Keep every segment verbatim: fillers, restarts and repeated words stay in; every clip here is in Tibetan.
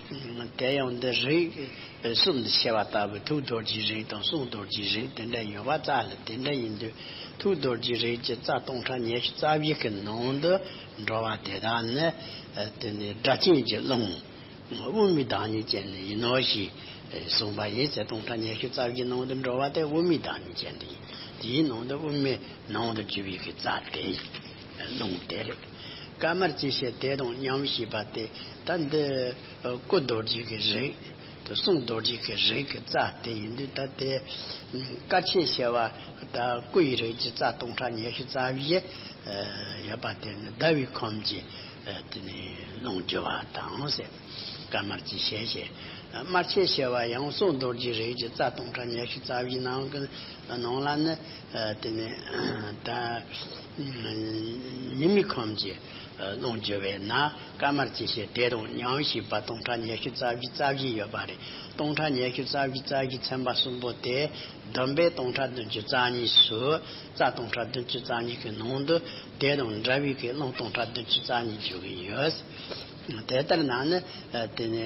དེ་ཡང་འདི་རིགས་གསུམ་དུ་ཕྱེ་བ་ལྟ་བུའི་ཐུགས་རྡོ་རྗེའི་རིགས་དང་གསུང་རྡོ་རྗེའི་རིགས་དེ་འདྲ་ཡོད་པ་རྩ་ལ་དེ་འདྲ་ཡིན་དུས། ཐུགས་རྡོ་རྗེའི་རིགས་ཀྱི་རྩ་སྟོང་ཕྲག་ཉི་ཤུ་རྩ་བཞི་གི་ནང་དུ་འགྲོ་བ་དེ་དག་ནི་དེ་ནི་སྒྲ་གཅན་གྱི་རླུང་དབུ་མའི་བདག་ཉིད་ཅན་ཡིན་ནོ་ཞེས་གསུངས་པ་ཡིན་ཟེར། སྟོང་ཕྲག་ཉི་ཤུ་རྩ་བཞིའི་ནང་དུ་འགྲོ་བ་དེ་དབུ་མའི་བདག་ཉིད་ཅན་དུ་ཡིན། དེའི་ནང་དུ་དབུ་མའི་ནང་དུ་གྱུར་པའི་གི་རྩ་དེ་ཡིན། རླུང་དེ་རེད། དཀར་དམར་གྱི་ཤེལ་དེ་དང་མཉམ་ཞེས་པ་དེ་ད་འདི་སྐུ་རྡོ་རྗེ་གི་རིགས་དང་གསུང་རྡོ་རྗེ་གི་རིགས་ཀྱི་རྩ་དེ་ཡིན་དུས། ད་དེ་དཀར་ཆེན་ཤེལ་བ་ད་སྐུ་ཡི་རིགས་ཀྱི་རྩ་སྟོང་ཕྲག་ཉི་ཤུ་རྩ་བཞི་ཡོད་པ་དེ་ནི་ཟླ་བའི་ཁམས་ཀྱི་དེ་ནི་རླུང་རྒྱུ་བ་དང་ཟེར། དཀར་དམར་གྱི་ཤེལ་ཞེས། དམར་ཆེན་ཤེལ་བ་ཡང་གསུང་རྡོ་རྗེའི་རིགས་ཀྱི་རྩ་སྟོང་ཕྲག་ཉི་ཤུ་རྩ་བཞིའི་ནང་གི་ནང་ལ་ནི་དེ་ནི་ད་ཉི་མའི་ཁམས་ཀྱི་རླུང་རྒྱུ་བས་ན། དཀར་དམར་གྱི་ཤེལ་དེ་དང་མཉམ་ཞེས་པ་སྟོང་ཕྲག་ཉི་ཤུ་རྩ་བཞི་རྩ་བཞི་ཡོད་པ་རེད། སྟོང་ཕྲག་ཉི་ཤུ་རྩ་བཞི་རྩ་བཞི་ཚན་པ་གསུམ་པོ་དེ་བསྡོམས་པས་སྟོང་ཕྲག་བདུན་ཅུ་རྩ་གཉིས་སུ། རྩ་སྟོང་ཕྲག་བདུན་ཅུ་རྩ་གཉིས་ཀྱི་ནང་དུ་དེ་དང་འདྲ་བའི་གི་རླུང་སྟོང་ཕྲག་བདུན་ཅུ་རྩ་གཉིས་འཇུག་གི་ཡོད། དེ་ལྟར་ན་ནི་དེ་ནི་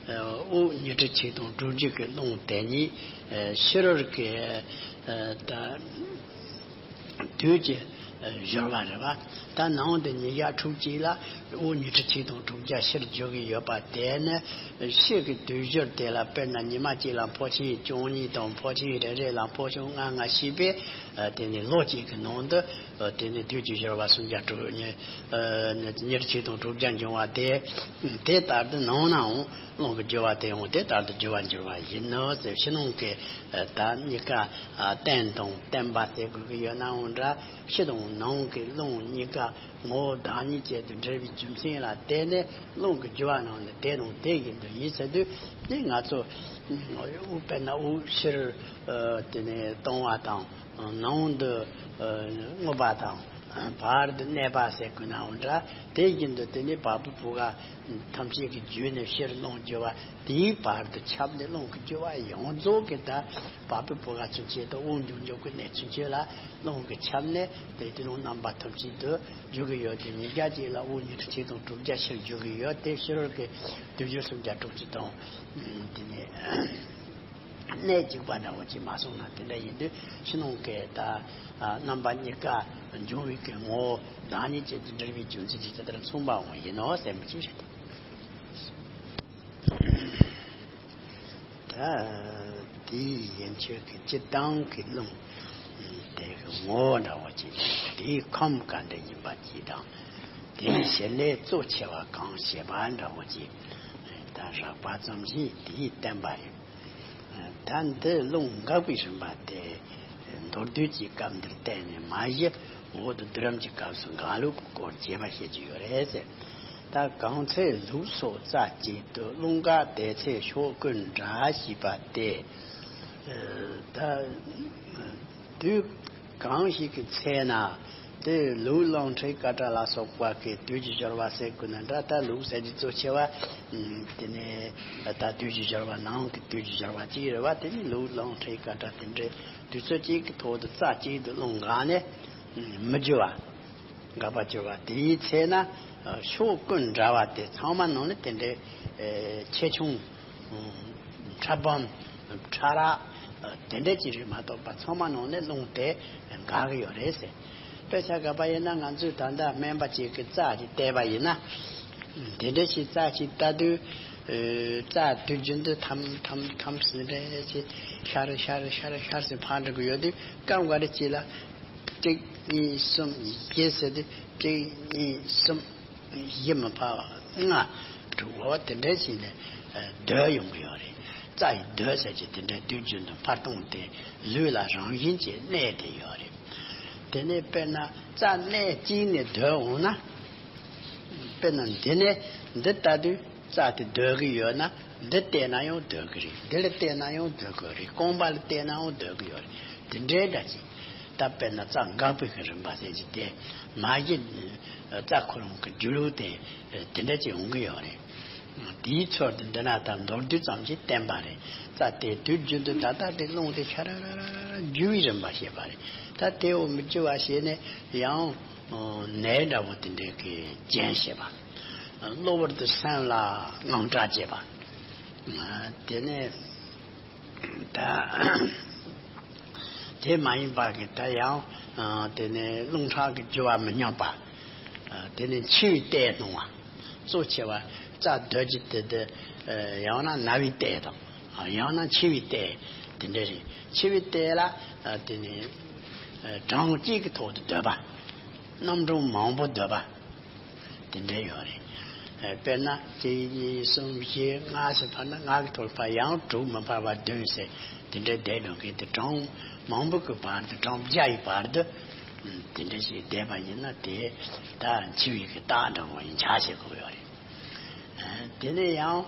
དབུགས་ཉི་ཁྲི་ཆིག་སྟོང་དྲུག་བརྒྱ་གི་རླུང་དེ་ཉིད་ཕྱི་རོལ་གྱི་ད་དུས་ཀྱི་སྦྱོར་བ་རེད་བ། ད་ནང་དུ་ཉིས་བརྒྱ་དྲུག་ཅུ་ལ་དབུགས་ཉི་ཁྲི་ཆིག་སྟོང་དྲུག་བརྒྱ་ཕྱིར་འཇུག་གི་ཡོད་པ་དེ་ནི་ཕྱི་གི་དུས་སྦྱོར་དེ་ལ། དཔེར་ན་ཉི་མ་གཅིག་ལ་ཕོ་ཆེན་བཅུ་གཉིས་དང་ཕོ་ཆེན་རེ་རེ་ལ་ཕོ་ཆུང་ལྔ་ལྔ་བྱས་པས། དེ་ནི་ལོ་གཅིག་གི་ནང་དུ་དེ་ནི་དུས་ཀྱི་སྦྱོར་བ་སུམ་བརྒྱ་དྲུག་ཉི་ཉི་ཁྲི་ཆིག་སྟོང་དྲུག་བརྒྱ་འབྱུང་བ་དེ། དེ་ལྟར་དུ་ནང་ནའང་རླུང་གི་རྒྱུ་བ་དེ་ཡང་དེ་ལྟར་དུ་རྒྱུ་བར་འགྱུར་བ་ཡིན་ནོ་ཟེར། ཕྱི་ནང་གི་ད་གཉིས་ཀ་རྟེན་དང་བརྟེན་པ་ཟེར་དགོས་ཀྱི་ཡོད་ནའང་འདྲ། ཕྱི་དང་ནང་གི་རླུང་གཉིས་ཀ་ངོ་བོ་བདག་ཉིད་ཅན་དུ་འབྲེལ་བའི་རྒྱུ་མཚན་ལ་བརྟེན་ནས་རླུང་གི་རྒྱུ་བ་རྣམས་ནི་དེ་དང་དེ་བཞིན་དུ་ཡིན་ཟེར་དུས། དེ་ང་ཚོ་དབུགས་དཔེར་ན་དབུགས་ཕྱིར་དེ་ནས་གཏོང་བ་དང་། ནང་དུ་རྔུབ་པ་དང་། བར་དུ་གནས་པ་ཟེར་དགོས་ནའང་འདྲ། དེ་བཞིན་དུ་དེ་ནི་བ་སྤུའི་བུ་ག་ཐམས་ཅད་ཀྱི་བརྒྱུད་ནས་ཕྱིར་རླུང་རྒྱུ་བ། དེའི་བར་དུ་ཁྱབ་ནས་རླུང་གི་རྒྱུ་བ་ཡོངས་རྫོགས་ཀྱི་ད་བ་སྤུའི་བུ་ག་ཚུན་ཆད་དུ་དབུགས་འབྱུང་འཇུག་གི་གནས་ཚུན་ཆད་ལ་རླུང་གིས་ཁྱབ་ནས། དེ་དེ་རླུང་རྣམ་པ་ཐམས་ཅད་དུ་རྒྱུ་གི་ཡོད་དེ། ཉིས་བརྒྱ་གཅིག་ལ་དབུགས་ཉི་ཁྲི་ཆིག་སྟོང་དྲུག་བརྒྱ་ཕྱིར་རྒྱུ་གི་ཡོད་དེ། ཕྱི་རོལ་གྱི་དུས་སྦྱོར་སུམ་བརྒྱ་དྲུག་ཅུ་དང་དེ་ནས་གནད་གཅིག་པ་འདྲ་བོ་ཅིག་མ་སོང་ན། དེ་འདྲ་ཡིན་དུས་ཕྱི་ནང་གི་ད་རྣམ་པ་གཉིས་ཀ་འབྱུང་བའི་གི་ངོ་བོ་བདག་ཉིད་ཅན་དུ་འབྲེལ་བའི་རྒྱུ་མཚན་དེ་ཇི་ལྟར་མཚུངས་པའོ་ཡིན་ནོ་ཟེར་མི་ཅིག་རེད། ད་དེའི་ཡན་ཆོད་ཀྱི་སྤྱིར་བཏང་གི་རླུང་དེ་གི་ངོ་བོ་འདྲ་བོ་ཅིག། དེའི་ཁམས་ག་འདྲ་ཡིན་པ་ཅིག་དང་། དེའི་བྱེད་ལས་གཙོ་ཆེ་བ་གང་ཞེས་པ་འདྲ་བོ་ཅིག། ད་རགས་པ་ཙམ་ཞིག་དེས་བསྟན་པ་རེད། ད་འདི་རླུང་འགག་པའི་རིམ་པ་དེ་མདོར་བསྡུས་ཀྱི་སྐབས་འདིར་གཏན་ནས་མ་བཞི། འོག་ཏུ་བསྡུ་རིམ་གྱི་སྐབས་སུ་འགག་ལུགས་ཀྱི་སྐོར་རྒྱས་པ་བཤད་ཀྱི་ཡོད་རེད་ཟེར། ད་གང་ཚེ་ལུག་སོགས་རྩ་གཅིག་ཏུ། རླུང་འགག་དེ་ཚེ་ཕྱོགས་ཀུན་འདྲ་ཞེས་པ་སྟེ། ད་དུས་གང་ཞིག་གི་ཚེ་ན། དེ་ལུག་རླངས་ཁྲི་ཀ་ཏྲ་ལ་སོགས་པ་གི་དུས་ཀྱི་སྦྱོར་བ་ཟེར་དགོས་ན་འདྲ། ད་ལུག་ཟེར་གྱི་གཙོ་ཆེ་བ་དེ་ནས་ད་དུས་ཀྱི་སྦྱོར་བ་ནང་གི་དུས་ཀྱི་སྦྱོར་བ་གཅིག་རེད་བ། དེ་ནི་ལུག་རླངས་ཁྲི་ཀ་ཏྲ་དེ་འདྲའི་དུས་ཚོད་གཅིག་གི་ཐོག་ཏུ་རྩ་གཅིག་ཏུ་རླུང་འགག་ནས་མི་རྒྱུ་བ། འགག་པར་གྱུར་པ་དེའི་ཚེ་ན། ཕྱོགས་ཀུན་འདྲ་བ་དེ་ཚང་མ་ནང་ནས་དེ་འདྲའི་ཆེ་ཆུང་། ཕྲ་སྦོམ། ཕྲ་རགས། དེ་འདྲ་ཅིག་རེད་མ་གཏོགས་པ་ཚང་མ་ནང་ནས་རླུང་དེ་འགག་གི་ཡོད་རེད་ཟེར། དཔེ་ཆ་འགག་པ་ཡིན་ན་ང་ཚོས་ད་ལྟ་སྨན་པ་ཅིག་གིས་རྩ་ཅིག་བལྟས་པ་ཡིན་ན། དེ་འདྲ་ཞིག་རྩ་ཅིག་ལྟ་དུས། རྩ་དུས་རྒྱུན་དུ་ཐམ་ཐམ་ཐམ་ཟེར་འདྲ་ཅིག་ཤར་ཤར་ཤར་ཤར་ཟེར་འཕར་འགྲོ་གི་ཡོད་དུས། སྐབས་འགའ་རེ་ཅིག་ལ་གཅིག་གཉིས་གསུམ་བཞི་ཟེར་དུས། གཅིག་གཉིས་གསུམ་བཞི་མ་ཕར་ལྔ་དྲུག་འོ་དེ་འདྲ་ཞིག་ནས་སྡོད་ཡོང་གི་ཡོད་རེད། རྩ་ཡི་སྡོད་ཟེར་གྱི་དེ་འདྲའི་དུས་རྒྱུན་དུ་འཕར་གཏོང་དེ་ལུས་ལ་རང་བཞིན་གྱིས་གནས་བསྡད་ཡོད་རེད། དེ་ནས་དཔེར་ན་རྩ་གནས་གཅིག་ནས་སྡོད་འོང་ན། དཔེར་ན་འདི་ནས་འདི་ལྟ་དུས་རྩ་དེ་སྡོད་ཀྱི་ཡོད་ན། འདི་བལྟས་ན་ཡང་སྡོད་ཀྱི་རེད། འདི་ལ་བལྟས་ན་ཡང་སྡོད་ཀྱི་རེད། རྐང་པ་ལ་བལྟས་ན་ཡང་སྡོད་ཀྱི་ཡོད་རེད། དེ་འདྲའི་འདྲ་ཅིག། ད་དཔེར་ན་རྩ་འགག་པའི་གི་རིམ་པ་ཟེར་གྱི་དེ་མ་གཞི་རྩ་ཁོ་རང་གི་རྒྱུ་ལུགས་དེ་དེ་འདྲ་ཅིག་ཡོང་གི་ཡོད་རེད། དེའི་ཚུལ་དུ་འདི་ན་ད་མདོར་བསྡུས་ཙམ་ཞིག་བསྟན་པ་རེད། རྩ་དེ་དུས་རྒྱུན་དུ་ད་ལྟ་དེ་རླུང་དེ་ཤ་ར་ར་ར་ར་རྒྱུ་བའི་རིམ་པ་བཤད་པ་རེད། ད་དེ་འོ་མི་རྒྱུ་བ་བྱས་ནས་ཡང་ནད་འདྲ་བོ་དེ་འདྲའི་གི་རྐྱེན་བྱེད་པ། གློ་བུར་དུ་སེམས་ལ་དངངས་སྐྲག་སྐྱེས་པ། དེ་ནས་ད་དེ་མ་ཡིན་པ་གི་ད་ཡང་དེ་ནས་རླུང་ཁྲག་གི་རྒྱུ་བ་མི་སྙོམས་པ། དེ་ནས་འཆི་བའི་ལྟས་སྣང་བ། གཙོ་ཆེ་བ་རྩ་སྡོད་ཀྱི་དེ་དེ་ཡང་ན་ན་བའི་ལྟས་དང་ཡང་ན་འཆི་བའི་ལྟས་དེ་འདྲ་རེད། འཆི་བའི་ལྟས་ལ་དེ་ནས་གྲངས་གཅིག་གི་ཐོག་ཏུ་སྡོད་པ། རྣམ་གྲངས་མང་པོ་སྡོད་པ། དེ་འདྲ་ཡོད་རེད། དཔེར་ན་གཅིག་གཉིས་གསུམ་བཞི་ལྔ་ཟེར་བར་ན་ལྔ་གི་ཐོག་ལ་ཕར་ཡང་དྲུག་མི་འཕར་བ་བདུན་ཟེར་དེ་འདྲ་བསྡད་འགྲོ་མཁན་དེ་གྲངས་མང་པོ་གི་བར་དུ་གྲངས་བརྒྱ་ཡི་བར་དུ་དེ་འདྲ་ཞིག་བསྡད་པ་ཡིན་ན་དེ་ད་འཆི་བའི་གི་རྟགས་འདྲ་བོ་ཡིན་ཆ་བྱེད་དགོས་ཡོད་རེད། དེ་ནས་ཡང་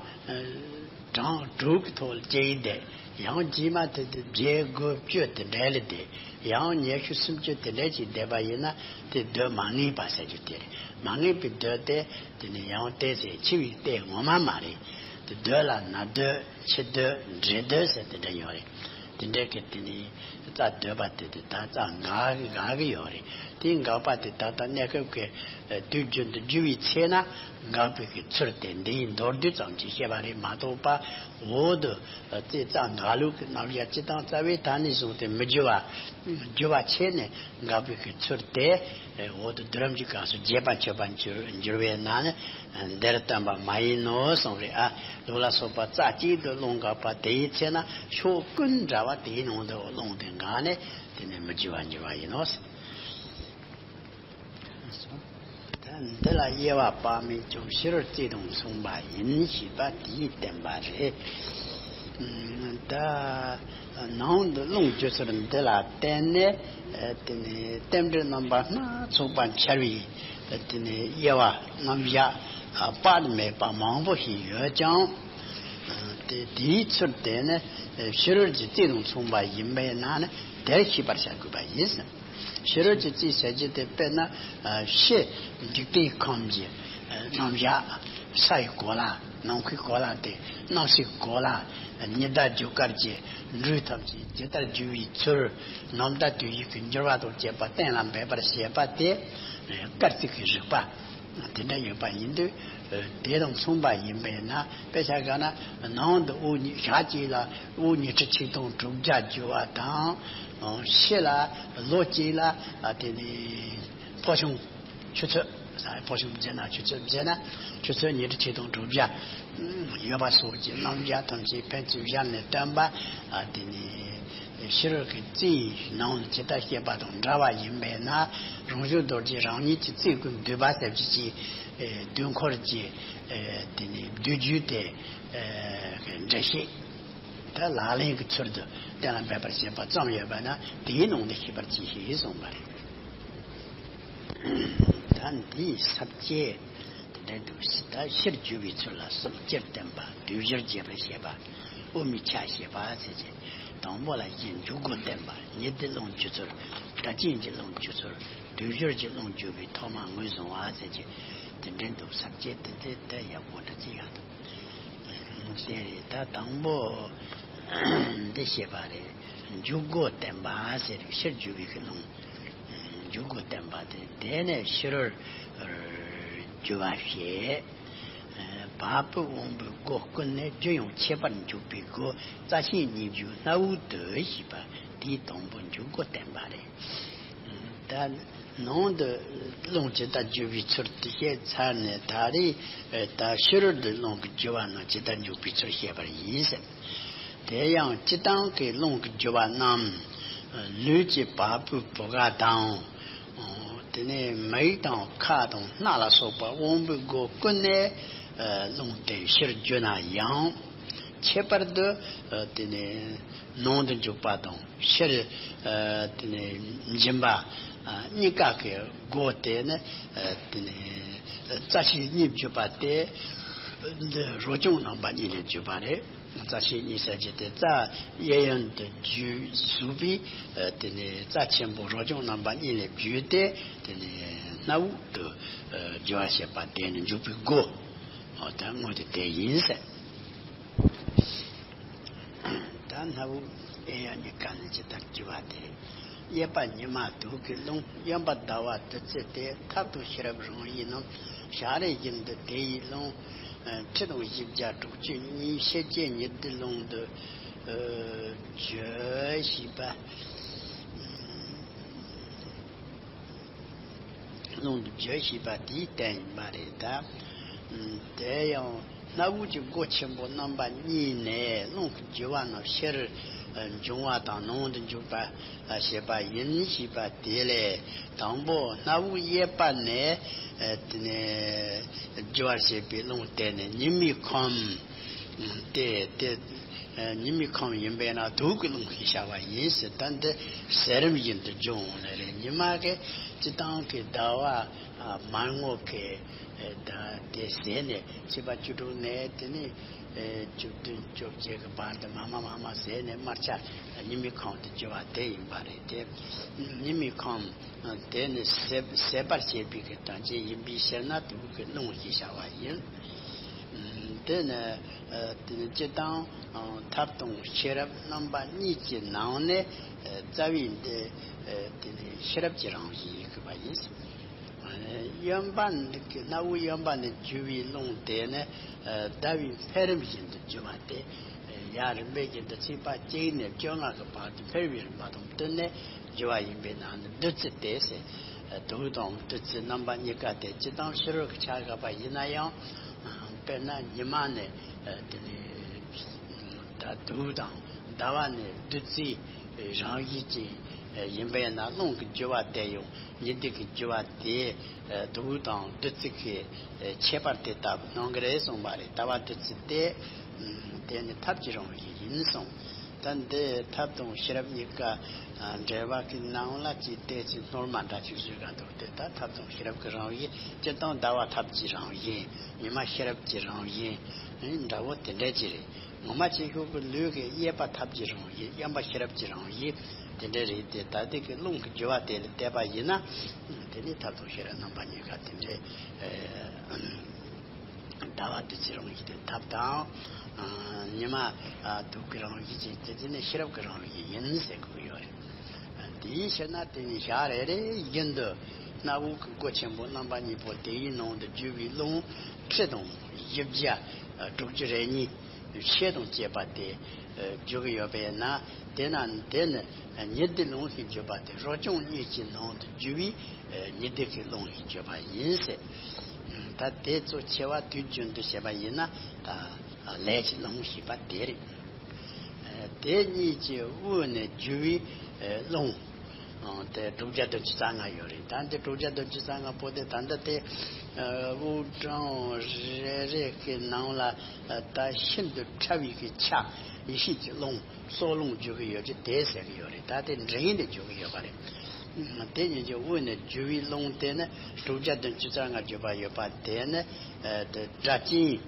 གྲངས་དྲུག་གི་ཐོག་ལ་སྐྱེ་ཡི་བསྡད། ཡང་རྗེས་མ་དེ་དེ་བརྒྱད་དགུ་བཅུ་དེ་འདྲ་ལ་བསྡད། ཡང་ཉི་ཤུ་སུམ་ཅུ་དེ་འདྲ་ཅིག་བསྡད་པ་ཡིན་ན་དེ་སྡོད་མ་ངེས་པ་ཟེར་རྒྱུ་དེ་རེད། མ་ངེས་པའི་སྡོད་དེ་དེ་ནས་ཡང་བལྟས་ཚེ་འཆི་བའི་ལྟས་ངོ་མ་མ་རེད། དེ་སྡོད་ལ་ན་སྡོད་འཆི་སྡོད་འདྲེ་སྡོད་ཟེར་དེ་འདྲ་ཡོད་རེད། དེ་འདྲ་གི་དེ་ནས་རྩ་སྡོད་པ་དེ་དེ་ད་རྩ་འགག་གི་འགག་གི་ཡོད་རེད། དེའི་འགག་པ་དེ་ད་ལྟ་གནས་སྐབས་ཀྱི་དུས་རྒྱུན་དུ་རྒྱུ་བའི་ཚེ་ན་འགག་པའི་གི་ཚུལ་དེ་འདིའི་མདོར་བསྡུས་ཙམ་གྱིས་བཤད་པ་རེད་མ་གཏོགས་པ། འོག་ཏུ་རྩའི་རྩ་འགག་ལུགས་ཀྱི་རྣམ་གཞག་སྤྱི་དང་རྩ་བའི་ཐ་སྙད་བཟུང་སྟེ་མི་རྒྱུ་བ། རྒྱུ་བ་ཆད་ནས་འགག་པའི་གི་ཚུལ་དེ། འོག་ཏུ་བསྡུ་རིམ་གྱི་སྐབས་སུ་རྒྱས་པ་ཆོད་པར་འགྱུར་འགྱུར་བས་ན་ནི་འདིར་སྟོན་པ་མ་ཡིན་ནོ་གསུངས་རེད་ཨ། ལུགས་ལ་སོགས་པ་རྩ་གཅིག་ཏུ་རླུང་འགག་པ་དེའི་ཚེ་ན་ཕྱོགས་ཀུན་འདྲ་བ་དེའི་ནང་དུ་རླུང་དེ་འགག་ནས་དེ་ནས་མི་རྒྱུ་བར་འགྱུར་བ་ཡིན་ནོ། ད་འདི་ལ་དབྱེ་བ་དཔག་མེད་ཀྱང་ཕྱི་རོལ་རྩེ་དང་མཚུངས་པ་ཡིན་ཞེས་པ་དེས་བསྟན་པ་རེད། ད་ནང་དུ་རླུང་རྒྱུ་ཚུལ་འདི་ལ་བརྟེན་ནས་དེ་ནས་རྟེན་འབྲེལ་རྣམ་པ་སྣ་ཚོགས་པ་འཆར་བའི་དེ་ནས་དབྱེ་བ་རྣམ་གཞག་དཔག་ཏུ་མེད་པ་མང་པོ་ཞིག་ཡོད་ཀྱང་། དེ་དེའི་ཚུལ་དེ་ནི་ཕྱི་རོལ་གྱི་རྩེ་དང་མཚུངས་པ་ཡིན་པས་ན་ནི་དེར་ཤེས་པར་བྱ་དགོས་པ་ཡིན། ཕྱི་རོལ་གྱི་རྩེ་ཟེར་རྒྱུ་དེ་དཔེར་ན་ཕྱི་འཇིག་རྟེན་ཁམས་ཀྱི་རྣམ་གཞག་ས་ཡི་གོ་ལ། ནམ་མཁའི་གོ་ལ་དེ་གནམ་སའི་གོ་ལ། ཉི་ཟླ་རྒྱུ་སྐར་གྱི་འགྲོས་ཐམས་ཅད་ཇི་ལྟར་རྒྱུ་བའི་ཚུལ། ནམ་ཟླ་དུས་ཡུན་གྱི་འགྱུར་བ་དང་བཅས་པ་གཏན་ལ་འབེབས་པར་བྱེད་པ་དེ་སྐར་རྩིས་ཀྱི་རིག་པ། དེ་འདྲ་ཡོད་པ་ཡིན་དུས། དེ་དང་མཚུངས་པ་ཡིན་པས་ན་དཔེ་ཆ་ག་ན་ནང་དུ་དབུགས་ཉི་ཞག་གཅིག་ལ་དབུགས་ཉི་ཁྲི་ཆིག་སྟོང་དྲུག་བརྒྱ་རྒྱུ་བ་དང་། ཕྱི་ལ་ལོ་གཅིག་ལ་དེ་ནི་ཕོ་གཞུང་ཆུ་ཚོད་ཕོ་གཞུང་བརྒྱ་ན་ཆུ་ཚོད་བརྒྱ་ན་ཆུ་ཚོད་ཉི་ཁྲི་ཆིག་སྟོང་དྲུག་བརྒྱ་ཡོད་པ་སོགས་ཀྱི་རྣམ་གཞག་ཐམས་ཅད་ཕན་ཚུན་བཞག་ནས་སྟོན་པ། དེ་ནི་ཕྱི་རོལ་གྱི་རྩིས་ནང་ཇི་ལྟར་བཤད་པ་དང་འདྲ་བ་ཡིན་པས་ན། རང་བྱུང་རྡོ་རྗེ་རང་ཉིད་ཀྱི་རྩིས་ཀུན་བསྡུས་པ་ཟེར་གྱི་ཅིག་དུས་འཁོར་གྱི་དེ་ནི་བསྡུས་རྒྱུད་དེ་འགྲེལ་བཤད་ད་ལག་ལེན་གྱི་ཚུལ་དུ་གཏན་ལ་འབེབས་པར་བྱེད་པ་ཙམ་ཡོད་པ་ན་དེའི་ནང་དུ་ཤེས་པར་གྱིས་ཤིག་གསུངས་པ་རེད། ད་འདིའི་ས་བཅད་དེ་འདྲ་འདུག་ད་ཕྱིར་རྒྱུ་བའི་ཚུལ་ལ་གསུམ་སྤྱིར་བསྟན་པ། དུས་བཞིར་རྒྱས་པར་བཤད་པ། དབུ་མའི་ཆ་བཤད་པ་ཟེར་གྱི། དང་པོ་ལ་གཞི་འཇུག་སྒོ་བསྟན་པ། གཉིས་དེ་རླུང་རྒྱུ་ཚུལ། སྒྲ་གཅན་གྱི་རླུང་རྒྱུ་ཚུལ། དུས་བཞིར་གྱི་རླུང་རྒྱུ་བའི་ཐོག་མ་ངོས་བཟུང་བ་ཟེར་གྱི། དེ་འདྲ་འདུག་ས་བཅད་དེ་དེ་དེ་ཡག་པོ་འདྲ་ཅི་ཡག་འདུག་དེ་རེད། ད་དང་པོ་འདི་བཤད་པ་རེད། འཇུག་སྒོ་བསྟན་པ་ཟེར་ཕྱིར་རྒྱུ་བའི་གི་རླུང་། འཇུག་སྒོ་བསྟན་པ་དེ་དེ་ནས་ཕྱི་རོལ་རྒྱུ་བ་བཤད། བ་སྤུ་དབང་པོའི་སྒོ་ཀུན་ནས་རྒྱུ་ཡང་ཆད་པར་འཇུག་པའི་སྒོ་རྩ་ཤེས་གཉིས་བརྗོད་སྣ་བོ་དུ་ཞེས་པ་དེའི་དང་པོ་འཇུག་སྒོ་བསྟན་པ་རེད། ད་ནང་དུ་རླུང་ཇི་ལྟར་རྒྱུ་བའི་ཚུལ་དེ་བཤད་ཚར་ནས་ད་རེས་ད་ཕྱི་རོལ་དུ་རླུང་གི་རྒྱུ་བ་རྣམས་ཇི་ལྟར་འཇུག་པའི་ཚུལ་བཤད་པར་ཡིན་ཟེར། དེ་ཡང་སྤྱིར་བཏང་གི་རླུང་གི་རྒྱུ་བ་རྣམས་ལུས་ཀྱི་བ་སྤུའི་བུ་ག་དང་། དེ་ནས་མིག་དང་ཁ་དང་སྣ་ལ་སོགས་པ་དབང་པོའི་སྒོ་ཀུན་ནས་རླུང་དེ་ཕྱིར་རྒྱུ་ན་ཡང་། ཁྱད་པར་དུ་དེ་ནས་ནང་དུ་འཇུག་པ་དང་ཕྱིར་དེ་ནས་འབྱིན་པ་གཉིས་ཀ་གི་སྒོ་དེ་ནི་དེ་ནས་རྩ་ཤེས་གཉིས་བརྗོད་པ་དེ་འདི་རོ་རྐྱང་རྣམ་པ་གཉིས་ལས་བརྗོད་པ་རེད། རྩ་ཤེས་གཉིས་ཟེར་གྱི་དེ་རྩ་གཡས་གཡོན་དུ་བརྗོད་གསུངས་པས། དེ་ནས་རྩ་ཆེན་པོ་རོ་རྐྱང་རྣམ་པ་གཉིས་ལས་བརྗོད་དེ། དེ་ནས་སྣ་བུག་ཏུ་རྒྱུ་བ་བཤད་པ་དེ་ནི་འཇུག་པའི་སྒོ་ད་དངོས་དེ་དེ་ཡིན་ཟེར། ད་སྣ་བུག་གཡས་གཡོན་གཉིས་ཀ་ནས་ཇི་ལྟར་རྒྱུ་བ་དེ། གཡས་པ་ཉི་མ་དུག་གི་རླུང་། གཡོན་པ་ཟླ་བ་བདུད་རྩི་སྟེ། ཐབ་ཏུ་ཤེས་རབ་རང་ཡིན་ནམ། ཞག་རེ་བཞིན་དུ་དེ་ཡི་རླུང་ཁྲི་དང་བཞི་བརྒྱ་དྲུག་ཅུ་གཉིས་ཕྱེད་ཀྱི་ཉི་ཟླའི་རླུང་དུ་བརྗོད་ཞེས་པ། རླུང་དུ་བརྗོད་ཞེས་པ་དེའི་རྟེན་ཡིན་པ་རེད་ད། དེ་ཡང་སྣ་བུག་གི་སྒོ་ཆེན་པོ་རྣམ་པ་གཉིས་ནས་རླུང་གི་རྒྱུ་བ་རྣམས་ཕྱིར་འབྱུང་བ་དང་ནང་དུ་འཇུག་པ་བྱེད་པ་ཡིན་ཞེས་པ་དེ་ལས། དང་པོ་སྣ་བུག་གཡས་པ་ནས་དེ་ནས་རྒྱུ་བར་བྱེད་པའི་རླུང་དེ་ནི་ཉི་མའི་ཁམས། དེ་དེ་ཉི་མའི་ཁམས་ཡིན་པས་ན་དུག་གི་རླུང་ཞེས་བྱ་བ་ཡིན་ཟེར། ད་འདི་ཟེར་རིམ་བཞིན་དུ་འབྱུང་འོང་ནི་རེད། ཉི་མ་གི་སྤྱི་བཏང་གི་ཟླ་བ་མར་ངོ་གི་ཟླ་དེ་ཟད་ནས་ཕྱི་པ་བཅུ་དྲུག་ནས་དེ་ནས་བཅུ་བདུན་བཅོ་བརྒྱད་ཀྱི་བར་དུ་མ་མ་མ་མ་ཟད་ནས་དམར་ཆ་ཉི་མའི་ཁམས་དུ་གྱུར་པ་དེ་ཡིན་པ་རེད་དེ། ཉི་མའི་ཁམས་དེ་ནི་ཟད་ཟད་པར་བྱེད་པའི་གི་དོན་ཅན་ཡིན་པའི་ཕྱིར་ན་དུག་གི་རླུང་ཞེས་བྱ་བ་ཡིན། དེ་ནི་དེ་ནི་སྤྱི་དང་ཐབས་དང་ཤེས་རབ་རྣམ་པ་གཉིས་ཀྱི་ནང་ནས་རྩ་བའི་འདི་དེ་ནི་ཤེས་རབ་ཀྱི་རང་བཞིན་ཡིན་དགོས་པ་ཡིན། གཡོན་པ་འདི་གི་སྣ་བུག་གཡོན་པ་ནས་རྒྱུ་བའི་རླུང་དེ་ནི་ཟླ་བའི་འཕེལ་རིམ་བཞིན་དུ་རྒྱུ་བ་སྟེ། ཡར་རིམ་པས་ཀྱི་འདི་ཚེས་པ་གཅིག་ནས་བཅོ་ལྔ་གི་བར་དུ་འཕེལ་བའི་རིམ་པ་དང་བསྟུན་ནས་རྒྱུ་བ་ཡིན་པས་ན་ནི་བདུད་རྩི་སྟེ་ཟེར། དུག་དང་བདུད་རྩི་རྣམ་པ་གཉིས་ཀ་སྟེ་སྤྱི་དང་ཕྱི་རོལ་གྱི་ཆ་བཞག་པ་ཡིན་ན་ཡང་། དཔེར་ན་ཉི་མ་ནས་དེ་ནས་ད་དུག་དང་ཟླ་བ་ནས་བདུད་རྩིའི་རང་བཞིན་ཅན་ཡིན་པས་ན་རླུང་གི་རྒྱུ་བ་དེ་ཡང་ཉི་ཟླ་གི་རྒྱུ་བ་དེ་དུག་དང་བདུད་རྩི་གི་ཁྱད་པར་དེ་ལྟ་བུ་སྣང་གི་རེད་གསུངས་པ་རེད། ཟླ་བ་བདུད་རྩི་སྟེ། དེ་ནི་ཐབས་ཀྱི་རང་བཞིན་ཡིན་གསུངས། ད་འདི་ཐབས་དང་ཤེས་རབ་གཉིས་ཀ་འགྲེལ་པ་གི་ནང་ལ་ཅིག་ཏོག་ཙམ་སྣོར་མ་འདྲ་ཅིག་བཟོས་ག་འདུག་སྟེ། ད་ཐབས་དང་ཤེས་རབ་ཀྱི་རང་བཞིན་སྤྱིར་བཏང་ཟླ་བ་ཐབས་ཀྱི་རང་བཞིན། ཉི་མ་ཤེས་རབ་ཀྱི་རང་བཞིན་འདྲ་བོ་དེ་འདྲ་ཅིག་རེད། ངོ་མ་ཅིག་ཤོས་ཀྱི་ལུས་ཀྱི་གཡས་པ་ཐབས་ཀྱི་རང་བཞིན། གཡོན་པ་ཤེས་རབ་ཀྱི་རང་བཞིན་དེ་འདྲ་རེད་དེ། ད་འདི་གི་རླུང་གི་རྒྱུ་བ་དེ་ལ་བལྟས་པ་ཡིན་ན། དེ་ནི་ཐབས་དང་ཤེས་རབ་རྣམ་པ་གཉིས་ཀ་དེ་འདྲ། ཟླ་བ་བདུད་རྩི་རང་བཞིན་དེ་ཐབས་དང་། ཉི་མ་དུག་གི་རང་བཞིན་ཅན་དེ་དེ་ནི་ཤེས་རབ་ཀྱི་རང་བཞིན་ཡིན་ཟེར་དགོས་ཡོད་རེད། དེའི་ཕྱིར་ན་དེ་ནི་ཞག་རེ་རེ་བཞིན་དུ་སྣ་བུག་གི་སྒོ་ཆེན་པོ་རྣམ་པ་གཉིས་པོ་དེ་ཡི་ནང་དུ་རྒྱུ་བའི་རླུང་ཁྲི་དང་བཞི་བརྒྱ་དྲུག་ཅུ་རེ་གཉིས་ཕྱེད་དང་བཅས་པ་དེ་རྒྱུ་གི་ཡོད་པས་ན། དེ་ན་དེ་ནི་ཉི་ཟླའི་རླུང་ཞེས་བརྗོད་པ་དེ་རོ་རྐྱང་གཉིས་ཀྱི་ནང་དུ་རྒྱུ་བའི་ཉི་ཟླ་གི་རླུང་ཞེས་བརྗོད་པ་ཡིན་ཟེར། ད་དེ་གཙོ་ཆེ་བ་དུས་རྒྱུན་དུ་བྱས་པ་ཡིན་ན་ད་ལས་ཀྱི་རླུང་ཞེས་པ་དེ་རེད། དེ་གཉིས་ཀྱི་དབུས་ནས་རྒྱུ་བའི་རླུང་དེ་དྲུག་བརྒྱ་བདུན་ཅུ་རྩ་ལྔ་ཡོད་རེད། ད་འདི་དྲུག་བརྒྱ་བདུན་ཅུ་རྩ་ལྔ་པོ་དེ་ད་ལྟ་དེ་དབུགས་གྲངས་རེ་རེ་གི་ནང་ལ་ད་ཤིན་ཏུ་ཕྲ་བའི་གི་ཆ་ཡེ་ཤེས་ཀྱི་རླུང་སྲོག་རླུང་རྒྱུ་གི་ཡོད་ཀྱི་དེ་ཟེར་གི་ཡོད་རེད། ད་དེ་འབྲིང་ནས་རྒྱུ་གི་ཡོད་པ་རེད། དེ་གཉིས་ཀྱི་དབུས་ནས་རྒྱུ་བའི་རླུང་དེ་ནི་དྲུག་བརྒྱ་བདུན་ཅུ་རྩ་ལྔ་བརྗོད་པ་ཡོད་པ་དེ་ནི་དེ་སྒྲ་གཅན་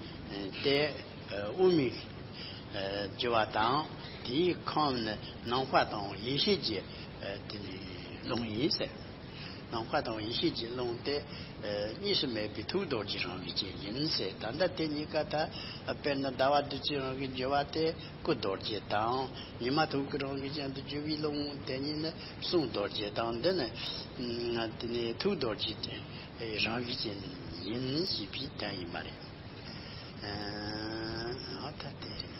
དེ། དབུ་མའི་རྒྱུ་བ་དང་དེའི་ཁམས་ནི་ནམ་མཁའ་དང་ཡེ་ཤེས་ཀྱི་དེ་ནི་རླུང་ཡིན་ཟེར། ནམ་མཁའ་དང་ཡེ་ཤེས་ཀྱི་རླུང་དེ་གཉིས་སུ་མེད་པའི་ཐུགས་རྡོ་རྗེ་རང་བཞིན་ཅན་ཡིན་ཟེར། ད་ལྟ་དེ་གཉིས་ཀ་ད་དཔེར་ན་ཟླ་བ་བདུད་རྩི་རང་བཞིན་རྒྱུ་བ་དེ་སྐུ་རྡོ་རྗེ་དང་། ཉི་མ་དུག་གི་རང་བཞིན་ཅན་དུ་རྒྱུ་བའི་རླུང་དེ་གཉིས་ནི་གསུང་རྡོ་རྗེ་དང་འདི་ནི་དེ་ནི་ཐུགས་རྡོ་རྗེ་རང་བཞིན་ཅན་ཡིན་ཞེས་པའི་དོན་ཡིན་པ་རེད། ཨ་ད་དེ་རེད།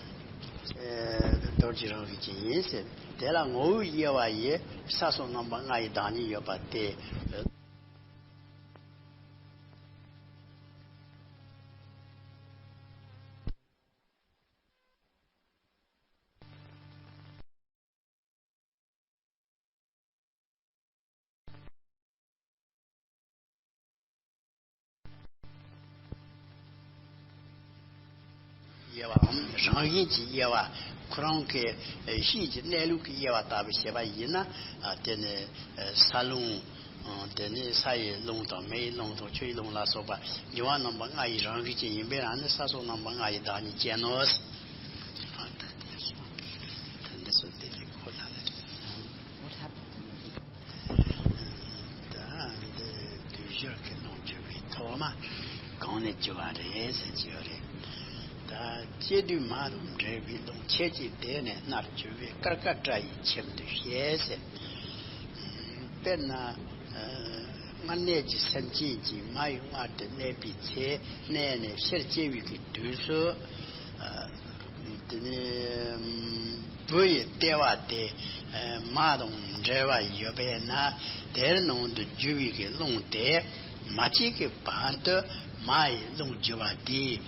རྡོ་རྗེ་རང་བཞིན་ཅན་ཡིན་ཟེར། དེ་ལ་ངོ་བོའི་དབྱེ་བ་ཡི་ས་སོགས་རྣམ་པ་ལྔ་ཡི་བདག་ཉིད་ཡོད་པ་སྟེ། དབྱེ་བའམ་རང་བཞིན་གྱི་དབྱེ་བ། ཁོ་རང་གི་ཤེས་ཀྱི་གནས་ལུགས་ཀྱི་དབྱེ་བ་ལྟ་བུ་བྱས་པ་ཡིན་ན། དེ་ནི་ས་རླུང་། དེ་ནི་ས་ཡི་རླུང་དང་མེ་ཡི་རླུང་དང་ཆུ་ཡི་རླུང་ལ་སོགས་པ་རྒྱུ་བ་རྣམ་པ་ལྔ་ཡི་རང་བཞིན་ཅན་ཡིན་པས་རང་ནི་ས་སོགས་རྣམ་པ་ལྔ་ཡི་བདག་ཉིད་ཅན་ནོ། ཨ་ད་དེ་སོང་། ད་འདི་ཚོ་དེ་ནི་ཁོ་ན་ལ་རེད། ད་འདི་བདུད་ཤོར་གྱི་རླུང་རྒྱུ་བའི་ཐོག་མ་གང་ནས་རྒྱུ་བ་རེད་ཟེར་གྱི་ཡོད་རེད། ད་སྐྱེ་དུས་མ་དང་འབྲེལ་བའི་རླུང་ཁྱེད་ཀྱི་སྡེ་ནས་སྣར་རྒྱུ་བའི་ཀར་ཀ་ཊ་ཡི་ཁྱིམ་དུ་བཤད་ཟེར། དཔེར་ན། ཨ། སྔར་གནས་ཀྱི་སེམས་ཅན་གྱིས་མ་ཡི་མངལ་དུ་གནས་པའི་ཚེ། གནས་ནས་ཕྱིར་སྐྱེ་བའི་གི་དུས་སུ། ཨ། དེ་ནས་བུ་ཡི་ལྟེ་བ་དེ་མ་དང་འབྲེལ་བ་ཡོད་པས་ན། དེར་ནང་དུ་རྒྱུ་བའི་གི་རླུང་དེ་མ་སྐྱེས་ཀྱི་བར་དུ་མ་ཡི་རླུང་རྒྱུ་བ་དེས།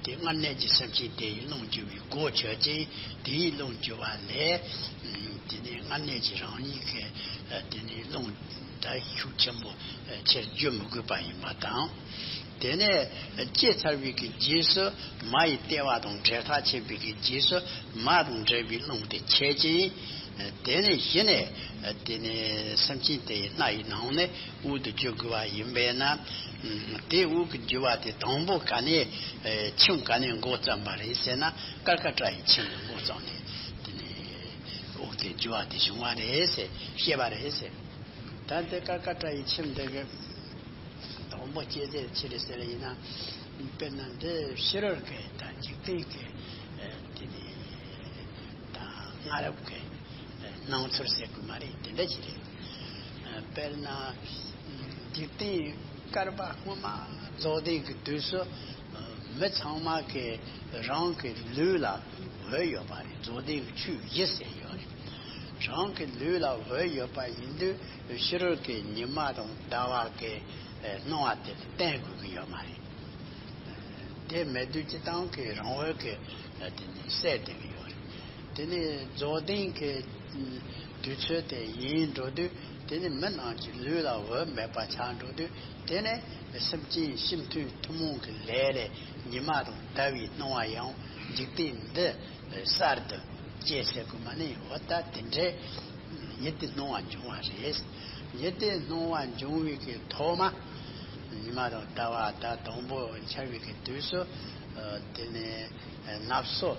དེ་སྔར་གནས་ཀྱི་སེམས་ཅན་དེ་ཡི་རླུང་རྒྱུ་བའི་སྒོ་ཆོད་ཅིང་། དེའི་རླུང་རྒྱུ་བ་ལས། དེ་ནས་སྔར་གནས་ཀྱི་རང་ཉིད་ཀྱི། དེ་ནས་རླུང་ད་ཤུགས་ཆེན་པོ་ཕྱིར་རྒྱུ་མི་དགོས་པ་ཡིན་པ་དང་། དེ་ནས་སྐྱེས་ཚར་བའི་གི་རྗེས་སུ་མ་ཡི་ལྟེ་བ་དང་འབྲེལ་ཐག་ཆོད་པའི་གི་རྗེས་སུ། མ་དང་འབྲེལ་བའི་རླུང་དེ་ཆད་ཅིང་། དེ་ནས་གཞི་ནས་དེ་ནས་སེམས་ཅན་དེ་ཡི་སྣ་ཡི་ནང་ནས་དབུགས་དེ་རྒྱུ་དགོས་པ་ཡིན་པས་ན། དེ་དབུགས་ཀྱི་རྒྱུ་བ་དེ་དང་པོ་ག་ནས། ཁྱིམ་ག་ནས་འགོ་བརྩམས་པ་རེད་ཟེར་ན། ཀར་ཀ་ཊ་ཡི་ཁྱིམ་དུ་འགོ་བརྩམས་ནས། དེ་ནས་དབུགས་དེ་རྒྱུ་བ་དེ་བྱུང་བ་རེད་ཟེར། བཤད་པ་རེད་ཟེར། ད་དེ་ཀར་ཀ་ཊ་ཡི་ཁྱིམ་དེ་གི་དང་པོ་སྐྱེ་ཚེ་ཕྱི་རེད་ཟེར་ཡིན་ན། དཔེར་ན་འདི་ཕྱི་རོལ་གྱི་ད་འཇིག་རྟེན་གྱི། ཨ། དེ་ནས་ད་སྔ་རབས་ཀྱི་སྣང་ཚུལ་ཟེར་དགོས་མ་རེད། དེ་འདྲ་ཞིག་རེད། ཨ། དཔེར་ན་འཇིག་རྟེན་བསྐལ་པ་སྔོན་མ་རྫོགས་ལྡན་གྱི་དུས་སུ། ཨ། མི་ཚང་མ་གི་རང་གི་ལུས་ལ་འོད་ཡོད་པ་རེད། རྫོགས་ལྡན་གྱི་ཆོས་བཞི་ཟེར་ཡོད་རེད། རང་གི་ལུས་ལ་འོད་ཡོད་པ་ཡིན་དུས། ཕྱི་རོལ་གྱི་ཉི་མ་དང་ཟླ་བ་གི་སྣང་བ་དེ་ལ་བརྟེན་དགོས་ཀྱི་ཡོད་མ་རེད། དེ་མེད་དུས་སྤྱིར་བཏང་གི་རང་འོད་ཀྱིས་དེ་ནི་གསལ་བསྡད་ཀྱི་ཡོད་རེད། དེ་ནི་རྫོགས་ལྡན་གྱི་དུས་ཚོད་དེ་ཡིན་འགྲོ་དུས། དེ་ནི་མི་རྣམས་ཀྱི་ལུས་ལ་འོད་མེད་པ་ཆགས་འགྲོ་དུས། དེ་ནི་སེམས་ཅན་སྤྱི་མཐུན་ཐུན་མོང་གི་ལས་ལས་ཉི་མ་དང་ཟླ་བའི་སྣང་བ་ཡང་འཇིག་རྟེན་འདི་གསར་དུ་སྐྱེ་ཟེར་དགོས་མ་ནི། འོ་ད་དེ་འདྲའི་ཡིད་བདེ་སྣང་བ་འབྱུང་བ་རེད། ཡིད་བདེ་སྣང་བ་འབྱུང་བའི་གི་ཐོག་མ། ཉི་མ་དང་ཟླ་བ་ད་དང་པོ་འཆར་བའི་གི་དུས་སུ། ཨ། དེ་ནས་ནབ་སོ།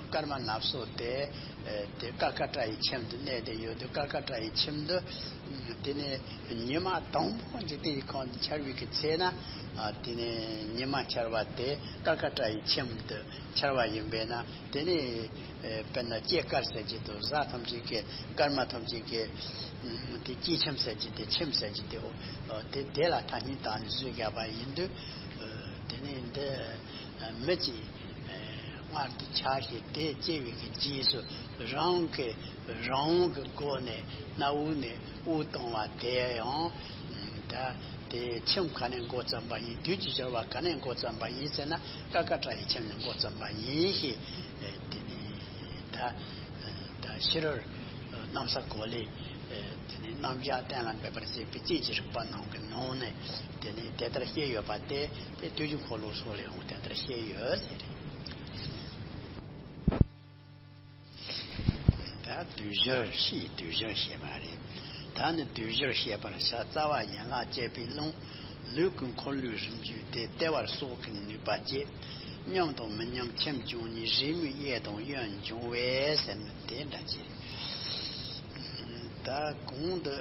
སྐར་མ་ནབ་སོ་དེ། ཨ། དེ་ཀར་ཀ་ཊ་ཡི་ཁྱིམ་དུ་གནས་ཏེ་ཡོད་དུས། ཀར་ཀ་ཊ་ཡི་ཁྱིམ་དུ། དེ་ནས་ཉི་མ་དང་པོ་འཇིག་རྟེན་གྱི་ཁམས་དུ་འཆར་བའི་གི་ཚེ་ན། ཨ། དེ་ནས་ཉི་མ་འཆར་བ་དེ་ཀར་ཀ་ཊ་ཡི་ཁྱིམ་དུ་འཆར་བ་ཡིན་པས་ན། དེ་ནི། ཨ། དཔེར་ན་སྐྱེས་སྐར་ཟེར་གྱི་འདུག་གཟའ་ཐམས་ཅད་ཀྱི། སྐར་མ་ཐམས་ཅད་ཀྱི། ཨ། དེ་སྐྱེས་ཁྱིམ་ཟེར་གྱི་དེ། ཁྱིམ་ཟེར་གྱི་དེ། ཨ། དེ་དེ་ལ་ཐ་སྙད་བཏགས་ནས་བཟོས་བཞག་པ་ཡིན་དུས། ཨ། དེ་ནི་འདི་མི་གཅིག་མངལ་དུ་ཆགས་ཤིང་། དེ་སྐྱེ་བའི་གི་རྗེས་སུ་རང་གི་རང་དབང་གི་སྒོ་ནས་སྣ་བུག་ནས་དབུགས་བཏང་བ་དེ་ཡང་། ད་དེ་ཁྱིམ་ག་ནས་འགོ་བརྩམས་པ་ཡིན། དུས་ཀྱི་སྦྱོར་བ་ག་ནས་འགོ་བརྩམས་པ་ཡིན་ཟེར་ན། ཀར་ཀ་ཊ་ཡི་ཁྱིམ་ནས་འགོ་བརྩམས་པ་ཡིན་ཞེས། ཨ། དེ་ནི་ད་ད་ཕྱི་རོལ་ཨ། གནམ་ས་གོ་ལའི། ཨ། དེ་ནི་རྣམ་གཞག་གཏན་ལ་འབེབས་པར་བྱེད་པའི་རྐྱེན་གྱི་རིགས་པ་རྣམས་ཀྱི་ནང་ནས། དེ་ནི་དེ་ལྟར་བཤད་ཡོད་པ་དེ། དེ་དུས་ཀྱི་འཁོར་ལོ་སོགས་ལས་འོང་། དེ་ལྟར་བཤད་ཡོད་ཟེར། ད་དུས་སྦྱོར། ཕྱིའི་དུས་སྦྱོར་བཤད་པ་རེད། ད་ནི་དུས་སྦྱོར་བཤད་པར་བྱ། རྩ་བ་ཡན་ལག་བཅད་པའི་རླུང་། ལུས་ཀྱི་འཁོར་ལོའི་རིམ་བརྒྱུད་དེ། ལྟེ་བར་སྲོག་གི་ནུས་པ་བསྐྱེད། མཉམ་དང་མི་མཉམ་ཁྱིམ་བྱུང་གཉིས། རེས་མོས་གཡས་དང་གཡོན་འབྱུང་བས་ཟེར་ནས་དེ་འདྲ་བྱས། ད་གོང་དུ།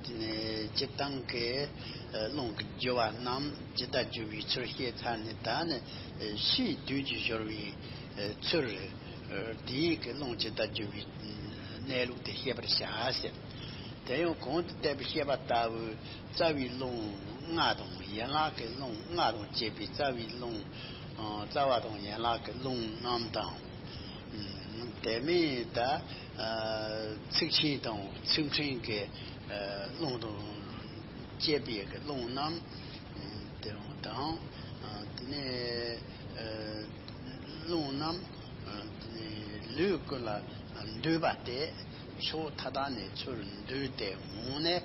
སྤྱིར་བཏང་གི་རླུང་གི་རྒྱུ་བ་རྣམས་ཇི་ལྟར་རྒྱུ་བའི་ཚུལ་བཤད་ཚར་ནས། ད་ནི་ཕྱིའི་དུས་ཀྱི་སྦྱོར་བའི་ཚུལ། དེའི་གི་རླུང་ཇི་ལྟར་རྒྱུ་བའི་གནས་ལུགས་དེ་བཤད་པར་བྱ་ཟེར། དེ་ཡང་གོང་དུ་བསྟན་པའི་བཤད་པ་ལྟ་བུའི་རྩ་བའི་རླུང་ལྔ་དང་། ཡན་ལག་གི་རླུང་ལྔ་དང་བཅས་པའི་རྩ་བའི་རླུང་། རྩ་བ་དང་ཡན་ལག་གི་རླུང་རྣམས་དང་། དེ་མིན་ད། ཨ། ཚིགས་ཆེན་དང་ཚིགས་ཕྲན་གྱི། ཨ། རླུང་དང་བཅས་པའི་གི་རླུང་རྣམས། ཨ། དེ་དང་། ཨ། དེ་ནས། ཨ། རླུང་རྣམས། ཨ། དེ་ནས་ལུས་ཀུན་ལ་འདུས་པ་སྟེ། ཕྱོགས་མཐའ་དག་ནས་ཚུར་འདུས་ཏེ་འོངས་ནས།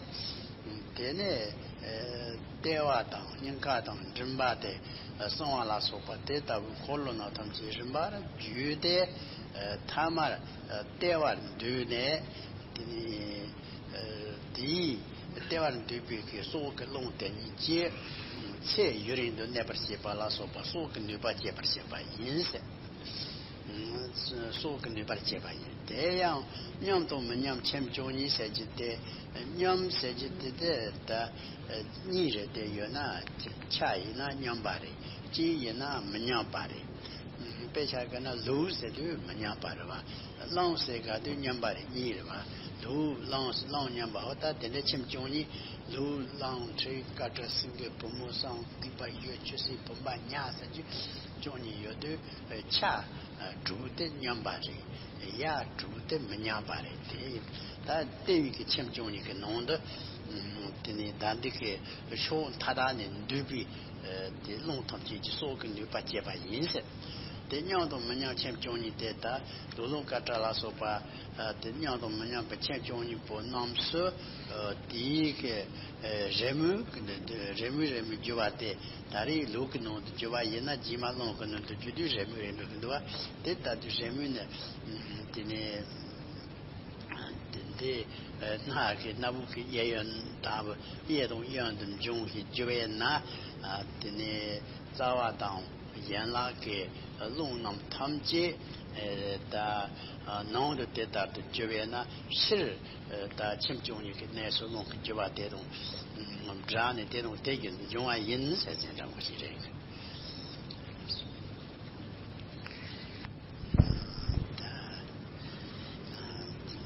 དེ་ནས། ཨ། ལྟེ་བ་དང་སྙིང་ག་དང་མགྲིན་པ་སྟེ། གསང་བ་ལ་སོགས་པ་དེ་ལྟ་བུའི་འཁོར་ལོ་རྣམས་ཐམས་ཅད་རིམ་པར་བརྒྱུད་དེ། ཨ། ཐ་མར། ཨ། ལྟེ་བར་འདུས་ནས། དེ་ནས། ཨ། དེའི་ལྟེ་བར་འདུས་པའི་གི་སྲོག་གི་རླུང་དེ་ཉིད་ཀྱིས་ཚེ་ཡུན་རིང་དུ་གནས་པར་བྱེད་པ་ལ་སོགས་པ་སྲོག་གི་ནུས་པ་སྐྱེད་པར་བྱེད་པ་ཡིན་ཟེར། སྲོག་གི་ནུས་པར་བྱེད་པ་ཡིན། དེ་ཡང་མཉམ་དང་མི་མཉམ་ཁྱིམ་བྱུང་གཉིས་ཟེར་གྱི་དེ། མཉམ་ཟེར་གྱི་དེ་དེ་ད་གཉིས་རེད། དེ་ཡོད་ན་ཆ་ཡིན་ན་མཉམ་པ་རེད། གཅིག་ཡིན་ན་མི་མཉམ་པ་རེད། དཔེ་ཆ་ག་ན་ལུག་ཟེར་དུས་མི་མཉམ་པ་རེད་བ། གླང་ཟེར་ག་དུས་མཉམ་པ་རེད། གཉིས་རེད་བ། ལུག་གླང་གླང་མཉམ་པ། ཧོ་ད་དེ་འདྲ་ཁྱིམ་བཅུ་གཉིས། ལུག་གླང་ཁྲི་ཀ་ཁྲ་སེང་གེ་བུ་མོ་སྲང་སྡིག་པ་ཡོས་ཆུ་སྲིན་བུམ་པ་ཉ་ཟེར་རྒྱུ་བཅུ་གཉིས་ཡོད་དུས། ཆ་དྲུག་དེ་མཉམ་པ་རེད། ཡ་དྲུག་དེ་མི་མཉམ་པ་རེད། དེ་ད་ལྟེ་བའི་གི་ཁྱིམ་བཅུ་གཉིས་ཀྱི་ནང་དུ། དེ་ནས་ད་འདི་གི་ཕྱོགས་མཐའ་དག་ནས་འདུས་པའི་དེ་རླུང་ཐམས་ཅད་ཀྱི་སྲོག་གི་ནུས་པ་སྐྱེས་པ་ཡིན་ཟེར། དེ་མཉམ་དང་མི་མཉམ་ཁྱིམ་བཅུ་གཉིས་དེ་ད་དུག་རླུང་དཀར་སྐྲ་ལ་སོགས་པ། དེ་མཉམ་དང་མི་མཉམ་པའི་ཁྱིམ་བཅུ་གཉིས་པོ་རྣམས་སུ། དེའི་གི་རེ་མོས། རེ་མོས་རེ་མོས་རྒྱུ་བ་དེ་ད་རེས་ལུག་གི་ནང་དུ་རྒྱུ་བ་ཡིན་ན། རྗེས་མ་གླང་གི་ནང་དུ་རྒྱུ་དུས་རེ་མོས་རེ་མོས་གི་འདུག་བ། དེ་ལྟ་དུས་རེ་མོས་ནི་དེ་ནས། དེ་འདི་སྣ་གི་སྣ་བུག་གི་གཡས་གཡོན་ལྟ་བུ། གཡས་དང་གཡོན་དུ་འབྱུང་ཞིང་རྒྱུ་བས་ན། དེ་ནས་རྩ་བ་དང་ཡན་ལག་གི་རླུང་རྣམས་ཐམས་ཅད་ད་ནང་དུ་དེ་ལྟར་དུ་རྒྱུ་བས་ན། ཕྱིར་ད་ཁྱིམ་བཅུ་གཉིས་ཀྱི་གནས་སུ་རླུང་གི་རྒྱུ་བ་དེ་དང་སྦྲགས་ནས། དེ་དང་དེ་བཞིན་འབྱུང་བ་ཡིན་ཟེར་ཟིན་འདྲ་པོ་ཞིག་རེད།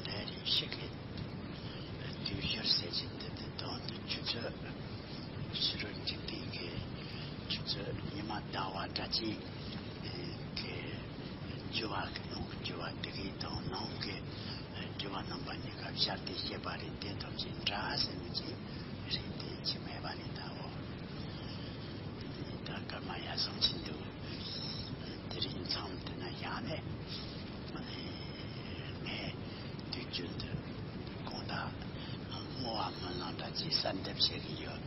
ལས་རིམ་ཞིག་གི་དུས་སྦྱོར་ཟེར་གྱི་འདི་དེ་དོན་དུ་ཆུ་ཚོད་ཕྱི་རུ་འཇིག་རྟེན་གྱི་ཆུ་ཚོད་ཉི་མ་ཟླ་བ་སྒྲ་གཅན་གྱི་རྒྱུ་བ་གི་ནང་གི་རྒྱུ་བ་དེ་གའི་དང་ནང་གི་རྒྱུ་བ་རྣམ་པ་གཉིས་ཀ་སྦྱར་ཏེ་བཤད་པ་རེད། དེ་ཐམས་ཅད་འདྲ་ཟེར་མི་གཅིག་རེད། དེ་ཅི་མེད་པ་རེད་ད་འོ། ད་སྐར་མ་ཡར་སོང་ཕྱིན་འདུག་དེ་རིང་མཚམས་དེ་ན་བཞག་ནས། ངས་དུས་རྒྱུན་དུ་དགོང་དག་བསྔོ་བ་སྨོན་ལམ་འདྲ་ཅིག་གསལ་འདེབས་བྱེད་ཀྱི་ཡོད།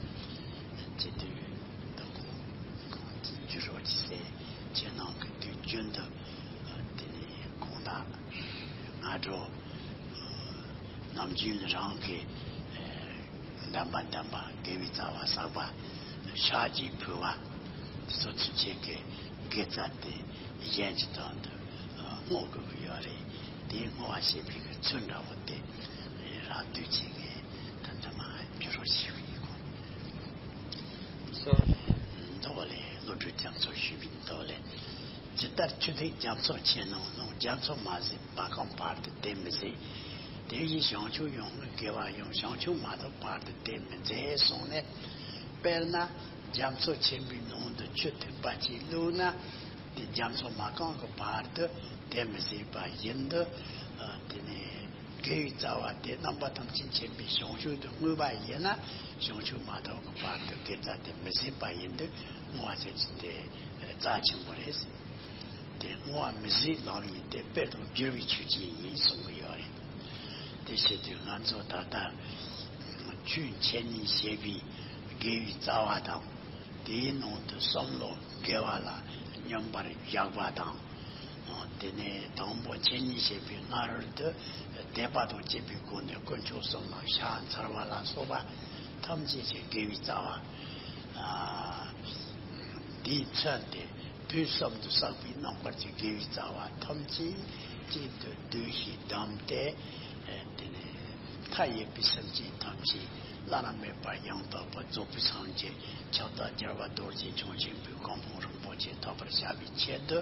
བྱེད་དུས་འདུག་འགྱུར་རོགས་ཀྱི་སེ་ཁྱེད་རང་གི་དུས་རྒྱུན་དུ་དེ་ནས་དགོང་དག་སྔ་དྲོ་ནམ་རྒྱུན་རང་གི་འདམ་པ་འདམ་པ་དགེ་བའི་རྩ་བ་བསགས་པ་ཕྱག་རྒྱའི་ཕུལ་བ་སོ་སོ་ཁྱེད་ཀྱི་དགེ་རྩ་དེ་གཞན་གྱི་དོན་དུ་བསྔོ་དགོས་ཀྱི་ཡོད་རེད། དེའི་བསྔོ་བ་བྱེད་པའི་གི་ཚུལ་འདྲ་བོ་དེ་རང་དུས་ཆེན་གྱི་ད་ལྟ་མ་འགྱུར་རོ་ཞིག་ཡིན་གོ། མདོ་ལས་བློ་གྲོས་རྒྱ་མཚོ་ཞུས་པའི་མདོ་ལས། ཇི་ལྟར་ཆུ་ཐིགས་རྒྱ་མཚོ་ཆེན་ནང་ལྷུང་། རྒྱ་མཚོ་མ་ཟིན་བ་གང་བར་དུ་དེ་མི་ཟད། དེ་བཞིན་བྱང་ཆུབ་ཡོངས་བསྔོས་དགེ་བ་ཡང་། བྱང་ཆུབ་མ་ཐོབ་བར་དུ་དེ་མི་མཛད་གསུངས་ནས། དཔེར་ན་རྒྱ་མཚོ་ཆེན་པོའི་ནང་དུ་ཆུ་ཐིགས་པ་གཅིག་བླུགས་ན། དེ་རྒྱ་མཚོ་མ་གང་གི་བར་དུ་དེ་མི་ཟད་པ་བཞིན་དུ། དེ་ནས་དགེ་བའི་རྩ་བ་དེ་རྣམ་པ་ཐམས་ཅད་མཁྱེན་པའི་བྱང་ཆུབ་ཏུ་བསྔོས་པ་ཡིན་ན། བྱང་ཆུབ་མ་ཐོབ་ཀྱི་བར་དུ་དགེ་རྩ་དེ་མི་ཟད་པ་ཡིན་དུས་བསྔོ་བ་ཟེར་གྱི་དེ་རྩ་ཆེན་པོ་རེད། དེ་བསྔོ་བ་མི་ཟད་ལམ་ཡིན་ཏེ། དཔལ་དང་སྦྱོར་བའི་ཆོས་ཅན་ཡིན་གསུང་གི་ཡོད་རེད། དེ་བྱེད་དུས་ང་ཚོ་ད་ལྟ་ཆོས་འཆད་ཉན་བྱེད་པའི་དགེ་བའི་རྩ་བ་དང་། དེའི་ནང་དུ་བསམ་བློ་དགེ་བ་ལ་སྙོམས་པར་བཞག་པ་དང་། དེ་ནས་དང་པོ་འཆད་ཉན་བྱེད་པའི་སྔ་རོལ་དུ་དད་པ་དང་བཅས་པའི་སྒོ་ནས་དཀོན་མཆོག་གསུམ་ལ་ཕྱག་འཚལ་བ་ལ་སོགས་པ་ཐམས་ཅད་ཀྱི་དགེ་བའི་རྩ་བ། ཨ། དེས་མཚོན་ཏེ་དུས་གསུམ་དུ་བསགས་པའི་རྣམ་པར་གྱི་དགེ་བའི་རྩ་བ་ཐམས་ཅད་གཅིག་ཏུ་བསྡུས་ཤིང་བསྡམས་ཏེ། དེ་ནས་མཐའ་ཡས་པའི་སེམས་ཅན་ཐམས་ཅད་བླ་ན་མེད་པ་ཡང་དག་པར་རྫོགས་པའི་སངས་རྒྱས་ཁྱབ་བདག་རྒྱལ་བ་རྡོ་རྗེ་འཆང་ཆེན་པོའི་གོ་འཕང་རིན་པོ་ཆེ་ཐོབ་པར་བྱ་བའི་ཆེད་དུ།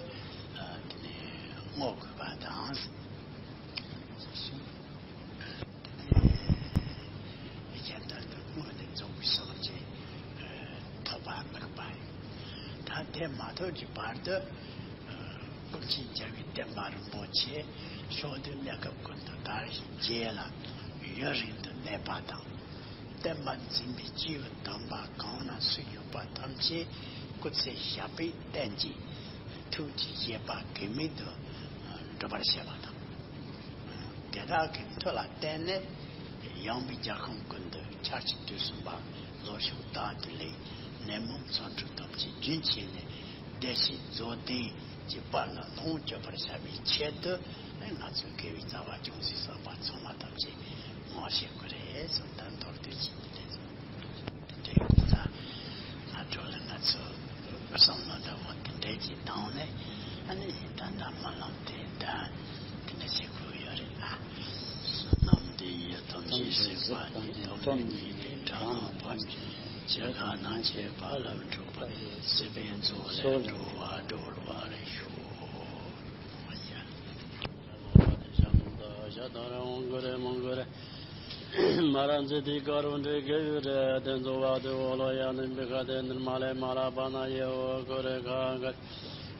དེ་ནས་བསྔོ་དགོས་པ་དང་། གཞན་དག་ཏུ་དངོས་ནས་རྫོགས་པའི་སངས་རྒྱས་ཐོབ་པ་དམིགས་པ་ཡིན། ད་དེ་མ་ཐོབ་ཀྱི་བར་དུ་ཀུན་མཁྱེན་རྒྱལ་བའི་བསྟན་པ་རིན་པོ་ཆེ་ཕྱོགས་དུས་གནས་སྐབས་ཀུན་ཏུ་དར་ཞིང་རྒྱས་ལ་ཡུན་རིང་དུ་གནས་པ་དང་། བསྟན་པ་འཛིན་པའི་སྐྱེས་བུ་དམ་པ་གང་ན་སུ་ཡོད་པ་ཐམས་ཅད་སྐུ་ཚེ་ཞབས་པད་བརྟན་ཅིང་ཐུགས་ཀྱི་བཞེད་པ་གེགས་མེད་དུ་འགྲུབ་པར་བྱེད་པ་དང་། དེ་དག་གི་མཐུ་ལ་བརྟེན་ནས་ཡངས་པའི་རྒྱལ་ཁམས་ཀུན་ཏུ་ཆར་ཆུ་དུས་གསུམ་པ་ལོ་ཕྱུགས་རྟག་ཏུ་ལེགས། ནད་མུག་ཚོགས་དྲུག་ཐམས་ཅད་རྒྱུན་ཆད་ནས་བདེ་གཤེགས་རྫོགས་ལྡན་གྱི་དཔལ་ལ་ལོངས་སྤྱོད་པར་བྱ་བའི་ཆེད་དུ་ང་ཚོས་དགེ་བའི་རྩ་བ་ཅུང་ཟད་བསགས་པ་ཚང་མ་ཐམས་ཅད་བསྔོ་བྱེད་དགོས་རེད་གསུངས། ད་མདོར་བསྡུས་ཅིག་དེ་འདྲའི་ཚོ། དེ་འདྲའི་ཀུན་རྫོབ་སྔ་དྲོ་ལ་ང་ཚོ་བསམ་བློ་འདྲ་བོ་དེ་འདྲའི་ཅིག་བཏང་ནས། ཨ་ནི་ད་ལྟ་སྨོན་ལམ་དེ་ད་དེ་འདྲ་བྱེད་དགོས་ཡོད་རེད་ཨ། བསོད་ནམས་འདི་ཡིས་ཐམས་ཅད་གཟིགས་པ་ཉིད། ཐོབ་ནས་ཉེས་པའི་དགྲ་རྣམས་ཕམ། སྐྱེ་རྒ་ན་འཆིའི་རྦ་རླབས་འཁྲུགས་པ་ཡི། སྲིད་པའི་མཚོ་ལས་འགྲོ་བ་སྒྲོལ་བར་ཤོག། གུ་རེ་མང་གུ་རེ། མ་ར་ཛི་ཏི་ཀ་རུ་འདྲེ་གེ་ཡུ་རེ་དེ་ཚོ་བ་དེ་འོ་ལོ་ཡ་ནི་འབི་ཁ་དེ་ནི་མ་ལེ་མ་ལ་པ་ན་ཡེ་འོ་གུ་རེ་ཁ་ག་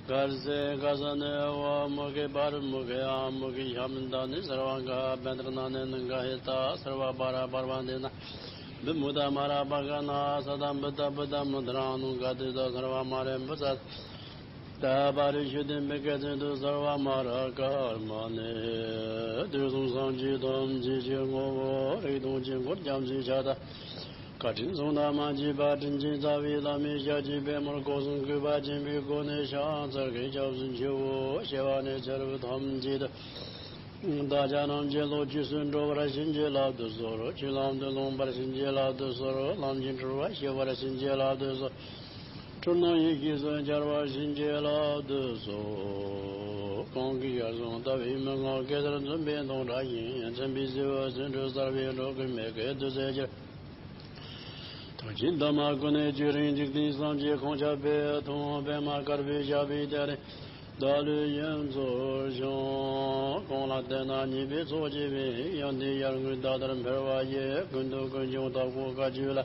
གར་སེ་ག་ས་ནི་འོ་མུ་གེ་བར་མུ་གེ་ཨ་མུ་གེ་ཤམ་ད་ནི་སར་བ་ག་བེ་དར་ན་ནི་ནི་ག་ཧེ་ད་སར་བ་བ་ར་བར་བ་འདི་ན་འདི་མུ་ད་མ་ར་པ་ག་ན་ས་ད་འབུ་ད་བུ་ད་མུ་ད་ར་ནུ་ག་དུ་ད་སར་བ་མ་རེ་འབུ་ས། ད་པ་རི་ཤུ་དེ་མི་སྐད་ཚིག་ཏུ་གསལ་བ་མ་ར་ཀརྨ་ནི། དུས་གསུམ་སངས་རྒྱས་ཐམས་ཅད་ཀྱི་ངོ་བོ། རིགས་དང་དཀྱིལ་འཁོར་རྒྱ་མཚོའི་ཆ་ལྟར། བཀའ་དྲིན་གསུམ་དང་མ་མཆིས་པ། དྲིན་ཅན་རྩ་བའི་བླ་མའི་ཞབས་ཀྱི་པད་མོར་སྐུ་གསུང་གུས་པ་ཆེན་པོས་བསྐོར་ནས་ཕྱག་འཚལ་གྱི་སྐྱབས་སུ་མཆིའོ། ཞེས་པ་ནས་ཚེ་རབས་ཐམས་ཅད་དུ། བདག་ཅག་རྣམས་ཀྱི་བློ་ཆོས་སུ་འགྲོ་བར་བྱིན་གྱིས་བརླབ་ཏུ་གསོལ། ཆོས་ལམ་དུ་ལོངས་པར་བྱིན་གྱིས་བརླབ་ཏུ་གསོལ། ལམ་གྱི་འཁྲུལ་བ་ཞི་བར་བྱིན་གྱིས་བརླབ་ཏུ་གསོལ། འཁྲུལ་སྣང་ཡེ་ཤེས་སུ་འཆར་བར་བྱིན་གྱིས་བརླབ་ཏུ་གསོལ། གང་གིས་ཞལ་གསུམ་བལྟ་བའི་མན་ངག་གེ་སར་འཛིན་པའི་མདངས་བཀྲ་ཞིང་། མཚན་དཔེའི་བྱེ་བས་ཚེ་འཕྲོས་གསལ་བའི་འགྲོ་ཀུན་མི་སྐྱོ་བདུད་རྩིའི་རྒྱུ། ཐུགས་ཀྱི་འདབ་མ་ཀུན་ནས་བསྐྱོད་རིང་འཇིག་རྟེན་སེམས་ཀྱི་ཁོང་ཁྱབ་པའི་ཐུན་མོང་པདྨ་དཀར་པོའི་ཞབས་པད་བསྐྱེད་རིང་བདག་བློའི་ཡུམ་ཚོར་ཞིང་། གང་ལ་བསྟེན་ན་ཉེས་པའི་ཚོགས་ཆད་པའི་ཡོན་ཏན་ཡར་ངོའི་ཟླ་ལྟར་འཕེལ་བ་ཡི། ཀུན་ཏུ་ཀུན་འབྱུང་དྭགས་པོ་བཀའ་བརྒྱུད་ལ།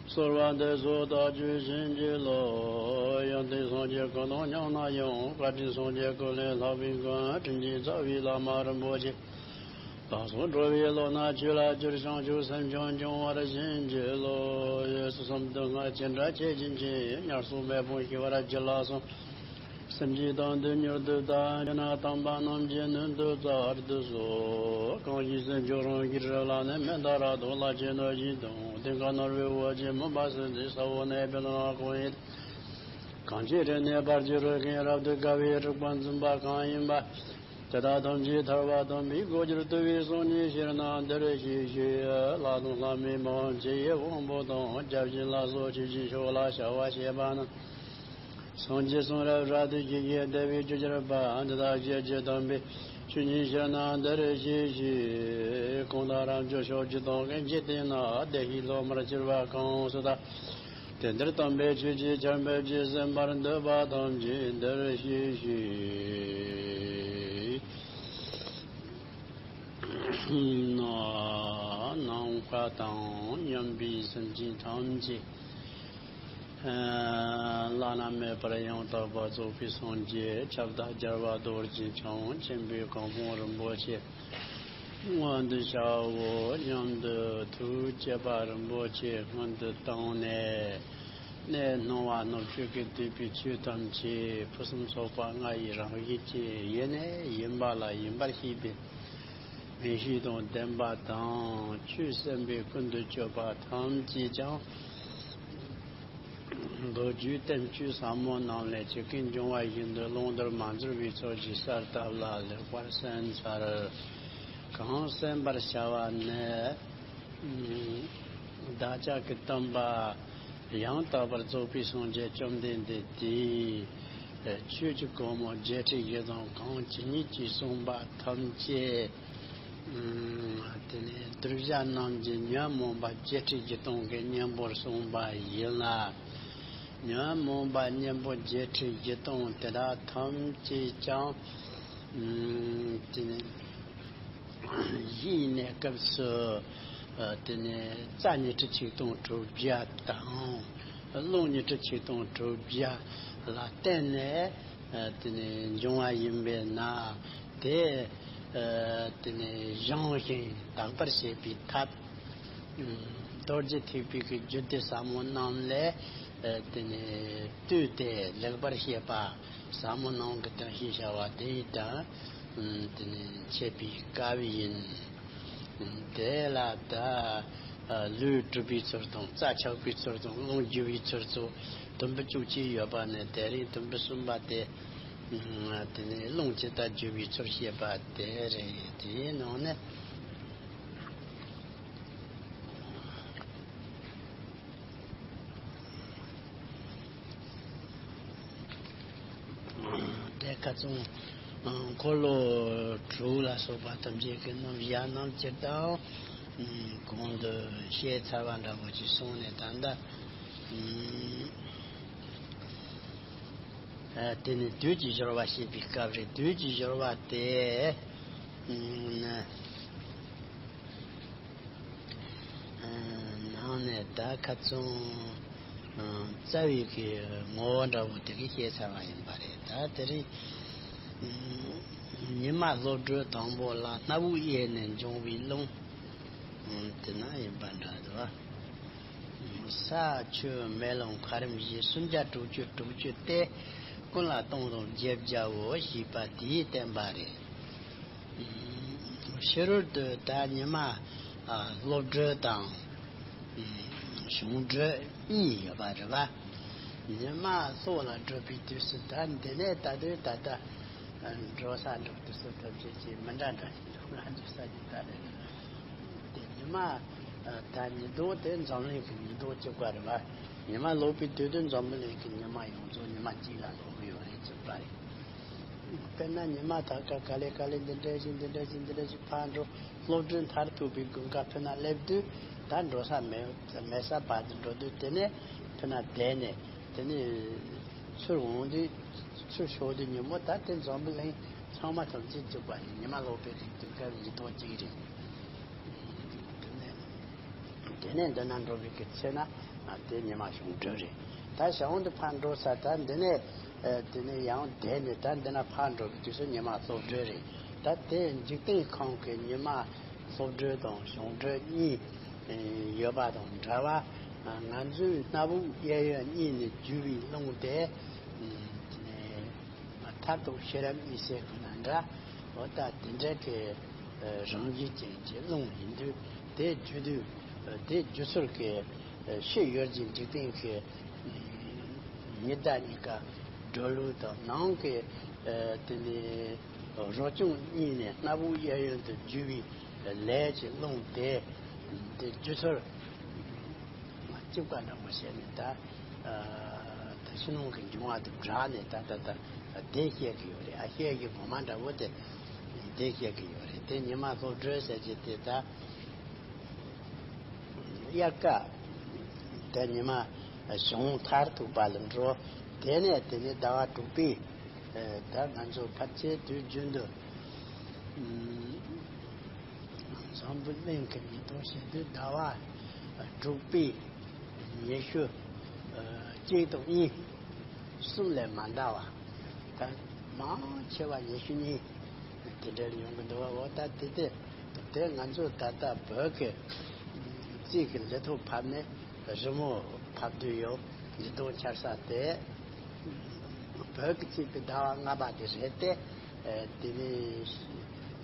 གསོལ་བ་འདེབས་སོ་བདག་རྒྱུད་བྱིན་གྱིས་རློབས། ཡོན་ཏན་སངས་རྒྱས་ཀུན་དང་མཉམ་ན་ཡང་། བཀའ་དྲིན་སངས་རྒྱས་ཀུན་ལས་ལྷག་པའི་མགོན། དྲིན་ཅན་རྩ་བའི་བླ་མ་རིན་པོ་ཆེ། ལགས་སོ། འགྲོ་བའི་བློ་སྣ་ཆོས་ལ་བསྒྱུར་ཞིང་ཆོས་སེམས་ཀྱང་འབྱུང་བར་བྱིན་གྱིས་རློབས། ཡེ་སོ་སམ་དུ་སྔར་ཇི་འདྲ་ཁྱེད་བཞིན་གྱི། ཉར་སོང་མེ་དཔུང་ཞི་བར་གྱུར་ལགས་སོ། སེམས་ཅན་དོན་དུ་མྱུར་དུ་བདག། ཁྱེད་ན་དམ་པ་རྣམས་ཀྱི་སྣོད་དུ་བཙལ་དུ་གསོལ། གང་ཞིག་སེམས་མཆོག་རང་གི་རི་ལ་ནི། མནྡ་ར་དང་ལ་ཆེན་ནོར་བཞིན་དང་། སྟེང་ཁ་ནོར་བུའི་འོད་ཀྱི་མུན་པ་སེལ་མཛད། ས་འོག་ནས་དཔལ་ལ་གང་ཡིན། གང་ཕྱིར་རེ་ནས་བར་གྱི་རོལ་གིན་རབ་ཏུ་དགའ་བའི་རིག་པ་འཛིན་པ་གང་ཡིན་པ། དེ་དག་ཐམས་ཅད་ཐར་པ་དམ་པའི་སྒོ་འགྱུར་བཏུལ་བའི་སྲོག་སྙིང་ཤེར་ན་འདིར་གཤེགས་ཤིག་ལྷ་དང་ལྷ་མིན་མི་དབང་ཆེ་ཡི་དབང་པོ་དང་། བརྒྱ་བྱིན་ལ་སོགས་ཆོས་ཀྱི་མཆོག་ལ་བྱ་བ་བྱེད་པ་རྣམས། སངས་རྒྱས་གསུང་རབ་རབ་ཏུ་ཞུས་ཤིང་བཟླས་པའི་ཆོས་ཀྱི་རིམ་པ་འདི་དག་བཞེད་རྒྱུ་དམ་པའི་ཆོས་ཉིད་ཕྱིར་ན་འདིར་གཤེགས་ཤིག་གང་དག་རབ་འབྱོར་ཕྱོགས་བཅུ་དང་། གང་ཇི་སྟེང་ན་བདེ་གཤེགས་སློབ་མར་གྱུར་པ་གང་སུ་དག་དེ་འདིར་དམ་པའི་ཆོས་ཀྱི་ཆར་འབེབས་ཀྱིས། གསན་པར་འདོད་པ་ཐམས་ཅད་འདིར་གཤེགས་ཤིག་ནམ་མཁའ་དང་མཉམ་པའི་སེམས་ཅན་ཐམས་ཅད། བླ་ན་མེད་པར་ཡང་དག་པར་རྫོགས་པའི་སངས་རྒྱས་ཁྱབ་བདག་རྒྱལ་བ་རྡོ་རྗེ་འཆང་ཆེན་པོའི་གོ་འཕང་རིན་པོ་ཆེ་མངོན་དུ་བྱའོ་སྙམ་དུ་ཐུགས་བསྐྱེད་པ་རིན་པོ་ཆེ་སྔོན་དུ་བཏང་ནས། གནས་སྣང་བ་ནུབ་ཕྱོགས་ཀྱི་འདུས་པའི་ཆོས་ཐམས་ཅད་ཕུན་སུམ་ཚོགས་པ་ལྔ་ཡི་རང་བཞིན་གྱིས་ཡེ་ནས་ཡིན་པ་ལ་ཡིན་པར་ཤེས་པའི་མིག་ཤེས་དང་ལྡན་པ་དང་། ཆོས་གསན་པས་ཀུན་ཏུ་སྤྱོད་པ་ཐམས་ཅད་ཀྱང་། མདོ་རྒྱུད་བསྟན་བཅོས་ཟབ་མོ་རྣམས་ལས་ཇི་སྐད་འབྱུང་བ་བཞིན་དུ་བླང་དོར་མ་འཛོལ་བའི་ཚུལ་གྱིས་གསལ་བཏབ་ལ་ལེགས་པར་གསན་ཚར། གང་གསན་པར་བྱ་བ་ནི། བདག་ཅག་གི་སྟོན་པ་ཡང་དག་པར་རྫོགས་པའི་སངས་རྒྱས་བཅོམ་ལྡན་འདས་དེས་ཆོས་ཀྱི་སྒོ་མོ་བརྒྱད་ཁྲི་བཞི་སྟོང་གང་ཇི་སྙེད་ཀྱིས་གསུངས་པ་ཐམས་ཅད། དེ་ནས་གདུལ་བྱ་རྣམས་ཀྱི་ཉོན་མོངས་པ་བརྒྱད་ཁྲི་བཞི་སྟོང་གི་གཉེན་པོར་གསུངས་པ་ཡིན་ལ། ཉོན་མོངས་པ་གཉེན་པོ་བརྒྱད་ཁྲི་བཞི་སྟོང་དེ་དག་ཐམས་ཅད་ཀྱང་། དེ་ནས། གཞི་ཡེ་ནས་སྐབས་སུ། དེ་ནས་རྩ་ཉི་ཁྲི་ཆིག་སྟོང་དྲུག་བརྒྱ་དང་། རླུང་ཉི་ཁྲི་ཆིག་སྟོང་དྲུག་བརྒྱ་ལ་བརྟེན་ནས། དེ་ནས་འབྱུང་བ་ཡིན་པས་ན། དེ། དེ་ནས་བཞེངས་ཤིང་དག་པར་བྱེད་པའི་ཐབས། རྡོ་རྗེ་ཐེག་པའི་གི་རྒྱུད་སྡེ་ཟབ་མོ་རྣམས་ལས། དེ་ནས་བཏུས་ཏེ་ལེགས་པར་བཤད་པ་ཟབ་མོ་རྣམས་ཀྱི་དོན་ཞེས་བྱ་བ་དེ་ཡི་དོན། དེ་ནས་འཆད་པའི་སྐབས་ཡིན། དེ་ལ་ད་ལུས་གྲུབ་པའི་ཚུལ་དང་རྩ་ཆག་པའི་ཚུལ་དང་རླུང་རྒྱུ་བའི་ཚུལ་སོགས་དུམ་བུ་བཅུ་གཅིག་ཡོད་པ་ནས། དེ་རིང་དུམ་བུ་གསུམ་པ་དེ། དེ་ནས་རླུང་ཇི་ལྟར་རྒྱུ་བའི་ཚུལ་བཤད་པ་དེ་རེད། དེའི་ནང་ནས། དེ་ཁ་ཚང་འཁོར་ལོ་དྲུག་ལ་སོགས་པ་ཐམས་ཅད་ཀྱི་རྣམ་གཞག་རྣམས་སྤྱིར་བཏང་གོང་དུ་བཤད་ཚར་བ་འདྲ་པོ་ཅིག་སོང་ནས། ད་ལྟ་དེ་ནི་དུས་ཀྱི་སྦྱོར་བ་བཤད་པའི་སྐབས་རེད། དུས་ཀྱི་སྦྱོར་བ་དེ། ནས་ད་ཁ་ཚོན་རྩ་བའི་གི་ངོ་བོ་འདྲ་བོ་དེ་གི་བཤད་ཚར་བ་ཡིན་པ་རེད། ད་དེ་རིང་ཉི་མ་སློབ་གྲྭ་དང་པོ་ལ་སྣ་བུག་གཡས་ནས་འབྱུང་བའི་རླུང་དེ་ན་ཡིན་པ་འདྲ་འདུག་ས་ཆུ་མེ་རླུང་མཁའ་རིམ་བཞི་སུམ་བརྒྱ་དྲུག་ཅུ་དྲུག་ཅུ་སྟེ། ཀུན་ལ་སྟོང་དང་བརྒྱད་བརྒྱའོ་ཞེས་པ་དེའི་བསྟན་པ་རེད། ཕྱི་རོལ་དུ་ད་ཉི་མ་ཨ་སློབ་གྲྭ་དང་ཨ་གཞུང་གྲྭ་གཉིས་ཡོད་པ་རེད་པ། ཉི་མ་སློབ་ལ་འགྲོ་བའི་དུས་སུ་ད་འདི་ནས་ད་དུས་ད་ལྟ་འགྲོ་ས་འགྲོ་དུས་སུ་ཐམས་ཅད་ཀྱི་མི་འདྲ་འདྲ་ཞིག་འདུག་ང་འགྲོ་ས་ཀྱི་ད་རེད། དེ་ཉི་མ་ཨ་ད་ཉི་ལྡོག་དེ་འཛམ་གླིང་གི་ཉི་ལྡོག་གཅིག་པ་རེད་པ། ཉི་མ་ལོག་པའི་དུས་དུས་འཛམ་བུ་གླིང་གི་ཉི་མ་ཡོངས་རྫོགས་ཉི་མ་གཅིག་ལ་ལོག་གི་ཡོད་རེད་ཅེས་པ་རེད། དཔེར་ན་ཉི་མ་དག་ཀ་ག་ལེ་ག་ལེ་འདི་འདྲ་ཞིག་འདི་འདྲ་ཞིག་འདི་འདྲ་ཞིག་ཕར་འགྲོ། སློབ་གྲྭའི་མཐར་ཐུག་པའི་དགུན་ཁ་ཕུ་ན་སླེབས་དུས་ད་འགྲོ་ས་མེད་མེད་ས་བར་དུ་འགྲོ་དུས་དེ་ནས་ཕུ་ན་བསྡད་ནས་དེ་ནས་ཚུར་འོང་དུས་ཚུར་ཤོག་དུས་ཉིན་མོ་ད་དེ་འཛམ་བུ་གླིང་ཚང་མ་ཐམས་ཅད་གཅིག་པ་རེད། ཉི་མ་ལོག་པའི་རིང་དུས་སྐབས་ཉི་ལྡོག་གཅིག་རེད། དེ་ནས་དེ་ནས་འདི་ན་འགྲོ་བའི་གི་ཚེ་ན་ཨ་དེ་ཉི་མ་གཞུང་གྲྭ་རེད། ད་ཞང་དུ་ཕར་འགྲོ་ས་ད་འདི་ནས་ཨ་དེ་ནས་ཡང་དེ་ནས་ད་འདི་ན་ཕར་འགྲོ་བའི་དུས་སུ་ཉི་མ་སློབ་གྲྭ་རེད། ད་དེ་འཇིག་རྟེན་ཁམས་ཀྱི་ཉི་མ་སློབ་གྲྭ་དང་གཞུང་གྲྭ་གཉིས་ཨ་ཡོད་པ་དང་འདྲ་བ། ང་ཚོའི་སྣ་བུག་གཡས་གཡོན་གཉིས་ནས་རྒྱུ་བའི་རླུང་དེ་ཨ་དེ་ནས། མཐར་ཐུག་ཤེས་རབ་གཉིས་སེ་ཁོ་ན་འདྲ། འོ་ད་དེ་འདྲ་གི་རང་བཞིན་ཅན་གྱི་རླུང་ཡིན་དུས་དེ་རྒྱུ་དུས་དེ་རྒྱུ་ཚུལ་གྱི་ཕྱི་ཡུལ་གྱི་འཇིག་རྟེན་གྱི་ཉི་ཟླ་གཉིས་ཀ་འགྲོ་ལུགས་དང་ནང་གི་དེ་ནི་རོ་བྱུང་གཉིས་ནས་སྣ་བུག་གཡས་གཡོན་དུ་རྒྱུ་བའི་ལས་ཀྱི་རླུང་དེ་དེ་རྒྱུ་ཚུལ་གཅིག་པ་འདྲ་མོ་བྱས་ནས་ད། ད་ཕྱི་ནང་གི་འབྱུང་བ་དང་སྦྲགས་ནས་ད་ད་ད་དེ་བཤད་ཀྱི་ཡོད་རེད། ཨ་བཤད་ཀྱི་དགོས་མ་འདྲ་བོ་དེ་དེ་བཤད་ཀྱི་ཡོད་རེད། དེ་ཉི་མ་སློབ་གྲྭ་ཟེར་གྱི་དེ་ད་དབྱར་ཁ་དེ་ཉི་མ་གཞུང་མཐར་ཐུག་པ་ལ་འགྲོ། དེ་ནས་དེ་ནས་ཟླ་བ་དྲུག་པའི་ད་ང་ཚོ་ཕལ་ཆེར་དུས་རྒྱུན་དུ། འཛམ་བུ་གླིང་གི་ཉིས་སྟོང་ཞེ་དུས་ཟླ་བ་དྲུག་པའི་ཉི་ཤུ་གཅིག་དང་གཉིས་གསུམ་ལས་མ་འདའ་བ། ད་མང་ཆེ་བ་ཉི་ཤུ་གཉིས་དེ་འདྲ་ཡོང་གི་འདུག་བ། འོ་ད་དེ་དེ་དེ་ང་ཚོ་ད་ལྟ་བོད་ཀྱི་རྩིས་ཀྱི་ལི་ཐོ་ཕབ་ནས་རི་མོ་ཕབ་དུས་ཡོད་ཉིས་སྟོང་འཆར་ས་དེ། བོད་ཀྱི་རྩིས་པའི་ཟླ་བ་ལྔ་པ་དེ་རེད་དེ། དེ་ནས་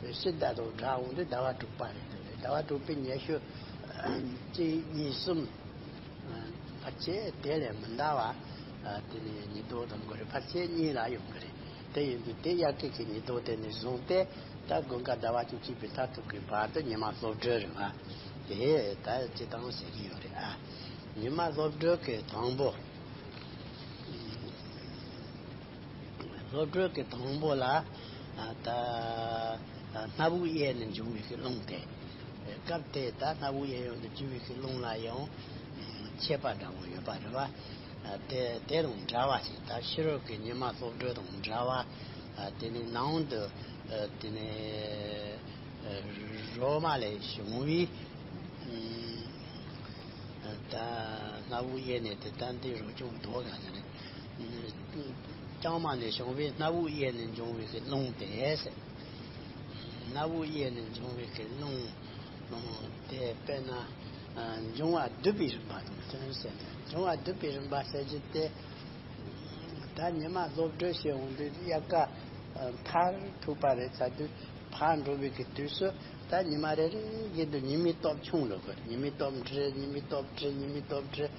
ཕྱི་ཟླ་དང་སྦྲགས་འོང་དུས་ཟླ་བ་དྲུག་པ་རེད། དེ་རེད། ཟླ་བ་དྲུག་པའི་ཉི་ཤུ་གཅིག་གཉིས་གསུམ་ཕལ་ཆེར་དེ་ལས་མི་འདའ་བ། དེ་ནས་ཉི་ལྡོག་དང་གོ་རེ་ཕལ་ཆེར་གཉིས་ལ་ཡོང་གི་རེད། དེ་ཡིན་དུས་དེ་དབྱར་ཁའི་གི་ཉི་ལྡོག་དེ་ནས་བཟུང་སྟེ་ད་དགུན་ཁ་ཟླ་བ་བཅུ་གཅིག་པའི་མཐར་ཐུག་གི་བར་དུ་ཉི་མ་སློབ་གྲྭ་རེད་བ། དེ་ད་སྤྱི་བཏང་ཟེར་གྱི་ཡོད་རེད་ཨ། ཉི་མ་སློབ་གྲྭ་གི་དང་པོ། སློབ་གྲྭ་གི་དང་པོ་ལ་ད་སྣ་བུག་གཡས་ནས་འབྱུང་བའི་གི་རླུང་དེ། སྐབས་དེ་ད་སྣ་བུག་གཡས་གཡོན་དུ་རྒྱུ་བའི་གི་རླུང་ལ་ཡང་ཁྱད་པར་འདྲ་བོ་ཡོད་པ་རེད་བ། དེ་དེ་དང་འདྲ་བ་ཞིག་ད་ཕྱི་རོལ་གྱི་ཉི་མ་སློབ་གྲྭ་དང་འདྲ་བ། དེ་ནས་ནང་དུ་དེ་ནས་རོ་མ་ལས་བྱུང་བའི་ད་སྣ་བུག་གཡས་ནས་དེ་ད་འདི་རོ་ཅུང་ལྡོག་ག་ཟེར་ནས་རྐྱང་མ་ནས་བྱུང་བའི་སྣ་བུག་གཡས་ནས་འབྱུང་བའི་གི་རླུང་དེ་ཟེར། སྣ་བུག་གཡས་ནས་འབྱུང་བའི་གི་རླུང་དེ་དཔེར་ན་འབྱུང་བ་སྡུད་པའི་རིམ་པ་དང་མཐུན་ཟེར་ནས་འབྱུང་བ་སྡུད་པའི་རིམ་པ་ཟེར་གྱི་དེ། ད་ཉི་མ་སློབ་གྲྭ་ཞེས་འོང་དུས་དབྱར་ཁ་མཐར་ཐུག་པ་རེད་ཚར་དུས་ཕར་འགྲོ་བའི་གི་དུས་སུ་ད་ཉི་མ་རེ་རེ་བཞིན་དུ་ཉི་མའི་སྟོབས་ཆུང་རུ་འགྲོ། ཉི་མའི་སྟོབས་འཕྲི། ཉི་མའི་སྟོབས་འཕྲི། ཉི་མའི་སྟོབས་འཕྲི།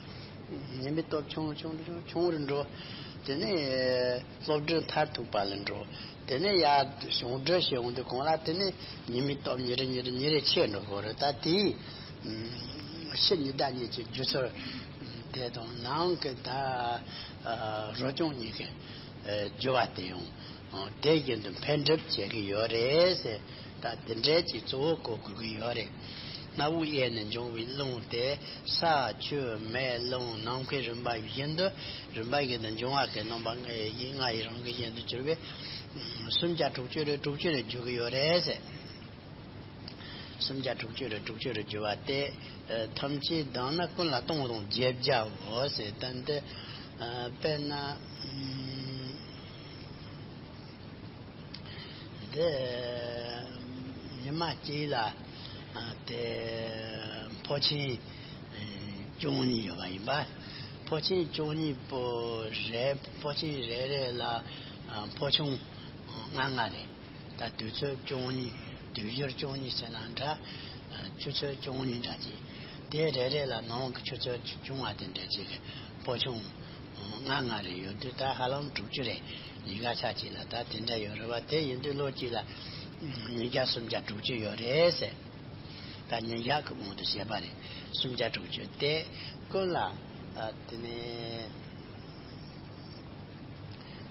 ཉི་མའི་སྟོབས་ཆུང་ཆུང་ཆུང་ཆུང་རུ་འགྲོ། དེ་ནས་སློབ་གྲྭའི་མཐར་ཐུག་པ་ལ་འགྲོ། དེ་ནས་ཡར་གཞུང་གྲྭ་ཞེས་འོང་དུས་གོང་ལ་དེ་ནས་ཉི་མའི་སྟོབས་ཉིན་རེ་ཉིན་རེ་ཉིན་རེ་ཆེ་འགྲོ་དགོས་རེད། ད་དེའི་ཕྱི་ཉི་ཟླ་གཉིས་ཀྱི་རྒྱུ་ཚོར་དེ་དང་ནང་གི་ད་རོ་ཅུང་གཉིས་ཀྱི་རྒྱུ་བ་དེ་ཡང་དེ་བཞིན་དུ་འཕེལ་འགྲིབ་བྱེད་ཀྱི་ཡོད་རེད་ཟེར། ད་དེ་འདྲའི་ཅིག་གཙོ་བོ་གོ་དགོས་ཀྱི་ཡོད་རེད། སྣ་བུག་གཡས་ནས་འབྱུང་བའི་རླུང་དེ་ས་ཆུ་མེ་རླུང་ནམ་མཁའི་རིམ་པ་བཞིན་དུ་རིམ་པ་བཞིན་དུ་འབྱུང་བ་གི་རྣམ་པ་ལྔ་ཡི་རང་བཞིན་དུ་གྱུར་པའི་སུམ་བརྒྱ་དྲུག་ཅུ་རེ་དྲུག་ཅུ་རེ་འཇུག་གི་ཡོད་རེད་ཟེར། སུམ་བརྒྱ་དྲུག་ཅུ་རེ་དྲུག་ཅུ་རེ་བསྒྱུར་བ་དེ། ཨ། ཐམས་ཅད་བསྡོམས་ན་ཀུན་ལ་སྟོང་དང་བརྒྱད་བརྒྱའོ་ཟེར། ད་འདི། ཨ། དཔེར་ན། ཨམ། འདི་ཉི་མ་གཅིག་ལ། ཨ། དེ་འཕོ་ཆེན་བཅུ་གཉིས་ཡོད་པ་ཡིན་པ། འཕོ་ཆེན་བཅུ་གཉིས་པོ་རེ། འཕོ་ཆེན་རེ་རེ་ལ། ཨ། འཕོ་ཆུང་ལྔ་ལྔ་རེ། ད་དུས་ཚོད་བཅུ་གཉིས། དུས་སྦྱོར་བཅུ་གཉིས་ཟེར་ན་འདྲ། ཨ། ཆུ་ཚོད་བཅུ་གཉིས་འདྲ་ཅིག་དེ་རེ་རེ་ལ་ནང་གི་ཆུ་ཚོད་བྱུང་བ་དེ་འདྲ་ཅིག་གི་འཕོ་ཆུང་ལྔ་ལྔ་རེ་ཡོད་དུས། ད་ཧ་ལམ་དྲུག་ཅུ་རེ། ཉིས་བརྒྱ་ཆ་གཅིག་ལ་ད་དེ་འདྲ་ཡོད་རེད་བ། དེ་ཡིན་དུས་ལོ་གཅིག་ལ་ཉིས་བརྒྱ་སུམ་བརྒྱ་དྲུག་ཅུ་ཡོད་རེད་ཟེར། ད་ཉིས་བརྒྱ་གི་དབང་དུ་བྱས་པ་རེད། སུམ་བརྒྱ་དྲུག་ཅུ་དེ་ཀུན་ལ། ཨ། དེ་ནས་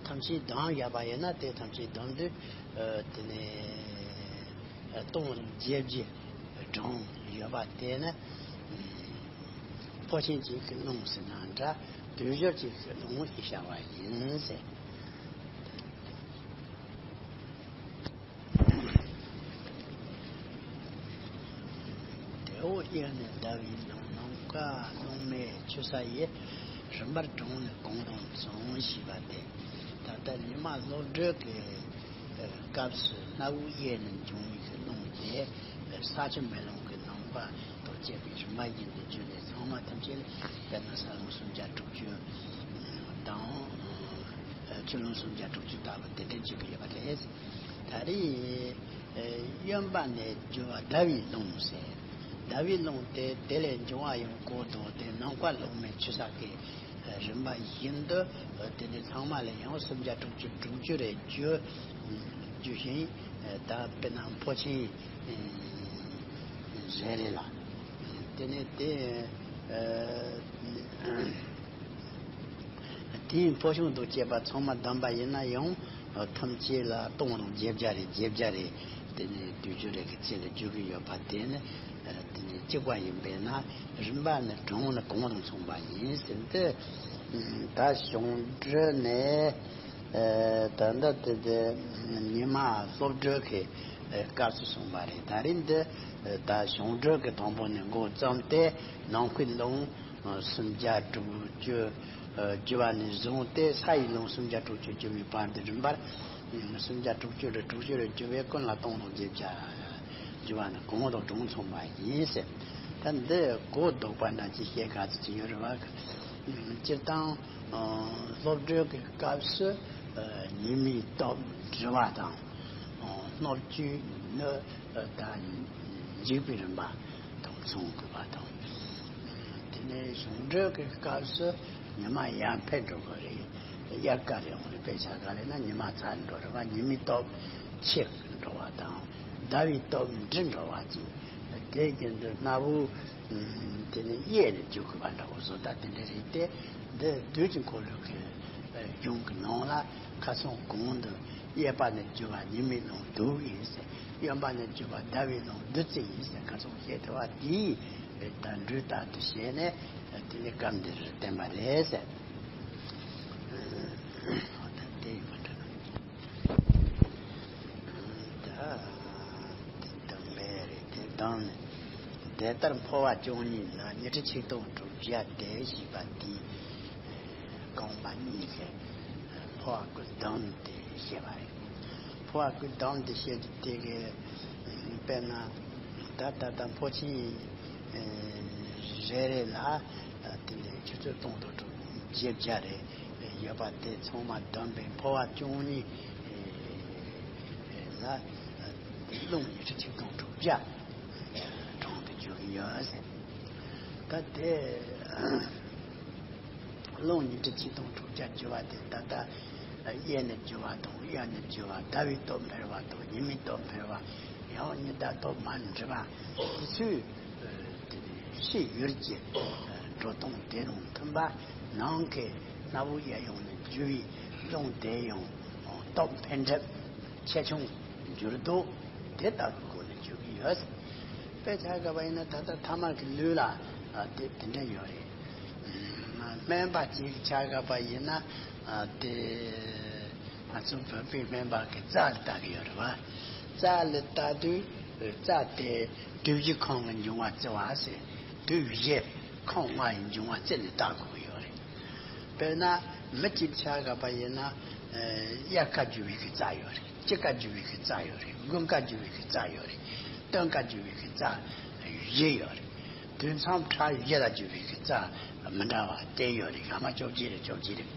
ཐམས་ཅད་བསྡོམས་བཞག་པ་ཡིན་ན། དེ་ཐམས་ཅད་བསྡོམས་དུས། ཨ། དེ་ནས་སྟོང་དང་བརྒྱད་བརྒྱའི་གྲངས་ཡོད་པ་དེ་ནི། ཨ། འཕོ་ཆེན་གཅིག་གི་རླུང་ཟེར་ན་འདྲ། དུས་སྦྱོར་གཅིག་གི་རླུང་ཞེས་བྱ་བ་ཡིན་ཟེར། དེའོ། དབྱེར་ནི་ཟླ་བའི་རླུང་། ནམ་མཁའ་རླུང་མེ་ཆུ་ས་ཡི། རིམ་པར་གྲངས་ནི་གང་དང་མཚུངས་ཞེས་པ་སྟེ། ད་ལྟ་ཉི་མ་སློབ་གྲྭའི་སྐབས་སུ་སྣ་བོའི་དབྱེར་ནས་འབྱུང་བའི་རླུང་དེ་ས་ཆུ་མེ་རླུང་གི་རྣམ་པ་དང་བཅས་པའི་རིམ་པ་བཞིན་དུ་བརྗོད་ནས། ཚང་མ་ཐམས་ཅད་ལ། དཔེར་ན་ས་རླུང་སུམ་བརྒྱ་དྲུག་ཅུ་དང་། ཆུ་རླུང་སུམ་བརྒྱ་དྲུག་ཅུ་ལྟ་བུ་དེ་འདྲ་བརྗོད་ཀྱི་ཡོད་པ་རེད། ད་རེས། ཨ། གཡོན་པ་ནས་རྒྱུ་བ་ཟླ་བའི་རླུང་ཟེར། ཟླ་བའི་རླུང་དེ་དེ་ལས་འབྱུང་བ་ཡང་གང་དང་། དེ་ནམ་མཁའ་རླུང་མེ་ཆུ་ས་གི་རིམ་པ་བཞིན་དུ། དེ་ནས་ཚང་མ་ལ་ཡང་སུམ་བརྒྱ་དྲུག་ཅུ་དྲུག་ཅུ་རེ་བརྗོད། བརྗོད་བཞིན། ད་དཔེར་ན་འཕོ་ཆེན་རེ་རེ་ལ། དེ་ནས་དེ། ཨ། དེའི་འཕོ་ཆུང་དང་བཅས་པ་ཚང་མ་བསྡོམས་པ་ཡིན་ན་ཡང་། ཨ། ཐམས་ཅད་ལ་སྟོང་དང་བརྒྱད་བརྒྱ་རེ། བརྒྱད་བརྒྱ་རེ། དེ་ནས་དུས་སྦྱོར་རེ་གི་ཚད་ལ་བརྗོད་ཀྱི་ཡོད་པ་དེ་ནི། ཨ། དེ་ནས་གཅིག་པ་ཡིན་པས་ན། རིམ་པ་ནི་གྲངས་ནི་གང་དང་མཚུངས་པ་ཡིན་ཟེར། འདི་ད་གཞུང་འགྲེལ་ནས། ཨ། ད་ལྟ་དེ་དེ་ཉི་མ་སློབ་གྲྭའི་སྐབས་སུ་གསུངས་པ་རེད། ད་རེས་འདི། ཨ། ད་གཞུང་འགྲེལ་གྱི་དང་པོ་ནས་འགོ་བརྩམས་ཏེ། ནམ་མཁའི་རླུང་སུམ་བརྒྱ་དྲུག་ཅུ་བརྒྱུ་བ་ནས་བཟུང་སྟེ། ས་ཡི་རླུང་སུམ་བརྒྱ་དྲུག་ཅུ་བརྒྱུ་བའི་བར་དུ། རིམ་པར་སུམ་བརྒྱ་དྲུག་ཅུ་རེ་དྲུག་ཅུ་རེ་བརྒྱུ་བས་ཀུན་ལ་སྟོང་དང་བརྒྱད་བརྒྱ་བརྒྱུ་བ་ནི་གང་དང་གྲངས་མཚུངས་པ་ཡིན་ཟེར། ད་འདི་གོ་ལྡོག་པ་འདྲ་ཅིག་བཤད་ག་ཚོད་ཅིག་ཡོད་རེད་བ། སྤྱིར་བཏང་སློབ་གྲྭའི་སྐབས་སུ་ཉི་མའི་སྟོབས་འབྲི་བ་དང་། སྣོད་བཅུད་ནི་ད་འཇིག་པའི་རིམ་པ་དང་མཚུངས་དགོས་པ་དང་། དེ་ནས་གཞུང་འགྲེལ་གྱི་སྐབས་སུ་ཉི་མ་ཡར་འཕེལ་འགྲོ་གི་རེད། དབྱར་ཁ་རེད། འོང་རེད། དཔེ་ཆ་ག་རེ་ན་ཉི་མ་ཚ་འགྲོ་རེད་བ། ཉི་མའི་སྟོབས་ཆེ་འགྲོ་བ་དང་། ཟླ་བའི་སྟོབས་འབྲི་འགྲོ་བ་ཅིག་དེ་བཞིན་དུ་སྣ་བོ། ཨ། དེ་ནས་གཡས་ནས་རྒྱུ་དགོས་པ་འདྲ་བོ་བཟོ། ད་དེ་འདྲ་རེད་དེ། འདི་བདུད་ཀྱི་འཁོར་ལོ་གི་གཞུང་གི་ནང་ལ་ཁ་སང་གོང་དུ། གཡས་པ་ནས་རྒྱུ་བ་ཉི་མའི་རླུང་བདུད་ཡིན་ཟེར། གཡོན་པ་ནས་རྒྱུ་བ་ཟླ་བའི་རླུང་བདུད་རྩི་ཡིན་ཟེར། ཁ་སང་བཤད་ཐུབ་པ་དེའི་ད་འགྲོས་ལྟར་དུ་བྱས་ནས། དེ་ནས་སྐབས་འདིར་བསྟན་པ་རེད་ཟེར། ད་དེ་ཡིན་པ་འདྲ། ད་དེ་དང་འབྲེལ་རེད། དེ་དང་ནི། དེ་ལྟར་འཕོ་བ་བཅུ་གཉིས་ནི། ཉི་ཁྲི་ཆིག་སྟོང་དྲུག་བརྒྱ་སྟེ་ཞེས་པ་དེའི་རྐང་པ་གཉིས་ཀྱི་འཕོ་བ་ཀུན་བསྡོམས་ཏེ་བཤད་པ་རེད། འཕོ་བ་ཀུན་བསྡོམས་ཏེ་བཤད་རྒྱུ་དེ་གི། དཔེར་ན་ད་ད་ལྟ་འཕོ་ཆེན་རེ་རེ་ལ། དེ་ནས་ཆུ་ཚོད་སྟོང་དང་དྲུག་བརྒྱད་བརྒྱ་རེ་ཡོད་པ་དེ་ཚང་མ་བསྡོམས་པས་འཕོ་བ་བཅུ་གཉིས་ལ་རླུང་ཉི་ཁྲི་ཆིག་སྟོང་དྲུག་བརྒྱ་གྲངས་དུ་འཇོག་གི་ཡོད་ཟེར། ད་དེ་རླུང་ཉི་ཁྲི་ཆིག་སྟོང་དྲུག་བརྒྱ་རྒྱུ་བ་དེ། ད་ལྟ་གཡས་ནས་རྒྱུ་བ་དང་། གཡོན་ནས་རྒྱུ་བ། ཟླ་བའི་སྟོབས་འཕེལ་བ་དང་། ཉི་མའི་སྟོབས་འཕེལ་བ། ཡང་ཉི་ཟླ་སྟོབས་མར་འགྲིབ་པ། དེ་ཚོའི་དེ་ཕྱི་ཡུལ་གྱི་འགྲོ་སྟངས་དེ་དང་མཐུན་པ། ནང་གི་སྣ་བོ་གཡས་གཡོན་ནས་རྒྱུ་བའི་རླུང་དེ་ཡང་སྟོབས་འཕེལ་འགྲིབ་ཆེ་ཆུང་འགྱུར་ལྡོག་དེ་ལྟ་བུའི་སྒོ་ནས་འཇོག་གི་ཡོད། དཔེ་ཆ་ག་བ་ཡིན་ན་ད་ལྟ་ཐ་མལ་གྱི་ལུས་ལ། ཨ། དེ་དེ་འདྲ་ཡོད་རེད། སྨན་པ་གཅིག་ཆ་ག་བ་ཡིན་ན། ཨ། དེ་ང་ཚོ་བོད་པའི་སྨན་པ་གི་རྩ་ལ་ལྟ་གི་ཡོད་རེད་བ། རྩ་ལ་ལྟ་དུས་ རྩ་དེ་དུས་བཞི་ཁོང་གི་འབྱུང་བ་བརྩི་བ་ཟེར། དུས་བཞི་ཁོང་ལྔ་ཡི་འབྱུང་བ་བརྩི་ནས་བལྟ་དགོས་ཀྱི་ཡོད་རེད། དཔེར་ན་མི་གཅིག་ཆ་བཞག་པ་ཡིན་ན། དབྱར་ཁ་རྒྱུ་བའི་གི་རྩ་ཡོད་རེད། དཔྱིད་ཁ་རྒྱུ་བའི་གི་རྩ་ཡོད་རེད། དགུན་ཁ་རྒྱུ་བའི་གི་རྩ་ཡོད་རེད། སྟོན་ཁ་རྒྱུ་བའི་གི་རྩ་བཞི་ཡོད་རེད། དུས་མཚམས་ཕྲ་བཞི་ལ་རྒྱུ་བའི་གི་རྩ་མི་འདྲ་བ་དེ་ཡོད་རེད། ཡང་ན་བཅོ་བརྒྱད་རེད། བཅོ་བརྒྱད་རེད།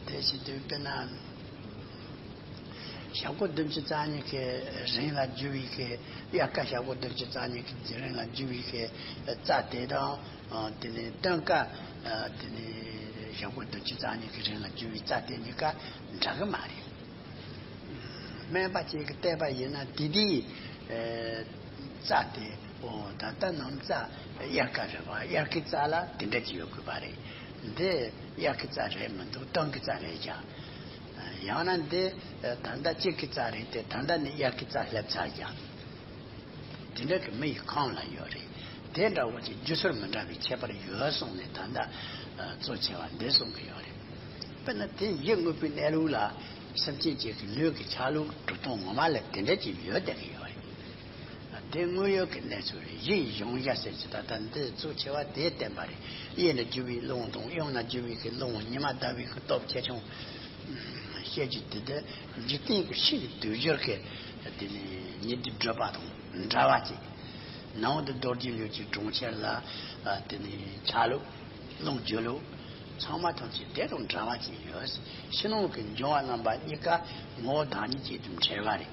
དེ་བཞིན་དུ་དཔེར་ན། ཞག་པོ་བདུན་ཅུ་རྩ་གཉིས་ཀྱི་རིང་ལ་རྒྱུ་བའི་གི། དབྱར་ཁ་ཞག་པོ་བདུན་ཅུ་རྩ་གཉིས་ཀྱི་རིང་ལ་རྒྱུ་བའི་གི་རྩ་དེ་དང་། དེ་ནས་སྟོན་ཁ། དེ་ནས་ཞག་པོ་བདུན་ཅུ་རྩ་གཉིས་ཀྱི་རིང་ལ་རྒྱུ་བའི་རྩ་དེ་གཉིས་ཀ་འདྲ་གི་མ་རེད། སྨན་པ་ཅིག་གིས་བལྟས་པ་ཡིན་ན་དེ་དེའི་རྩ་དེ། འོ་ད་ལྟ་ནམ་རྩ་དབྱར་ཁ་རེད་བ། དབྱར་ཁའི་རྩ་ལ་དེ་འདྲ་ཅིག་ཡོད་དགོས་པ་རེད། འདི་དབྱར་ཁའི་རྩ་རེད་མི་འདུག། སྟོན་ཁའི་རྩ་རེད་ཀྱང་། ཡང་ན་འདི་ད་ལྟ་དཔྱིད་ཀྱི་རྩ་རེད་དེ། ད་ལྟ་ནི་དབྱར་ཁའི་རྩ་སླེབས་ཚར་ཀྱང་། དེ་འདྲ་གི་མི་ཡི་ཁམས་ལ་ཡོད་རེད། དེ་འདྲ་བོ་ཅིག་རྒྱུ་ཚོར་མི་འདྲ་བའི་ཁྱད་པར་ཡོད་གསུངས་ནས། ད་ལྟ་གཙོ་ཆེ་བ་འདི་གསུང་གི་ཡོད་རེད། དཔེར་ན་དེ་ཡིད་དངོས་པོའི་གནས་ལུགས་ལ། སེམས་ཅན་གཅིག་གི་ལུས་ཀྱི་ཆ་ལུགས་གྲུབ་སྟངས་ངོ་མ་ལ་དེ་འདྲ་ཅིག་ཡོད་བསྡད་ཀྱི་ཡོད་རེད། དེ་དངོས་ཡོད་ཀྱི་གནས་ཚུལ་རེད། ཡིད་གཞུང་བཞག་ཟེར་གྱི། ད་ལྟ་འདི་གཙོ་ཆེ་བ་དེ་བསྟན་པ་རེད། གཡས་ནས་རྒྱུ་བའི་རླུང་དང་གཡོན་ནས་རྒྱུ་བའི་གི་རླུང་། ཉི་མ་ཟླ་བའི་གི་སྟོབས་ཆེ་ཆུང་བཤད་རྒྱུ་དེ། དེ་འཇིག་རྟེན་གྱི་ཕྱི་གི་དུས་སྦྱོར་གྱི་དེ་ནས་ཉི་ཟླའི་བགྲོད་པ་དང་འདྲ་བ་ཅིག། ནང་དུ་རྡོ་རྗེ་ལུས་ཀྱི་གྲོང་ཁྱེར་ལ་དེ་ནས་ཆ་ལུགས། རླུང་རྒྱུ་ལུགས། ཚང་མ་ཐམས་ཅད་དེ་དང་འདྲ་བ་ཅིག་ཡོད། ཕྱི་ནང་གི་འབྱུང་བ་རྣམ་པ་གཉིས་ཀ་ངོ་བོ་བདག་ཉིད་ཅན་དུ་འབྲེལ་བ་རེད།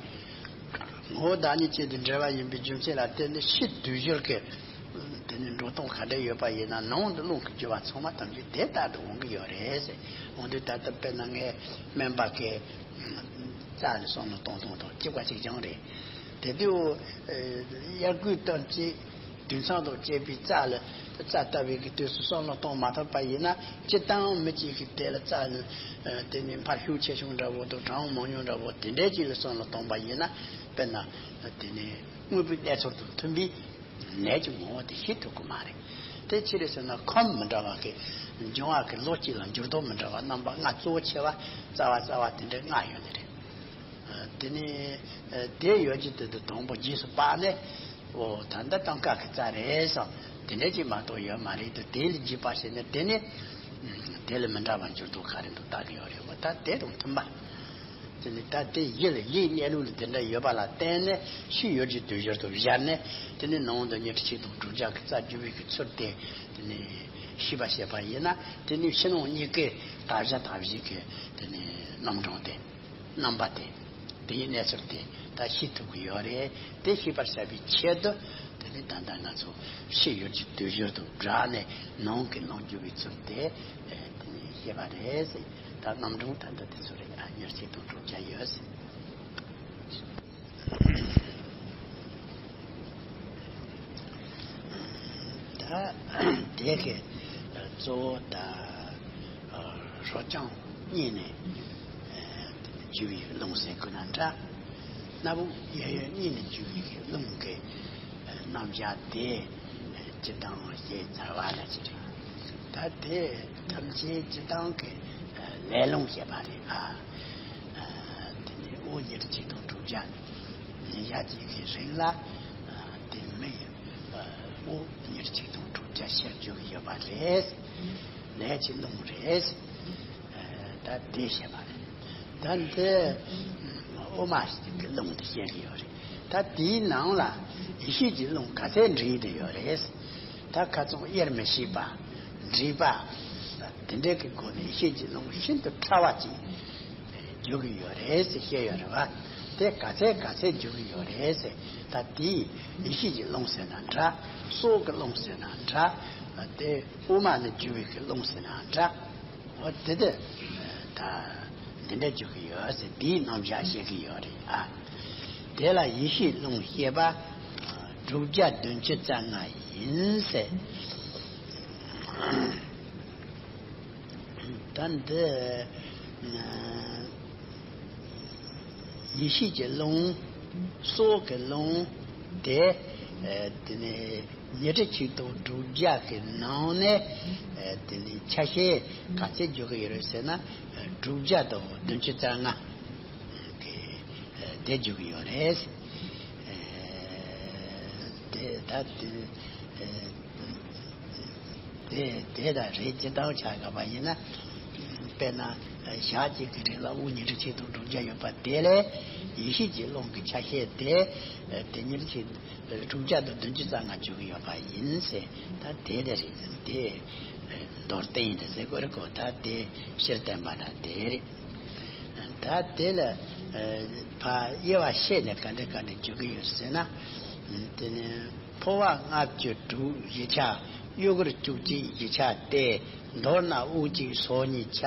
ངོ་བོ་བདག་ཉིད་ཅན་དུ་འབྲེལ་བ་ཡིན་པའི་རྒྱུ་མཚན་ལ་བརྟེན་ནས་ཕྱི་དུས་སྦྱོར་གྱི་དེ་ནི་འགྲོ་སྟངས་ག་འདྲ་ཡོད་པ་ཡིན་ན། ནང་དུ་རླུང་གི་རྒྱུ་བ་ཚང་མ་ཐམས་ཅད་དེ་ལྟར་དུ་འོང་གི་ཡོད་རེད་ཟེར། འོང་དུས་ད་ལྟ་དཔེར་ན་ངས་སྨན་པ་གི་རྩ་ལ་བསམ་བློ་གཏོང་སྟངས་དང་གཅིག་པ་གཅིག་རྐྱང་རེད། དེ་དུས་དབྱར་དགུན་སྟོན་དཔྱིད་དུས་མཚམས་དང་བཅས་པའི་རྩ་ལ། རྩ་ལྟ་བའི་གི་དུས་སུ་བསམ་བློ་གཏོང་མ་ཐུབ་པ་ཡིན་ན། སྤྱིར་བཏང་མི་གཅིག་གིས་དེ་ལ་རྩ་ནི་དེ་ནི་འཕར་ཤུགས་ཆེ་ཆུང་འདྲ་བོ་དང་གྲང་མང་ཉུང་འདྲ་བོ་དེ་འདྲའི་ཅིག་ལ་བསམ་བློ་གཏོང་པ་ཡིན་ན། དཔེར་ན་དེ་ནི་དངོས་པོའི་གནས་ཚུལ་དང་མཐུན་པའི་ནད་ཀྱི་ངོ་བོ་དེ་ཤེས་ཐུབ་ཀྱི་མ་རེད། དེ་ཅི་རེད་ཟེར་ན། ཁམས་མི་འདྲ་བ་གི་འབྱུང་བ་གི་ལོ་གཅིག་ལ་འགྱུར་ལྡོག་མི་འདྲ་བ་རྣམ་པ་ལྔ། གཙོ་བོ་ཆེ་བ་རྩ་བ་རྩ་བ་དེ་འདྲའི་ལྔ་ཡོད་ནི་རེད། དེ་ནས་དེ་ཡོད་ཀྱི་དེ་དུ་དང་པོ་རྗེས་སུ་དཔག་ནས། འོ་ད་ལྟ་སྟོན་ཁ་གི་རྩ་རེད་བསམ། དེ་འདྲ་ཅིག་མ་གཏོགས་ཡོད་མ་རེད་དེ། དེ་ལ་རྗེས་དཔག་བྱས་ནས། དེ་ནས་དེ་ལ་མི་འདྲ་བ་འགྱུར་ལྡོག་ག་རེ་འདུག་ལྟ་གི་ཡོད་རེད། འོ་ད་དེ་དང་མཐུན་པ། དེ་ནས་ད་དེ་ཡིད་ལ། ཡིད་གནས་ལུགས་ལ་དེ་འདྲ་ཡོད་པ་ལ་བརྟེན་ནས། ཕྱི་ཡོད་ཀྱི་དུས་སྦྱོར་དུ་སྦྱར་ནས། དེ་ནས་ནང་དུ་ཉི་ཁྲི་ཆིག་སྟོང་དྲུག་བརྒྱ་གི་རྩ་རྒྱུ་བའི་གི་ཚུལ་དེ་དེ་ནས་ཤེས་པ་བྱས་པ་ཡིན་ན། དེ་ནས་ཕྱི་ནང་གཉིས་ཀའི་ད་བཞག་ད་བཞག་གི་དེ་ནས་རྣམ་གྲངས་དེ། རྣམ་པ་དེ། དེའི་གནས་ཚུལ་དེ་ད་ཤེས་ཐུབ་ཀྱི་ཡོད་རེད། དེ་ཤེས་པར་བྱ་བའི་ཆེད་དུ། དེ་ནི་ད་ལྟ་ང་ཚོ་ཕྱི་ཡུལ་གྱི་དུས་སྦྱོར་དང་སྦྲགས་ནས་ནང་གི་རླུང་རྒྱུ་བའི་ཚུལ་དེ་དེ་ནི་ཤེས་པ་རེད་ཟེར། ད་རྣམ་གྲངས་ད་ལྟ་དེ་ཚོ་རེད། ཨ། ཉེར་གཅིག་དང་དྲུག་བརྒྱ་ཡོད་ཟེར། ད་དེ་གི་གཙོ་བོ་ད་སྲོག་རྐྱང་གཉིས་ནས་རྒྱུ་བའི་རླུང་ཟེར་དགོས་ན་འདྲ། སྣ་བུག་གཡས་གཡོན་གཉིས་ནས་རྒྱུ་བའི་རླུང་གི་རྣམ་གཞག་དེ་སྤྱིར་བཏང་བཤད་ཚར་བ་ལ་ཅི་རེད། ད་དེ་ཐམས་ཅད་སྤྱིར་བཏང་གི་ལས་རླུང་བཤད་པ་རེད། ཨ། དེ་ནས་དབུགས་ཉེར་གཅིག་དང་དྲུག་བརྒྱ། ཉིན་ཞག་གཅིག་གི་རིང་ལ། ཨ། དེ་མི་ཡི་དབུགས་ཉེར་གཅིག་དང་དྲུག་བརྒྱ་ཤར་རྒྱུ་གི་ཡོད་པ་རེད། ལས་ཀྱི་རླུང་རེད། ཨ། ད་དེ་བཤད་པ་རེད། ད་འདི་དབུ་མ་གི་རླུང་དེ་བཤད་གི་ཡོད་རེད། ད་དེའི་ནང་ལ་ཡེ་ཤེས་ཀྱི་རླུང་ག་ཚད་འདྲེས་བསྡད་ཡོད་རེད། ད་ཁ་ཚང་དབྱེར་མི་ཕྱེད་པ། འདྲེས་པ། དེ་འདྲའི་གི་སྒོ་ནས་ཡེ་ཤེས་ཀྱི་རླུང་ཤིན་ཏུ་ཕྲ་བ་ཅིག་རྒྱུ་གི་ཡོད་རེད་ཟེར་བཤད་ཡོད་རེད་བ། དེ་ག་ཚད་ག་ཚད་རྒྱུ་གི་ཡོད་རེད་ཟེར། ད་དེའི་ཡེ་ཤེས་ཀྱི་རླུང་ཟེར་ན་འདྲ། སྲོག་གི་རླུང་ཟེར་ན་འདྲ། དེ་དབུ་མ་ནས་རྒྱུ་བའི་གི་རླུང་ཟེར་ན་འདྲ། འོ་དེ་དེ་ད་འདི་འདྲ་རྒྱུ་གི་ཡོད་ཟེར། དེའི་རྣམ་གཞག་བཤད་གི་ཡོད་རེད། ཨ། དེ་ལ་ཡེ་ཤེས་རླུང་བཤད་པ་དྲུག་བརྒྱ་བདུན་ཅུ་རྩ་ལྔ་ཡིན་ཟེར། ད་འདི་ཡེ་ཤེས་ཀྱི་རླུང་། སྲོག་གི་རླུང་དེ། དེ་ནས་ཉི་ཁྲི་ཆིག་སྟོང་དྲུག་བརྒྱ་གི་ནང་ནས། དེ་ནས་ཆ་ཤས་ག་ཚད་རྒྱུ་གི་ཡོད་རེད་ཟེར་ན། དྲུག་བརྒྱ་དང་བདུན་ཅུ་རྩ་ལྔ་དེ་རྒྱུ་གི་ཡོད་རེད། ད་དེ་དེ་དེ་ད་རེད། སྤྱིར་བཏང་ཆ་ག་པ་ཡིན་ན། དཔེར་ན་ཞག་གཅིག་གི་རིང་ལ་དབུགས་ཉི་ཁྲི་ཆིག་སྟོང་དྲུག་བརྒྱ་ཡོད་པ་དེ་ལས་ཡེ་ཤེས་ཀྱི་རླུང་གི་ཆ་ཤས་དེ་དེ་ཉི་ཁྲི་ཆིག་དྲུག་བརྒྱ་དང་བདུན་ཅུ་རྩ་ལྔ་འཇུག་གི་ཡོད་པ་ཡིན་ཟེར། ད་དེ་དེ་རེད། དེ་མདོར་བསྟན་དེ་ཟེར་དགོས་རེད་གོ། ད་དེ་ཕྱིར་བསྟན་པ་ན་དེ་རེད། ད་དེ་ལ་ཕ་དབྱེ་བ་ཕྱེ་ནས་ག་འདྲ་ག་འདྲ་འཇུག་གི་ཡོད་ཟེར་ན། དེ་ནི་འཕོ་བ་ལྔ་བཅུ་དྲུག་བཞི་ཆ། གཡོ་འགུལ་བཅུ་གཅིག་བཞི་ཆ་སྟེ། མདོར་ན་དབུགས་གཅིག་སོ་གཉིས་ཆ།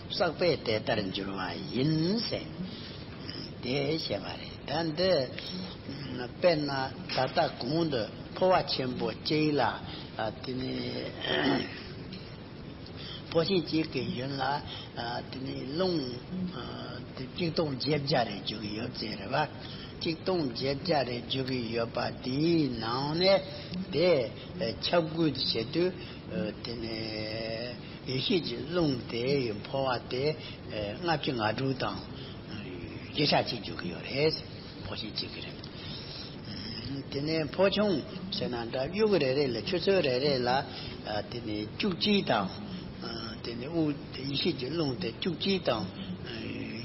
བསགས་པས་དེ་ལྟར་འགྱུར་བ་ཡིན་ཟེར། དེ་བཤད་པ་རེད། ད་འདི་དཔེར་ན་ད་ལྟ་གོང་དུ་འཕོ་བ་ཆེན་པོ་གཅིག་ལ་དེ་ནི། འཕོ་ཆེན་གཅིག་གི་ཡུན་ལ་དེ་ནི་རླུང་དེ་གཅིག་སྟོང་བརྒྱད་བརྒྱ་རེ་འཇུག་གི་ཡོད་ཟེར་རེད་བ། གཅིག་སྟོང་བརྒྱད་བརྒྱ་རེ་འཇུག་གི་ཡོད་པ་དེའི་ནང་ནས་དེ་ཁྱབ་བགོས་བྱེད་དུས་དེ་ནི་ཡེ་ཤེས་ཀྱི་རླུང་དེ་ཡི་འཕོ་བ་དེ་ལྔ་བཅུ་ང་དྲུག་དང་བཞི་ཆ་གཅིག་འཇུག་གི་ཡོད་རེད། འཕོ་ཆེན་གཅིག་གི་རེད། དེ་ནས་འཕོ་ཆུང་ཟེར་ན་འདྲ། གཡོ་འགུལ་རེ་རེ་ལ་ཆུ་ཚོད་རེ་རེ་ལ་དེ་ནས་བཅུ་གཅིག་དང་། དེ་ནས་དབུགས་ཡེ་ཤེས་ཀྱི་རླུང་དེ་བཅུ་གཅིག་དང་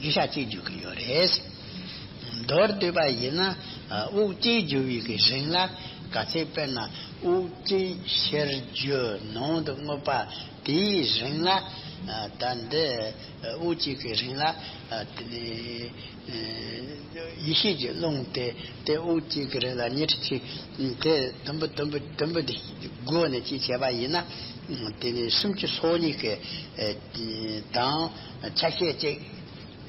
བཞི་ཆ་གཅིག་འཇུག་གི་ཡོད་རེད། མདོར་བསྡུས་པ་ཡིན་ན། དབུགས་གཅིག་འཇུ་བའི་གི་རིང་ལ་ག་ཚད། དཔེར་ན་དབུགས་གཅིག་ཕྱིར་འཇུ་ནང་དུ་རྔུབ་པ་དེའི་རིང་ལ། ད་འདི་དབུགས་གཅིག་གི་རིང་ལ་དེ་ནས། ཡེ་ཤེས་ཀྱི་རླུང་དེ་དེ་དབུགས་གཅིག་གི་རིང་ལ་ཉི་ཁྲི་གཅིག་དེ་དུམ་བུ་དུམ་བུ་དུམ་བུ་དེ་བགོས་ནས་གཅིག་བྱས་པ་ཡིན་ན། དེ་ནས་སུམ་ཅུ་སོ་གཉིས་ཀྱི་དང་ཆ་ཤས་གཅིག་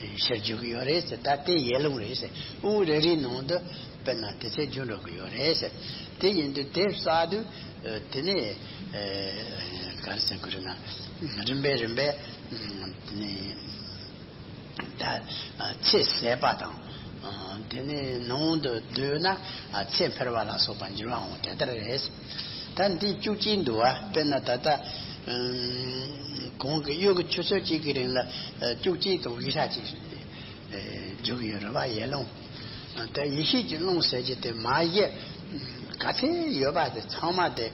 ཕྱིར་འཇུག་གི་ཡོད་རེད་ཟེར། ད་དེ་ཡས་རླུང་རེད་ཟེར། དབུགས་རེ་རེའི་ནང་དུ་དཔེར་ན་དེ་ཚད་འཇུ་འགྲོ་གི་ཡོད་རེད་ཟེར། དེ་ཡིན་དུས་དེ་བསགས་དུས་དེ་ནས་ག་རེ་ཟེར་དགོས་རེད་ན། རིམ་པས་རིམ་པས་དེ་ནས། ད་ཚེ་ཟད་པ་དང་། དེ་ནས་ནང་དུ་སྡོད་ན་ཚེ་འཕེལ་བ་ལ་སོགས་པ་འགྱུར་བའང་དེ་ལྟར་རེད། ད་འདི་བཅུ་གཅིག་འདུག་བ། དཔེར་ན་ད་ལྟ་གོང་གི་གཡོ་གི་ཆུ་ཚོད་གཅིག་གི་རིང་ལ་བཅུ་གཅིག་དང་བཞི་ཆ་གཅིག་འཇུག་ཡོད་རེད་བ། ཡས་རླུང་། ད་ཡེ་ཤེས་ཀྱི་རླུང་ཟེར་གྱི་དེ་མ་གཞི་ག་ཚད་ཡོད་པ་དེ་ཚང་མ་དེ་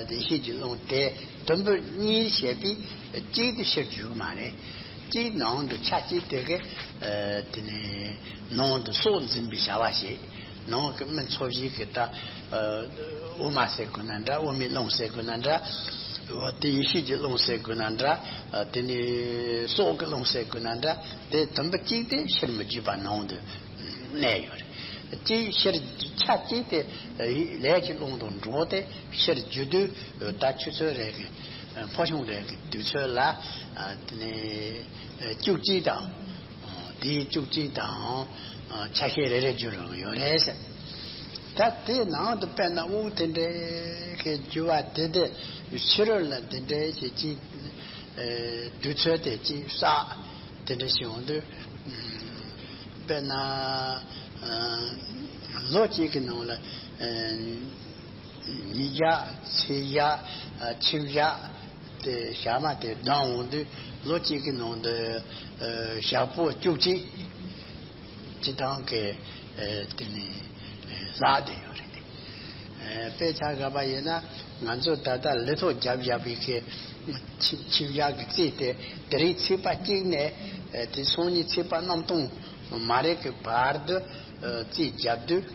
ཡེ་ཤེས་ཀྱི་རླུང་དེ་དུམ་བུ་གཉིས་བྱས་པས་གཅིག་ཏུ་ཕྱིར་འཇུག་མ་རེད། གཅིག་ནང་དུ་ཆ་གཅིག་དེ་གི་དེ་ནས་ནང་དུ་སྲོག་འཛིན་པའི་བྱ་བ་བྱེད། ནང་གི་སྨིན་ཚོགས་བཞི་གི་ད་དབུ་མ་ཟེར་དགོས་ན་འདྲ། དབུ་མའི་རླུང་ཟེར་དགོས་ན་འདྲ། འོ་དེ་ཡེ་ཤེས་ཀྱི་རླུང་ཟེར་དགོས་ན་འདྲ། དེ་ནས་སྲོག་གི་རླུང་ཟེར་དགོས་ན་འདྲ། དེ་དུམ་བུ་གཅིག་དེ་ཕྱིར་མི་འཇུག་པ་ནང་དུ་གནས་ཡོད་རེད། གཅིག་ཕྱིར་ཆ་གཅིག་དེ་ལས་ཀྱི་རླུང་དང་འགྲོགས་ཏེ་ཕྱིར་འཇུག་དུས། ད་ཆུ་ཚོད་རེ་གི་འཕོ་ཆུང་རེ་གི་དུས་ཚོད་ལ་དེ་ནས་བཅུ་གཅིག་དང་། དེའི་བཅུ་གཅིག་དང་ཆ་ཤས་རེ་རེ་འགྱུར་རུང་ཡོད་རེད་ཟེར། ད་དེ་ནང་དུ་དཔེར་ན་དབུགས་དེ་འདྲའི་གི་རྒྱུ་བ་དེ་དེ་ཕྱི་རོལ་ལ་དེ་འདྲའི་ཞིག་ཅིག་དུས་ཚོད་དེ་ཅིག་བསགས་དེ་འདྲ་ཞིག་འོང་དུས། དཔེར་ན་ལོ་གཅིག་གི་ནང་ལ་ཉིས་བརྒྱ། ཚེས་བརྒྱ། ཕྱི་བརྒྱ། དེ་ཞག་མ་དེ་ལྡང་འོང་དུས་ལོ་གཅིག་གི་ནང་དུ་ཞག་པོ་བཅུ་གཅིག་སྤྱི་བཏང་གི་དེ་ནས་ལྷག་བསྡད་ཡོད་རེད། དཔེ་ཆ་བཞག་པ་ཡིན་ན་ང་ཚོ་ད་ལྟ་ལི་ཐོག་རྒྱབ་བཞག་པའི་གི་ཕྱི་ཕྱི་བཞག་གི་རྩིས་དེ་དེ་རིང་ཚེས་པ་གཅིག་ནས་དེ་སང་ཉིན་ཚེས་པ་གནམ་སྟོང་མ་རེད་གི་བར་དུ་རྩིས་བརྒྱབ་དུས།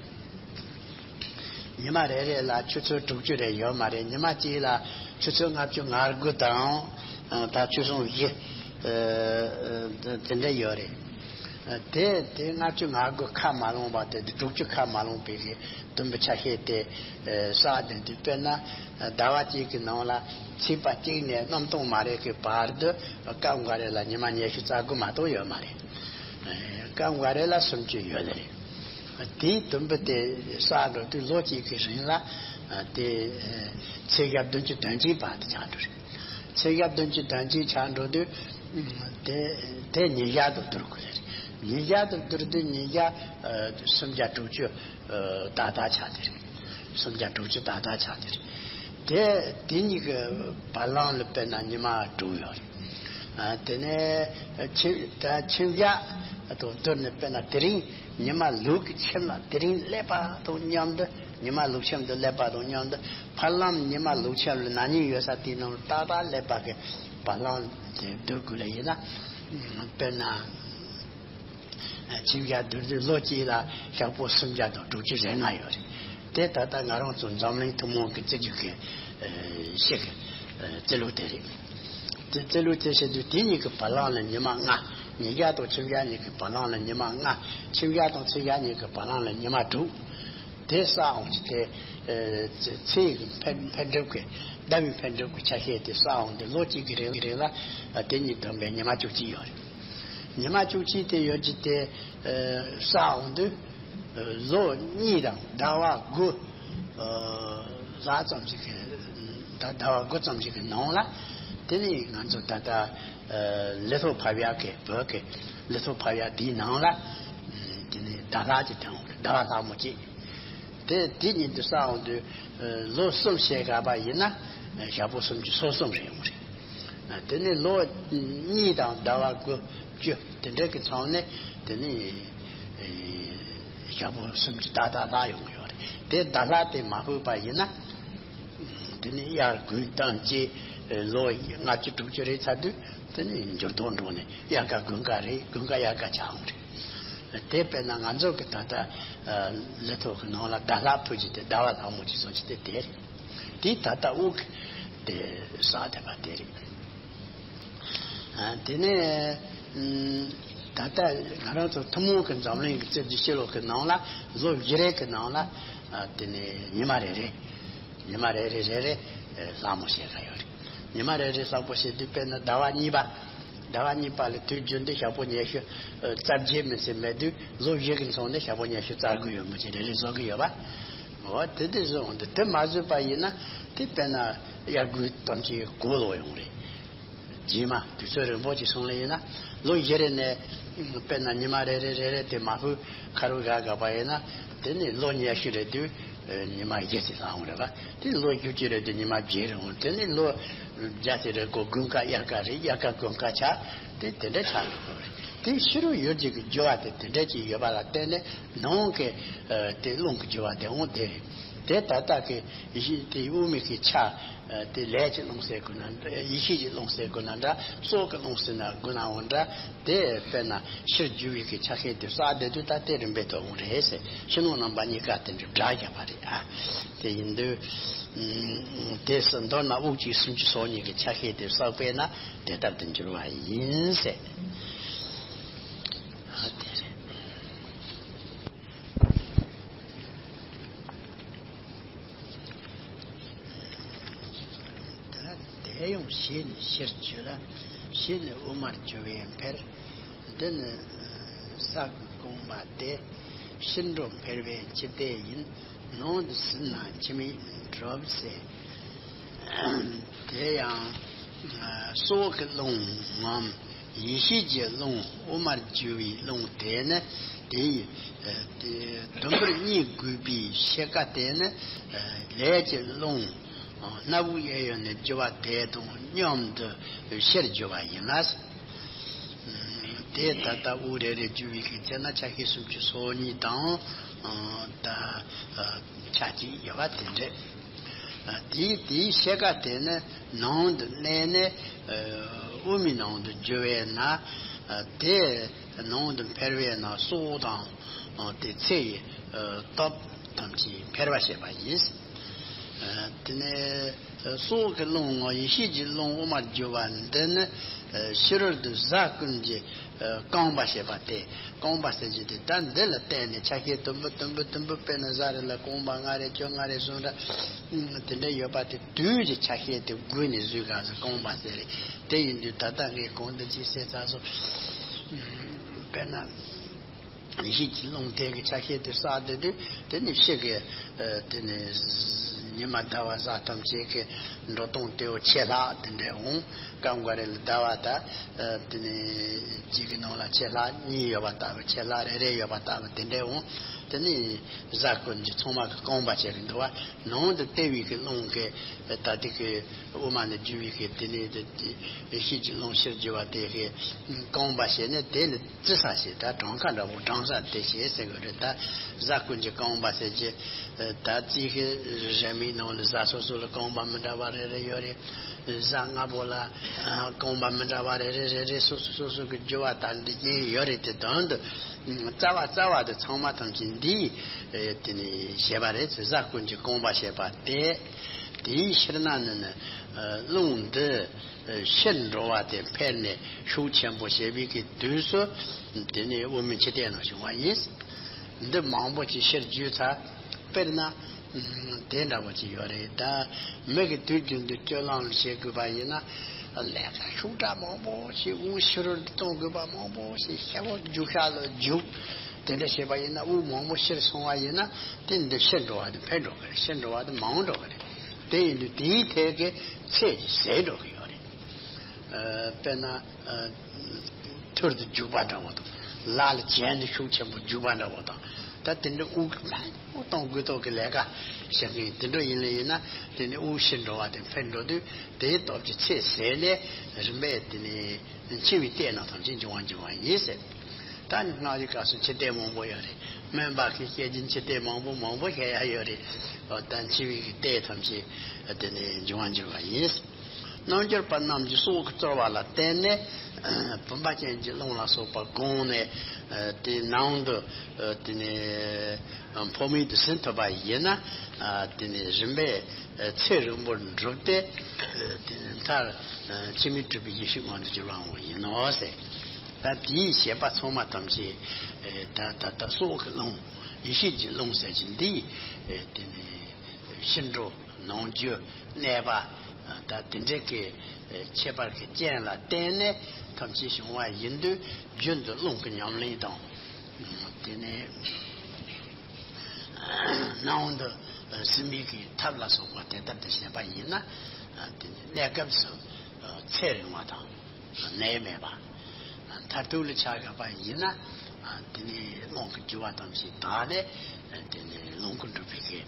ཉི་མ་རེ་རེ་ལ་ཆུ་ཚོད་དྲུག་ཅུ་རེ་ཡོད་མ་རེད། ཉི་མ་གཅིག་ལ་ཆུ་ཚོད་ལྔ་བཅུ་ང་དགུ་དང་། ད་ཆུ་སྲུང་བཞི་དེ་འདྲ་ཡོད་རེད། དེ་དེ་ལྔ་བཅུ་ང་དགུ་ཁ་མ་ལོངས་པ་དེ་དྲུག་ཅུ་ཁ་མ་ལོངས་པའི་གི་དུམ་བུ་ཆ་ཤས་དེ་བསགས་བསྡད་དུས། དཔེར་ན་ཟླ་བ་གཅིག་གི་ནང་ལ་ཚེས་པ་གཅིག་ནས་གནམ་སྟོང་མ་རེད་གི་བར་དུ་སྐབས་འགའ་རེ་ལ་ཉི་མ་ཉི་ཤུ་རྩ་དགུ་མ་གཏོགས་ཡོད་མ་རེད། སྐབས་འགའ་རེ་ལ་སུམ་ཅུ་ཡོད་རེད། དེའི་དུམ་བུ་དེ་བསགས་འགྲོ་དུས་ལོ་གཅིག་གི་རིང་ལ་དེ་ཚེས་བརྒྱ་བདུན་ཅུ་དོན་གཅིག་བར་དུ་ཆགས་འགྲོ་རེད། ཚེས་བརྒྱ་བདུན་ཅུ་དོན་གཅིག་ཆགས་འགྲོ་དུས་དེ་དེ་ཉིས་བརྒྱ་དང་བསྡུར་དགོས་རེད། ཉིས་བརྒྱ་དང་བསྡུར་དུས་ཉིས་བརྒྱ་སུམ་བརྒྱ་དྲུག་ཅུ་ཏག་ཏག་ཆགས་དེ་རེད། སུམ་བརྒྱ་དྲུག་ཅུ་ཏག་ཏག་ཆགས་དེ་རེད། དེ་དེ་གཉིས་ཀྱི་བར་ལམ་ལ་དཔེར་ན་ཉི་མ་དྲུག་ཡོད་རེད། དེ་ནས་ཕྱི་ད་ཕྱི་བརྒྱ་དང་བསྡུར་ནས་དཔེར་ན་དེ་རིང་ཉི་མ་ལུག་གི་ཁྱིམ་ལ་དེ་རིང་སླེབས་པ་དང་མཉམ་དུ་ ཉི་མ་ལུག་ཁྱམས་དུ་སླེབས་པ་དང་མཉམ་དུ་ཕར་ལམ་ཉི་མ་ལུག་ཁྱམས་ལ་ན་ནིང་ཡོད་ས་དེའི་ནང་ལ་ཏག་ཏག་སླེབས་པ་གི་བ་ལང་དེ་སྡོད་དགོས་ལ་ཡིན་ན། དཔེར་ན། ཆིབས་ཞག་བསྡུར་དུས་ལོ་གཅིག་ལ་ཞག་པོ་སུམ་བརྒྱ་དང་དྲུག་ཅུ་རེ་ལྔ་ཡོད་རེད། དེ་ད་ལྟ་ང་རང་ཚོ་འཛམ་གླིང་ཐུན་མོང་གི་རྩིས་རྒྱུགས་ཀྱི་ཨ་ཤེས་ཀྱི་ཨ་རྩིས་ལུགས་དེ་རེད། དེ་རྩིས་ལུགས་དེ་བྱེད་དུས་དེ་གཉིས་ཀྱི་བ་ལང་ལ་ཉི་མ་ལྔ། ཉིན་ཞག་དང་ཆིབས་ཞག་གཉིས་ཀྱི་བ་ལང་ལ་ཉི་མ་ལྔ། ཆིབས་ཞག་དང་ཚེས་ཞག་གཉིས་ཀྱི་བ་ལང་ལ་ཉི་མ་དྲུག་དེ་བསགས་འོང་གི་དེ། ཨ་ཚེས་ཀྱི་འཕེལ་འཕེལ་འགྲིབ་ཀྱི་ཟླ་བའི་འཕེལ་འགྲིབ་ཀྱི་ཆ་ཤས་དེ་བསགས་འོང་དུས་ལོ་གཅིག་གི་རིང་རིང་ལ་ཨ་དེ་གཉིས་བསྡོམས་པས་ཉི་མ་བཅུ་གཅིག་ཡོད་རེད། ཉི་མ་བཅུ་གཅིག་དེ་ཡོད་ཀྱི་དེ་ཨ་བསགས་འོང་དུས། ཨ་ལོ་གཉིས་དང་ཟླ་བ་དགུ། ཨ་ལྷག་ཙམ་ཞིག་གི་ཟླ་ཟླ་བ་དགུ་ཙམ་ཞིག་གི་ནང་ལ། དེ་ནི་ང་ཚོ་ད་ལྟ་ཨ་ལི་ཐོ་ཕབ་ཡག་གི་བོད་ཀྱི་ལི་ཐོ་ཕབ་ཡག་དེའི་ནང་ལ། ཨ་དེ་ནི་ཟླ་ལྷག་ཅིག་དང་ཟླ་བ་ལྷག་མོ་གཅིག་དེ་དེ་གཉིས་དུ་བསགས་འོང་དུས། ཨ་ལོ་གསུམ་བྱས་དགའ་བ་ཡིན་ན་ཞག་པོ་སུམ་ཅུ་སོ་གསུམ་རེད་ཡོང་རེད། ཨ་དེ་ནས་ལོ་གཉིས་དང་ཟླ་བ་དགུ་བཅུ་དེ་འདྲ་གི་ཚང་ནས་དེ་ནས་ཨ་ཞག་པོ་སུམ་ཅུ་ཏག་ཏག་ལྷག་ཡོང་གི་ཡོད་རེད། དེ་ཟླ་ལྷག་དེ་མ་ཕུད་པ་ཡིན་ན། དེ་ནས་དབྱར་དགུན་དང་བཅས་ལོ་ལྔ་བཅུ་དྲུག་ཅུ་རེད་ཚར་དུས་དེ་ནས་འགྱུར་ལྡོག་འགྲོ་ནས་དབྱར་ཁ་དགུན་ཁ་རེད། དགུན་ཁ་དབྱར་ཁ་ཆགས་འོང་རེད། དེ་དཔེར་ན་ང་ཚོ་གི་ད་ལྟ་ལི་ཐོ་གི་ནང་ལ་ཟླ་ལྷག་ཕུད་ཀྱི་དེ་ཟླ་བ་ལྷག་མོ་ཅིག་སོང་ཅི་དེ་དེ་རེད། དེ་ད་ལྟ་དབུགས་དེ་བསགས་བསྡད་པ་དེ་རེད། ཨ་དེ་ནས་ཨམ་ད་ལྟ་ང་རང་ཚོ་ཐུན་མོང་གི་འཛམ་གླིང་གི་རྩིས་ཀྱི་ཕྱི་ལོགས་ཀྱི་ནང་ལ་ལོ་བཞི་རེ་གི་ནང་ལ་ཨ་དེ་ནས་ཉི་མ་རེ་རེ། ཉི་མ་རེ་རེ་རེ་རེ་ཨ་ལྷག་མོ་བྱེད་ཀ་ཡོད་རེད། ཉི་མ་རེ་རེ་ལྷག་པོ་བྱེད་དུས་དཔེར་ན་ཟླ་བ་གཉིས་པ། ཟླ་བ་གཉིས་པ་ལ་དུས་རྒྱུན་དུ་ཞག་པོ་ཉི་ཤུ་ཨ་རྩ་བརྒྱད་མི་ཟིན་མེད་དུས་ལོ་བཞི་གི་ཚང་ནས་ཞག་པོ་ཉི་ཤུ་རྩ་དགུ་ཡོད་མོ་ཅིག་རེ་རེ་བཟོ་གི་ཡོད་པ། འོ་དེ་དེ་བཟོ་འོང་དུས་དེ་མ་བཟོས་པ་ཡིན་ན་དེ་དཔེར་ན་དབྱར་དགུན་ཐམས་ཅད་གོ་ལོག་ཡོང་རེད། རྗེས་མ་དུས་ཚོད་རིང་པོ་ཅིག་སོང་ལ་ཡིན་ན་ལོ་བཞི་རེ་ནས་དཔེར་ན་ཉི་མ་རེ་རེ་རེ་རེ་དེ་མ་ཕུད་ཁ་རུ་ག་ག་པ་ཡིན་ན་དེ་ནི་ལོ་ཉི་ཤུ་རེ་དུས་ཉི་མ་བཞི་ཙམ་ལྷག་འོང་རེད་པ། དེ་ལོ་བཞི་བཅུ་རེ་དུས་ཉི་མ་བརྒྱད་རེ་འོང་། དེ་ནི་ལོ་བརྒྱ་ཙམ་རེ་གོ་དགུན་ཁ་དབྱར་ཁ་རེད། དབྱར་ཁ་དགུན་ཁ་ཆགས་དེ་དེ་འདྲ་ཆགས་འགྲོ་གི་རེད། དེ་ཕྱི་རོལ་ཡུལ་གྱི་རྒྱུ་བ་དེ་དེ་འདྲ་ཅིག་ཡོད་པ་ལ་བརྟེན་ནས་ནང་གི་དེ་རླུང་གི་རྒྱུ་བ་དེ་འོང་དེ་རེད། དེ་ད་ལྟ་གི་ཡེ་ཤེས་དེ་དབུ་མའི་གི་ཆ། ཨ་དེ་ལས་ཀྱི་རླུང་ཟེར་དགོས་ན་འདྲ། ཡེ་ཤེས་ཀྱི་རླུང་ཟེར་དགོས་ན་འདྲ། སྲོག་གི་རླུང་ཟེར་ན་དགོས་ནའང་འདྲ། དེ་དཔེར་ན་ཕྱིར་རྒྱུ་བའི་གི་ཆ་ཤས་དེ་བསགས་བསྡད་དུས་ད་དེ་རིམ་པས་ཐོབ་འོང་རེད་ཟེར། ཕྱི་ནང་རྣམ་པ་གཉིས་ཀ་དེ་འདྲ་སྒྲ་བརྒྱབ་པ་རེད་ཨ། དེ་ཡིན་དུས་ཨ་དེ་སུ་མདོར་ན་དབུགས་གཅིག་སུམ་ཅུ་སོ་གཉིས་ཀྱི་ཆ་ཤས་དེ་བསགས་པས་ན་དེ་ལྟར་དུ་འགྱུར་བ་ཡིན་ཟེར། ཨ་དེ་རེད། ད་དེ་ཡང་གཞི་ནི་ཕྱིར་འགྱུར་ལ། གཞི་ནི་དབུ་མར་གྱུར་པས་འཕེལ། འདི་ནི་ས་དགུའི་རྐང་པ་སྟེ། ཕྱི་འགྲོ་འཕེལ་བའི་འཆི་ལྟས་ཡིན། ནང་དུ་ཟིན་ན་འཆི་མེད་གྲུབ་ཟེར། དེ་ཡང་སྲོག་གི་རླུང་ངམ་ཡེ་ཤེས་ཀྱི་རླུང་དབུ་མར་གྱུར་པའི་རླུང་དེ་ནི་དེ་ཡི་ཨ་དེ་དུམ་བུར་གཉིས་བགོས་པའི་ཕྱེད་ཀ་དེ་ནི་ཨ་ལས་ཀྱི་རླུང་སྣ་བུག་གཡས་གཡོན་ནས་རྒྱུ་བ་དེ་དང་མཉམ་དུ་ཕྱིར་རྒྱུ་བ་ཡིན་ལ། དེ་ད་ལྟ་དབུགས་རེ་རེ་རྒྱུ་བའི་གི་ཚེ་ན་ཆ་ཤས་སུམ་ཅུ་སོ་གཉིས་དང་ད་ཆ་གཅིག་ཡོད་པ་དེ་འདྲས། དེའི་དེའི་ཕྱེད་ཀ་དེ་ནི་ནང་དུ་གནས་ནས་དབུ་མའི་ནང་དུ་རྒྱུ་བས་ན། དེ་ནང་དུ་འཕེལ་བས་ན་སྲོག་དང་དེ་ཚེ་ཡི་སྟོབས་ཐམས་ཅད་འཕེལ་བར་བྱེད་པ་ཡིན། དེ་ནས་སྲོག་གི་རླུང་ངམ་ཡེ་ཤེས་ཀྱི་རླུང་དབུ་མར་གྱུར་པ་འདི་ནི་ཕྱི་རོལ་དུ་གཟའ་ཀུན་གྱི་རྐང་པ་ཞེས་པ་སྟེ། རྐང་པ་ཟེར་གྱི་དེ་ད་འདི་ལ་བརྟེན་ནས་ཆ་ཤས་དུམ་བུ་དུམ་བུ་དུམ་བུ་དཔེར་ན་གཟའ་རེ་ལ་རྐང་པ་ལྔ་རེ་བཅོ་ལྔ་རེ་གསུམ་རེ་དེ་འདྲ་ཡོད་པ་དེ་དུས་ཀྱི་ཆ་ཤས་དེ་བགོས་ནས་བཟོས་ག་ཟེར་རྐང་པ་ཟེར་རེད། དེ་ཡིན་དུས་ད་ལྟ་ངས་གོང་དུ་ཅིག་བཤད་ཚར་སོང་། དཔེར་ན། ཡེ་ཤེས་ཀྱི་རླུང་དེ་གི་ཆ་ཤས་དེ་བསགས་བསྡད་དུས་དེ་ནི་ཕྱི་གི་ཨ་དེ་ནི་ཉི་མ་ཟླ་བ་གཟའ་ཐམས་ཅད་ཀྱི་འགྲོ་སྟངས་དེའོ་ཆད་ལྷག་དེ་འདྲས་འོང་། སྐབས་འགའ་རེ་ལ་ཟླ་བ་ད་ཨ་དེ་ནི་གཅིག་གི་ནང་ལ་ཆད་ལྷག་གཉིས་ཡོད་པ་ལྟ་བུ། ཆད་ལྷག་རེ་རེ་ཡོད་པ་ལྟ་བུ་དེ་འདྲས་འོང་། དེ་ནས་གཟའ་ཀུན་གྱི་ཚང་མ་གི་རྐང་པ་བྱས་རེད་འདུག་བ། ནང་དུ་ལྟེ་བའི་གི་རླུང་གི་ད་དེ་གི་དབུ་མ་ནས་རྒྱུ་བའི་གི་དེ་ནས་དེ་ཡེ་ཤེས་ཀྱི་རླུང་ཕྱིར་རྒྱུ་བ་དེ་གི་རྐང་པ་བྱས་ནས། དེ་ནི་རྩི་ས་ཞེས། ད་གྲངས་ཀ་འདྲ་བོ་གྲངས་ས་དེ་བྱས་ཟེར་གི་རེད། ད་གཟའ་ཀུན་གྱི་རྐང་པ་ཟེར་གྱི། ད་རྩིས་གི་རེ་མིག་ནང་ལ་གཟའ་སོ་སོ་ལ་རྐང་པ་མི་འདྲ་བ་རེ་རེ་ཡོད་རེད། གཟའ་ལྔ་པོ་ལ་རྐང་པ་མི་འདྲ་བ་རེ་རེ་རེ་རེ་སོ་སོ་སོ་སོ་གི་རྒྱུ་བ་དང་འདི་གཉིས་ཡོད་རེད། དེ་དོན་དུ་རྩ་བ་རྩ་བ་དུ་ཚང་མ་ཐམས་ཅད་འདིའི་དེ་ནི་བྱས་པ་རེད། གཟའ་ཀུན་གྱི་རྐང་པ་བྱས་པ་སྟེ། དེའི་ཕྱིར་ན་ནི་ནི་རླུང་འདི་ཕྱིར་འགྲོ་བ་དེ་འཕེལ་ནས་ཤུགས་ཆེན་པོ་བྱེད་པའི་གི་དུས་སུ། དེ་ནི་དབུ་མའི་འཆི་ལྟས་ནང་བྱུང་བ་ཡིན། འདི་མང་པོ་ཅིག་ཕྱིར་བརྗོད་ཚར། དཔེར་ན། དེ་འདྲ་བོ་ཅིག་ཡོད་རེད། ད་མི་གི་དུས་རྒྱུན་དུ་སྤྱོད་ལམ་བྱེད་དགོས་པ་ཡིན་ན། ལས་ཀ་ཤུགས་དྲག་མང་པོ་ཞིག་དབུགས་ཕྱི་རོལ་དུ་གཏོང་དགོས་པ་མང་པོ་ཞིག་ཤ་བོ་རྒྱུག་ཤ་ལ་རྒྱུག་དེ་འདྲ་བྱེད་པ་ཡིན་ན། དབུགས་མང་པོ་ཕྱིར་སོང་བ་ཡིན་ན། དེ་འདི་ཕྱིར་འགྲོ་བ་དེ་འཕེལ་འགྲོ་གི་རེད། ཕྱིར་འགྲོ་བ་དེ་མང་འགྲོ་གི་རེད། དེ་ཡིན་དུས་དེའི་ཐད་ཀྱི་ཚད་ཀྱིས་ཟད་འགྲོ་གི་ཡོད་རེད། དཔེར་ན། ཐུར་དུ་རྒྱུག་པ་འདྲ་བོ་དང་། ལ་ལ་གྱེན་དུ་ཤུགས་ཆེན་པོ་རྒྱུག་པ་འདྲ་བོ་དང་། ད་དེ་འདྲ་དབུགས་ཕར་གཏོང་དགོས་ཐོག་གི་ལས་ཀ་བྱེད་མཁན་དེ་འདྲ་ཡིན་ལ་ཡིན་ན། དེ་ནི་དབུགས་ཕྱིར་འགྲོ་བ་དེ་འཕེལ་འགྲོ་དུས། དེའི་སྟོབས་ཀྱི་ཚད་ཟད་ནས་རིམ་པས་དེ་ནི་འཆི་བའི་ལྟས་རྣམས་ཐམས་ཅད་འབྱུང་བ་འབྱུང་བ་ཡིན་ཟེར། ད་ནི་སྔགས་ཀྱི་སྐབས་སུ་འཆི་ལྟས་མང་པོ་ཡོད་རེད། སྨན་པ་གིས་བཤད་ཀྱིན་འཆི་ལྟས་མང་པོ་མང་པོ་བཤད་ཡ་ཡོད་རེད། འོ། ད་འཆི་བའི་གི་ལྟས་ཐམས་ཅད་དེ་ནི་འབྱུང་བ་འབྱུང་བ་ཡིན། རྣལ་འབྱོར་པ་རྣམས་ཀྱི་སྲོག་གི་རྩོལ་བ་ལ་བརྟེན་ནས། བུམ་པ་ཅན་གྱི་རླུང་ལ་སོགས་པ་བསྒོངས་ནས། དེ་ནང་དུ་དེ་ནི་འཕོ་མེད་དུ་ཟིན་ཐུབ་པ་ཡིན་ན། དེ་ནི་རིམ་པས་ཚེ་རིང་པོར་འགྲུབ་སྟེ། དེ་ནི་མཐར་འཆི་མེད་གྲུབ་པའི་ཡེ་ཤེས་མངོན་དུ་གྱུར་པའང་ཡིན་ནོ་ཟེར། ད་དེའི་བྱེད་པ་ཚང་མ་ཐམས་ཅད། ད་ད་ལྟ་སྲོག་གི་རླུང་ཡེ་ཤེས་ཀྱི་རླུང་ཟེར་གྱི་འདི། དེ་ནི་ཕྱི་འགྲོ་ནང་འགྱུར་གནས་པ། ད་དེ་འདྲའི་གི་ཁྱད་པར་གྱི་རྐྱེན་ལ་བརྟེན་ནས་ཐམས་ཅད་བྱུང་བ་ཡིན་དུས། རྒྱུན་དུ་རླུང་གི་ཉམས་ལེན་དང་། དེ་ནས་ནང་དུ་ཟིན་པའི་གི་ཐབས་ལ་སོགས་པ་དེ་ལྟར་དུ་བྱས་པ་ཡིན་ན། དེ་ནི་གནས་སྐབས་སུ་ཚེ་རིང་བ་དང་། ནད་མེད་པ། མཐར་ཐུག་ལ་ཆ་བཞག་པ་ཡིན་ན། དེ་ནི་རླུང་གི་རྒྱུ་བ་ཐམས་ཅད་དག་ནས། དེ་ནི་རླུང་གིས་གྲུབ་པའི་གི་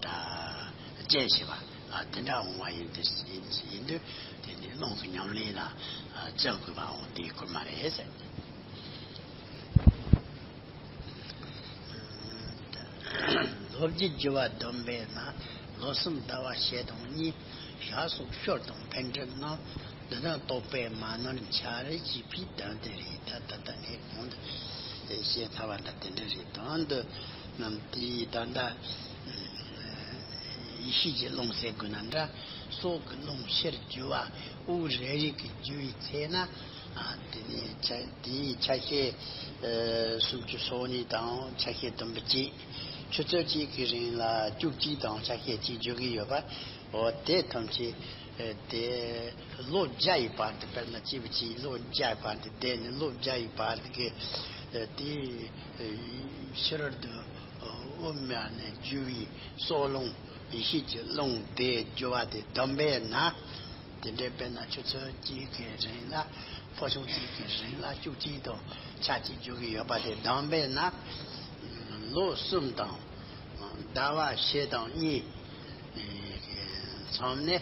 ད་རྐྱེན་བྱེད་པ་དེ་འདྲ་འོང་བ་ཡིན་དུས། ཡིན་དུས་དེ་ནི་རླུང་གི་ཉམས་ལེན་ལ་བརྩོན་དགོས་པའང་དེའི་སྐུལ་མ་རེད་ཟེར། ལོ་བརྒྱད་རྒྱུ་བ་སྡོམ་པས་ན། ལོ་གསུམ་ཟླ་བ་ཕྱེད་དང་གཉིས། ཞག་སོགས་ཤོར་དང་འཕེལ་འགྲིབ་རྣམས། འདི་དག་རྟོག་པས་མ་ནོར་འཆར་བའི་བྱིས་པའི་དོན་དེ་རེད། ད་ད་ལྟ་ངས་གོང་དུ་བཤད་ཚར་བ་འདྲ་དེ་འདྲ་རེད། དོན་དུ་རྣམས་དེའི་ད་ལྟ་ཡེ་ཤེས་ཀྱི་རླུང་ཟེར་དགོས་ན་འདྲ། སྲོག་གི་རླུང་ཕྱིར་རྒྱུ་བ། དབུགས་རེ་རེ་གིས་རྒྱུ་བའི་ཚེ་ན། དེ་ནས་ཆ་དེའི་ཆ་ཤས་སུམ་ཅུ་སོ་གཉིས་དང་ཆ་ཤས་བདུན་པོ་གཅིག་ཆུ་ཚོད་གཅིག་གི་རིང་ལ་བཅུ་གཅིག་དང་ཆ་ཤས་གཅིག་རྒྱུ་གི་ཡོད་པ། འོ། དེ་ཐམས་ཅད་དེ་ལོ་བརྒྱ་ཡི་བར་དུ། དཔེར་ན་སྐྱེས་བུ་གཅིག་ལོ་བརྒྱ་ཡི་བར་དུ་བསྡད་ནས། ལོ་བརྒྱ་ཡི་བར་དུ་གི་དེའི་ཕྱི་རོལ་དུ་དབུ་མ་ནས་རྒྱུ་བའི་སྲོག་རླུང་ཡེ་ཤེས་ཀྱི་རླུང་དེ་རྒྱུ་བ་དེ་སྡོམ་པས་ན། དེ་འདྲའི་དཔེར་ན་ཆུ་ཚོད་གཅིག་གི་རིང་ལ། ཕོ་གཞོན་གཅིག་གི་རིང་ལ་བཅུ་གཅིག་དང་ཆ་གཅིག་རྒྱུ་གི་ཡོད་པ་དེ་སྡོམ་པས་ན། ལོ་གསུམ་དང་ཟླ་བ་ཕྱེད་དང་གཉིས་མཚམས་ནས།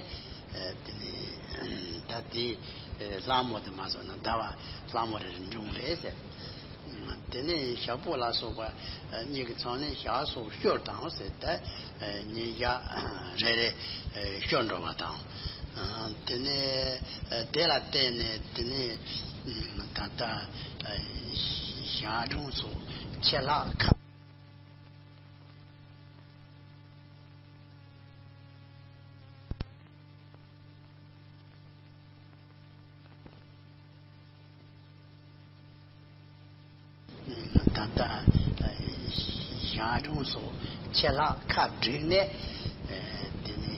དེ་ནས་ད་དེ་ལྷ་མོ་དེ་མ་སོང་ན་ཟླ་བ་ལྷ་མོ་རེ་རེ་འབྱུང་རེད་ཟེར། དེ་ནས་ཞག་པོ་ལ་སོགས་པ་གཉིས་ཀྱི་མཚམས་ནས་ཞག་སོགས་ཤོར་དང་ཟེར་ཏེ། ཉིན་ཞག་རེ་རེ་ཤོར་འགྲོ་བ་དང་། དེ་ནས་དེ་ལ་བརྟེན་ནས་དེ་ནས་ད་ལྟ་ཞག་གྲངས་སོགས་ཆད་ལྷག་ཁ། ད་ལྟ་ཞག་གྲངས་སོགས་ཆད་ལྷག་ཁ་བསྒྲིགས་ནས། དེ་ནས་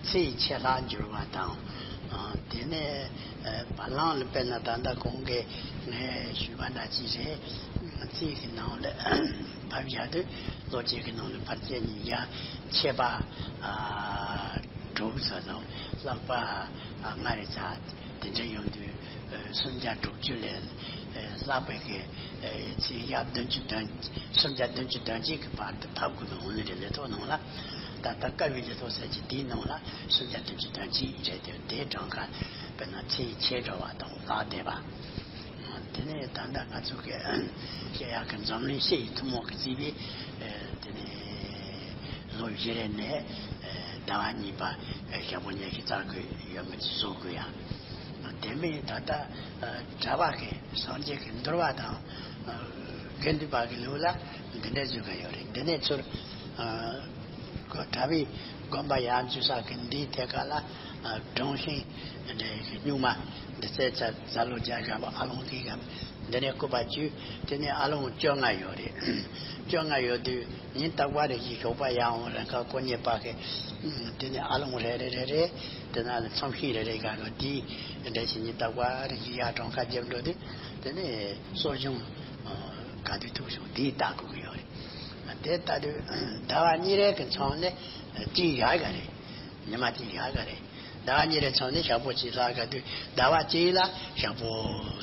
ཚེས་ཆད་ལྷག་འགྱུར་བ་དང་། དེ་ནས་བ་ལང་ལ་དཔེར་ན་ད་ལྟ་གོང་གི་ངས་ཞུས་པ་འདྲ་ཅིག་རེད། ཚེས་ཀྱི་ནང་ལ་ཕར་བཞག་དུས། ལོ་གཅིག་གི་ནང་ལ་ཕལ་ཆེར་ཉིན་ཞག་ཆད་པ་དྲུག་ཙམ་དང་། ལྷག་པ་ལྔ་རེ་ཙམ། དེ་འདྲ་ཡོང་དུས་སུམ་བརྒྱ་དྲུག་ཅུ་ལས་ བསགས་པའི་གི་ཚེས་བརྒྱ་བདུན་ཅུ་དོན། སུམ་བརྒྱ་བདུན་ཅུ་དོན་གཅིག་གི་བར་དུ་ཕབ་དགོས་པའི་འོང་ནི་རེད། ལས་ཐོག་ནང་ལ། ད་ལྟ་དཀའ་བའི་ལས་ཐོག་ཟེར་གྱི་དེའི་ནང་ལ་སུམ་བརྒྱ་བདུན་ཅུ་དོན་གཅིག་རེད་དེ། དེའི་གྲངས་ཀ་དཔེར་ན་ཚེས་ཆད་འགྲོ་བ་དང་ལྷག་བསྡད་པ། དེ་ནས་ད་ལྟ་ང་ཚོ་གི་བཤད་ཡག་གི་འཛམ་གླིང་ཤེས་ཡོན་ཐུན་མོང་གི་རྩིས་པས། དེ་ནས་ལོ་བཞི་རེ་ནས་ཟླ་བ་གཉིས་པ་ཞག་པོ་ཉི་ཤུ་རྩ་དགུ་ཡོད་མེད་ཀྱི་བཟོ་དགོས་ཡ། དེ་མིན་ད་ལྟ་གྲྭ་པ་གི་སངས་རྒྱས་ཀྱི་འདུལ་བ་དང་དགེ་འདུན་པ་གི་ལུགས་ལ་འདི་འདྲ་བཟོ་གི་ཡོད་རེད། འདི་ནས་ཚུར་གྲྭ་པའི་དགོན་པ་ཡར་འཛུལ་ས་གི་འདིའི་ཐད་ཀ་ལ་སྒྲོམ་ཤིང་འདྲ་གི་སྨྱུག་མ་འདི་ཚེ་ཚ་ཚ་ལོ་བརྒྱ་བཞག་པ་ཨ་ལོང་གི་གམ་འདི་ནས་སྐུད་པ་བཅུ། དེ་ནས་ཨ་ལོང་བཅོ་ལྔ་ཡོད་རེད། བཅོ་ལྔ་ཡོད་དུས་ཉིན་རྟག་པར་རེ་བཞིན་ཞོགས་པ་ཡར་འོང་རན་ཁ་ཁོ་གཉིས་པ་གི། དེ་ནས་ཨ་ལོང་རེ་རེ་རེ་རེ། དེ་ན་ལ་ཚོམས་ཤིང་རེ་རེ་ག་གི་དེའི་འདྲ་ཞིག་ཉིན་རྟག་པར་རེ་བཞིན་ཡར་གྲངས་ཀ་བརྒྱབ་འགྲོ་དུས། དེ་ནས་གསོ་སྦྱོང་ག་དུས་ཐུབ་བྱུང་དེའི་ལྟ་དགོས་ཀྱི་ཡོད་རེད། དེ་ལྟ་དུས་ཟླ་བ་གཉིས་རེ་གི་མཚམས་ནས་གཅིག་བཞག་གི་རེད། ཉི་མ་གཅིག་བཞག་གི་རེད། ཟླ་བ་གཉིས་རེ་མཚམས་ནས་ཞག་པོ་གཅིག་ལྷག་ག་དུས་ཟླ་བ་གཅིག་ལ་ཞག་པོ་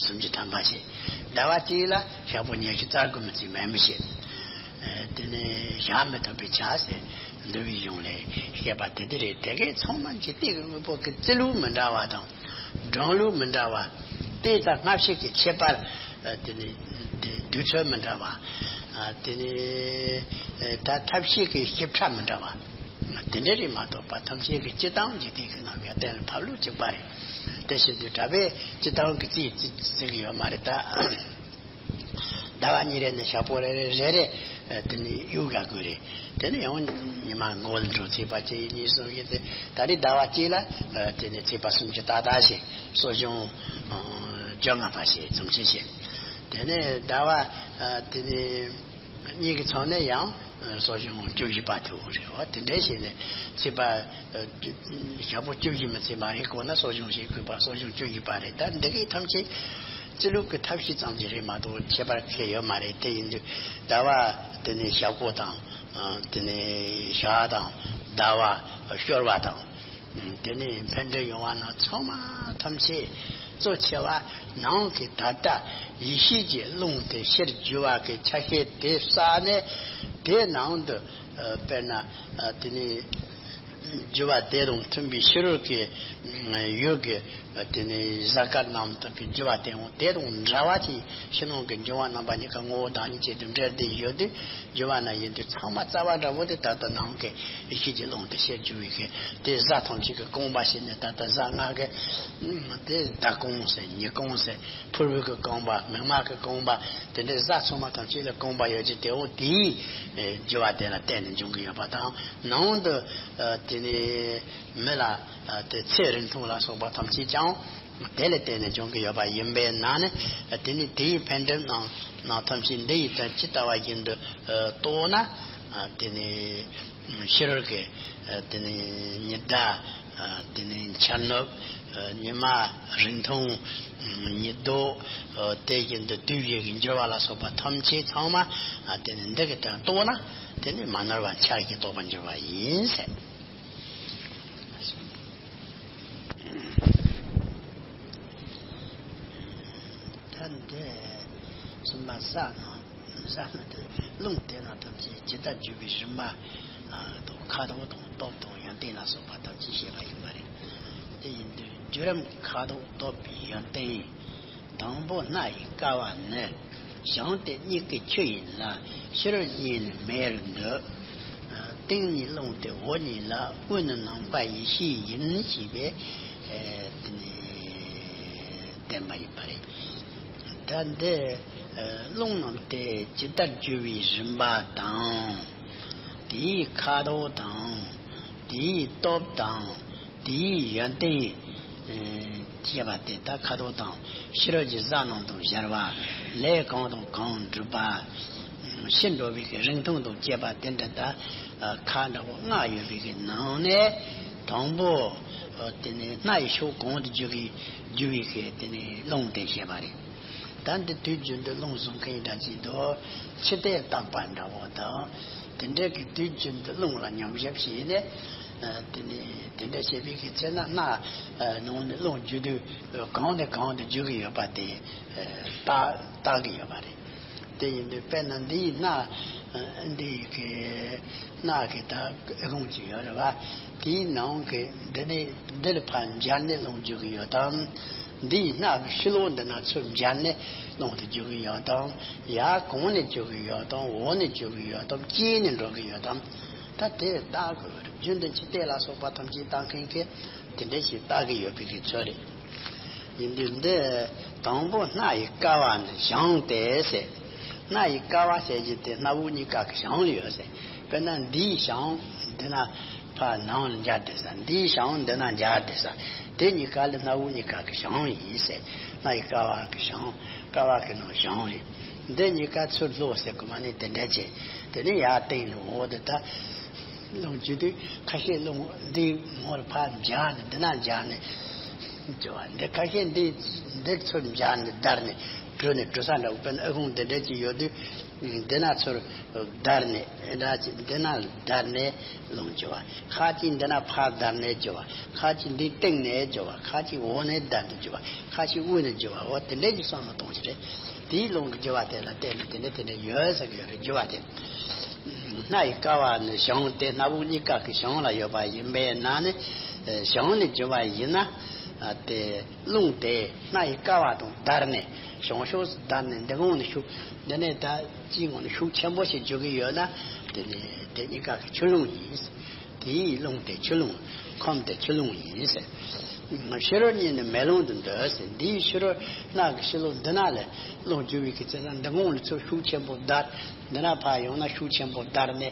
སུམ་ཅུ་ཐམ་པ་བྱེད། ཟླ་བ་གཅིག་ལ་ཞག་པོ་ཉི་ཤུ་རྩ་དགུ་མི་ཚེ་མེད་མི་བྱེད། དེ་ནས་ཞག་མི་ཐོབ་པའི་ཆ་ཟེར་འདུལ་བའི་གཞུང་ལས་བཤད་པ་དེ་དེ་རེད། དེ་གའི་ཚང་མ་འཇིག་རྟེན་གྱི་དངོས་པོ་གི་རྩི་ལུགས་མི་འདྲ་བ་དང་སྒྲོན་ལུགས་མི་འདྲ་བ། དེ་དང་སྔ་ཕྱི་གི་ཁྱད་པར། དེ་ནས་དུས་ཚོད་མི་འདྲ་བ། དེ་ནས་ད་ཐབས་ཤེས་ཀྱི་ཞིབ་ཕྲ་མི་འདྲ་བ། དེ་འདྲ་རེད་མ་གཏོགས་པ་ཐམས་ཅད་ཀྱི་སྤྱི་དང་འཇིག་རྟེན་གྱི་ནང་ཡང་གཏན་ལ་ཕབ་ལུགས་གཅིག་པ་རེད། དེ་བཞིན་དུ་གྲྭ་པས་སྤྱི་དང་གི་རྩིས་རྩིས་རྩིས་ཀྱི་ཡོད་མ་རེད་ད། ཟླ་བ་གཉིས་རེ་ནས་ཞག་པོ་རེ་རེ་རེ་རེ་དེ་ནས་གཡུག་ག་དགོས་རེད། དེ་ནས་ཡང་ཉི་མ་ངོ་ལ་འགྲོ་ཚེས་པ་གཅིག་གཉིས་གསུམ་བཞི་དེ་ད་རེས་ཟླ་བ་གཅིག་ལ་དེ་ནས་ཚེས་པ་སུམ་ཅུ་ཏག་ཏག་བྱས། གསོ་སྦྱོང་བཅོ་ལྔ་པ་བྱས། ཚོམས་ཆེན་བྱས། དེ་ནས་ཟླ་བ་དེ་ནས་གཉིས་ཀྱི་ཚང་ནས་ཡང་གསོ་སྦྱོང་བཅུ་བཞི་པ་ཐུག་རེད་བ། དེ་འདྲའི་བྱས་ནས་ཚེས་པ་ཞག་པོ་བཅུ་བཞི་མི་ཚེ་མ་རེད། གོ་ན་གསོ་སྦྱོང་བྱེད་དགོས་པ་གསོ་སྦྱོང་བཅུ་བཞི་པ་རེད། ད་འདི་གའི་ཐམས་ཅད་རྩི་ལུགས་ཀྱི་ཐབས་ཤེས་ཙམ་ཞིག་རེད་མ་གཏོགས་ཁྱད་པར་ཁེལ་ཡོད་མ་རེད། དེ་ཡིན་དུས་ཟླ་བ་དེ་ནས་ཞག་པོ་དང་། དེ་ནས་ཞག་དང་ཟླ་བ་ཤོར་བ་དང་། དེ་ནས་འཕེལ་འགྲིབ་ཡོང་བ་ན་ཚང་མ་ཐམས་ཅད་གཙོ་ཆེ་བ་ནང་གི་ད་ལྟ་ཡེ་ཤེས་ཀྱི་རླུང་དེ་ཕྱིར་རྒྱུ་བ་གི་ཆ་ཤས་དེ་བསགས་ནས། དེ་ནང་དུ་དཔེར་ན་དེ་ནས་རྒྱུ་བ་དེ་དང་མཐུན་པའི་ཕྱི་རོལ་གྱི་ཡུལ་གྱི་དེ་ནས་གཟའ་སྐར་རྣམས་དག་གི་རྒྱུ་བ་དེ་འོང་། དེ་དང་འདྲ་བ་ཅིག་ཕྱི་ནང་གི་འབྱུང་བ་རྣམ་པ་གཉིས་ཀ་ངོ་བོ་བདག་ཉིད་ཅན་དུ་འབྲེལ་ཏེ་ཡོད་དུས། རྒྱུ་བ་ན་ཡིན་དུས་ཚང་མ་རྩ་བ་འདྲ་བོ་དེ་ད་ལྟ་ནང་གི་ཡེ་ཤེས་ཀྱི་རླུང་དེ་ཕྱིར་རྒྱུ་བའི་གི་དེ་གཟའ་ཐམས་ཅད་ཀྱི་རྐང་པ་བྱས་ནས། ད་ལྟ་གཟའ་ལྔ་གི་དེ་ཟླ་རྐང་ཟེར་ཉིན་རྐང་ཟེར་ཕུར་བུ་གི་རྐང་པ། མིག་དམར་གི་རྐང་པ། དེ་འདྲའི་གཟའ་ཚང་མ་ཐམས་ཅད་ལ་རྐང་པ་ཡོད་ཀྱི་དེ་འོ་དེའི་རྒྱུ་བ་དེ་ལ་བརྟེན་ནས་འབྱུང་གི་ཡོད་པ་དང་། ནང་དུ་དེ་ནས་མི་ལ་དེ་ཚེ་རིང་ཐུང་ལ་སོགས་པ་ཐམས་ཅད་ཀྱང་དེ་ལ་བརྟེན་ནས་འབྱུང་གི་ཡོད་པ་ཡིན་པས་ན་ནི། དེ་ནི་དེའི་འཕེལ་འགྲིབ་རྣམས་རྣམས་ཐམས་ཅད་འདི་ཡི་དོན་ཇི་ལྟ་བ་བཞིན་དུ་རྟོགས་ན། དེ་ནི་ཕྱི་རོལ་གྱི་དེ་ནི་ཉི་ཟླ། དེ་ནི་འཆར་ནུབ། ཉི་མ། རིང་ཐུང་། ཉི་ཟླ། དེ་བཞིན་དུ་དུས་བཞི་གི་འགྱུར་བ་ལ་སོགས་པ་ཐམས་ཅད་ཚང་མ་དེ་ནི་འདི་གི་དོན་རྟོགས་ན། དེ་ནི་མ་ནོར་བ་འཆར་གྱིས་རྟོགས་པར་འགྱུར་བ་ཡིན་ཟེར། ད་འདི་གསུམ་པ་གཟའ་རྣམས། གཟའ་རྣམས་དེ་རླུང་དེ་རྣམས་ཐམས་ཅད་ཇི་ལྟར་རྒྱུ་བའི་རིམ་པ་དང་། ཁ་དོག་དང་སྟོབས་དང་ཡོན་ཏན་ལ་སོགས་པ་ཐམས་ཅད་བཤད་པ་ཡིན་པ་རེད། དེ་ཡིན་དུས་བརྒྱུད་རིམ་ཁ་དོག་སྟོབས་ཡོན་ཏན། དང་པོ་སྣ་ཡི་ཀ་བ་ནི། བྱང་སྟེ་མྱུ་གུ་ཆུ་ཡིན་ལ། ཕྱི་རོལ་གཉིས་ནི་མེ་རུ་འདོད། སྟེང་ནི་རླུང་སྟེ་འོག་གཉིས་ལ། དབུས་ནི་ནམ་མཁའ་ཡེ་ཤེས་ཡིན། ཞེས་པའི་དེ་ནི་བསྟན་པ་ཡིན་པ་རེད། ད་འདི་རླུང་རྣམས་དེ་ཇི་ལྟར་རྒྱུ་བའི་རིམ་པ་དང་། དེའི་ཁ་དོག་དང་། དེའི་སྟོབས་དང་། དེའི་ཡོན་ཏན། ཅེས་པ་དེ་དག་ཁ་དོག་དང་ཕྱི་རོལ་གྱི་གཟའ་རྣམས་དང་སྦྱར་བ། ལས་གང་དང་གང་འགྲུབ་པ། ཕྱི་འགྲོ་བའི་གི་རིང་ཐུང་དང་བཅས་པ་དེ་འདྲ་དག་ཁ་འདྲ་བོ་ལྔ་ཡོད་པའི་གི་ནང་ནས། དང་པོ་དེ་ནི་སྣ་ཡི་ཕྱོགས་གང་དུ་རྒྱུ་གི་རྒྱུ་བའི་གི་དེ་ནི་རླུང་དེ་བཤད་པ་རེད། ད་འདི་དུས་རྒྱུན་དུ་རླུང་བཟུང་མཁན་འདྲ་ཅིག་འདུག་ཕྱི་ལྟས་བརྟག་པ་འདྲ་བོ་དང་། དེ་འདྲའི་གི་དུས་རྒྱུན་དུ་རླུང་ལ་ཉམས་ཞིབ་བྱས་ནས། དེ་ནས་དེ་འདྲ་བྱས་པའི་གི་ཚེ་ན་སྣ་ནང་ནས་རླུང་རྒྱུ་དུས་གང་ནས་གང་དུ་རྒྱུ་གི་ཡོད་པ་དེ་བརྟག་བརྟག་གི་ཡོད་པ་རེད། དེ་ཡིན་དུས་དཔེར་ན་འདིའི་སྣ་འདིའི་གི་སྣ་གི་ད་ཨེ་ཁུང་ཅིག་ཡོད་རེད་བ། དེའི་ནང་གི་འདི་ནས་འདི་ལ་ཕར་འབྱར་ནས་རླུང་རྒྱུ་གི་ཡོད་དམ། འདིའི་སྣ་གི་ཕྱི་ལོགས་འདི་ན་ཚུར་འབྱར་ནས་རླུང་དེ་རྒྱུ་གི་ཡོད་དམ། ཡར་གོང་ནས་རྒྱུ་གི་ཡོད་དམ། འོག་ནས་རྒྱུ་གི་ཡོད་དམ། དཀྱིལ་ནས་འགྲོ་གི་ཡོད་དམ། ད་དེ་བརྟག་དགོས་རེད། རྒྱུ་འདི་ཅི་སྟེ་ལ་སོགས་པ་ཐམས་ཅད་བརྟག་མཁན་གྱི་དེ་འདྲ་ཞིག་བརྟག་གི་ཡོད་པའི་གི་ཚོད་རེད། ཡིན་དུས་འདི་དང་པོ་སྣ་ཡི་ཀ་བ་ནི་བྱང་སྟེ་ཟེར། སྣ་ཡི་ཀ་བ་ཟེར་གྱི་དེ་སྣ་བུག་གཉིས་ཀ་གི་བྱང་ལ་ཡོད་ཟེར། དཔེར་ན་འདིའི་བྱང་འདི་ན་ཕར་ནང་ལ་འབྱར་བསྡད་ས། འདིའི་བྱང་འདི་ན་འབྱར་བསྡད་ས། དེ་གཉིས་ཀ་ལ་སྣ་བུག་གཉིས་ཀ་གི་བྱང་ཡིན་ཟེར། སྣ་ཡི་ཀ་བ་གི་བྱང་། ཀ་བ་གི་ནང་བྱང་རེད། འདི་གཉིས་ཀ་ཚུར་ལོག་ཟེར་གི་མ་ནི་དེ་འདྲ་བྱས། དེ་ནས་ཡར་སྟེང་ལ་འོ་དེ་ད། རླུང་རྒྱུ་དུས་ཁ་ཤས་རླུང་འདི་ངོ་ལ་ཕར་འབྱར་ནས་འདི་ན་འབྱར་ནས་རྒྱུ་བ། འདི་ཁ་ཤས་འདི་འདི་ཚུར་འབྱར་ནས་བརྡར་ནས་གྲོལ་ནས་གྲོལ་ས་འདྲ་བོ། དཔེར་ན་ཨ་ཁུང་འདི་འདྲ་ཅིག་ཡོད་དུས་འདི་ན་ཚུར་བརྡར་ནས་འདྲ་ཅིག་འདི་ན་བརྡར་ནས་རླུང་རྒྱུ་བ། ཁ་ཅིག་འདི་ན་ཕར་བརྡར་ནས་རྒྱུ་བ། ཁ་ཅིག་འདི་སྟེང་ནས་རྒྱུ་བ། ཁ་ཅིག་འོག་ནས་བརྡར་ནས་རྒྱུ་བ། ཁ་ཅིག་དབུས་ནས་རྒྱུ་བ། འོ་དེ་འདྲ་ཅིག་བསམ་བློ་གཏོང་གི་རེད། དེའི་རླུང་གི་རྒྱུ་བ་དེ་ལ་བརྟེན་ནས་དེ་འདྲ་དེ་འདྲ་ཡོད་ཟེར་གི་ཡོད་རེད། རྒྱུ་བ་དེ། སྣ་ཡི་ཀ་བ་ནི་བྱང་སྟེ། སྣ་བུག་གཉིས་ཀ་གི་བྱང་ལ་ཡོད་པ་ཡིན་པས་ན་ནི། བྱང་ནས་རྒྱུ་བ་ཡིན་ན། དེ་རླུང་དེ་སྣ་ཡི་ཀ་བ་དང་བརྡར་ནས་བྱང་ཕྱོགས་སུ་བརྡར་ནས་འདི་ངང་ནས་ཤུགས་འདི་ནས་ད་ཅི་ངང་ནས་ཤུགས་ཆེན་པོ་ཞིག་རྒྱུ་གི་ཡོད་ན། དེ་ནས་དེ་གཉིས་ཀ་གི་ཆུ་རླུང་ཡིན། དེའི་རླུང་དེ་ཆུ་རླུང་། ཁམས་དེ་ཆུ་རླུང་ཡིན་ཟེར། ཕྱི་རོལ་གཉིས་ནི་མེ་རླུང་དུ་འདོད་ཟེར། འདིའི་ཕྱི་རོལ་སྣ་གི་ཕྱི་ལོགས་འདི་ན་ལ་རླུང་རྒྱུ་བའི་གི་ཚེ་ན་འདི་ངང་ལ་ཚུར་ཤུགས་ཆེན་པོ་བརྡར། འདི་ན་ཕར་ཡོང་ན་ཤུགས་ཆེན་པོ་བརྡར་ནས་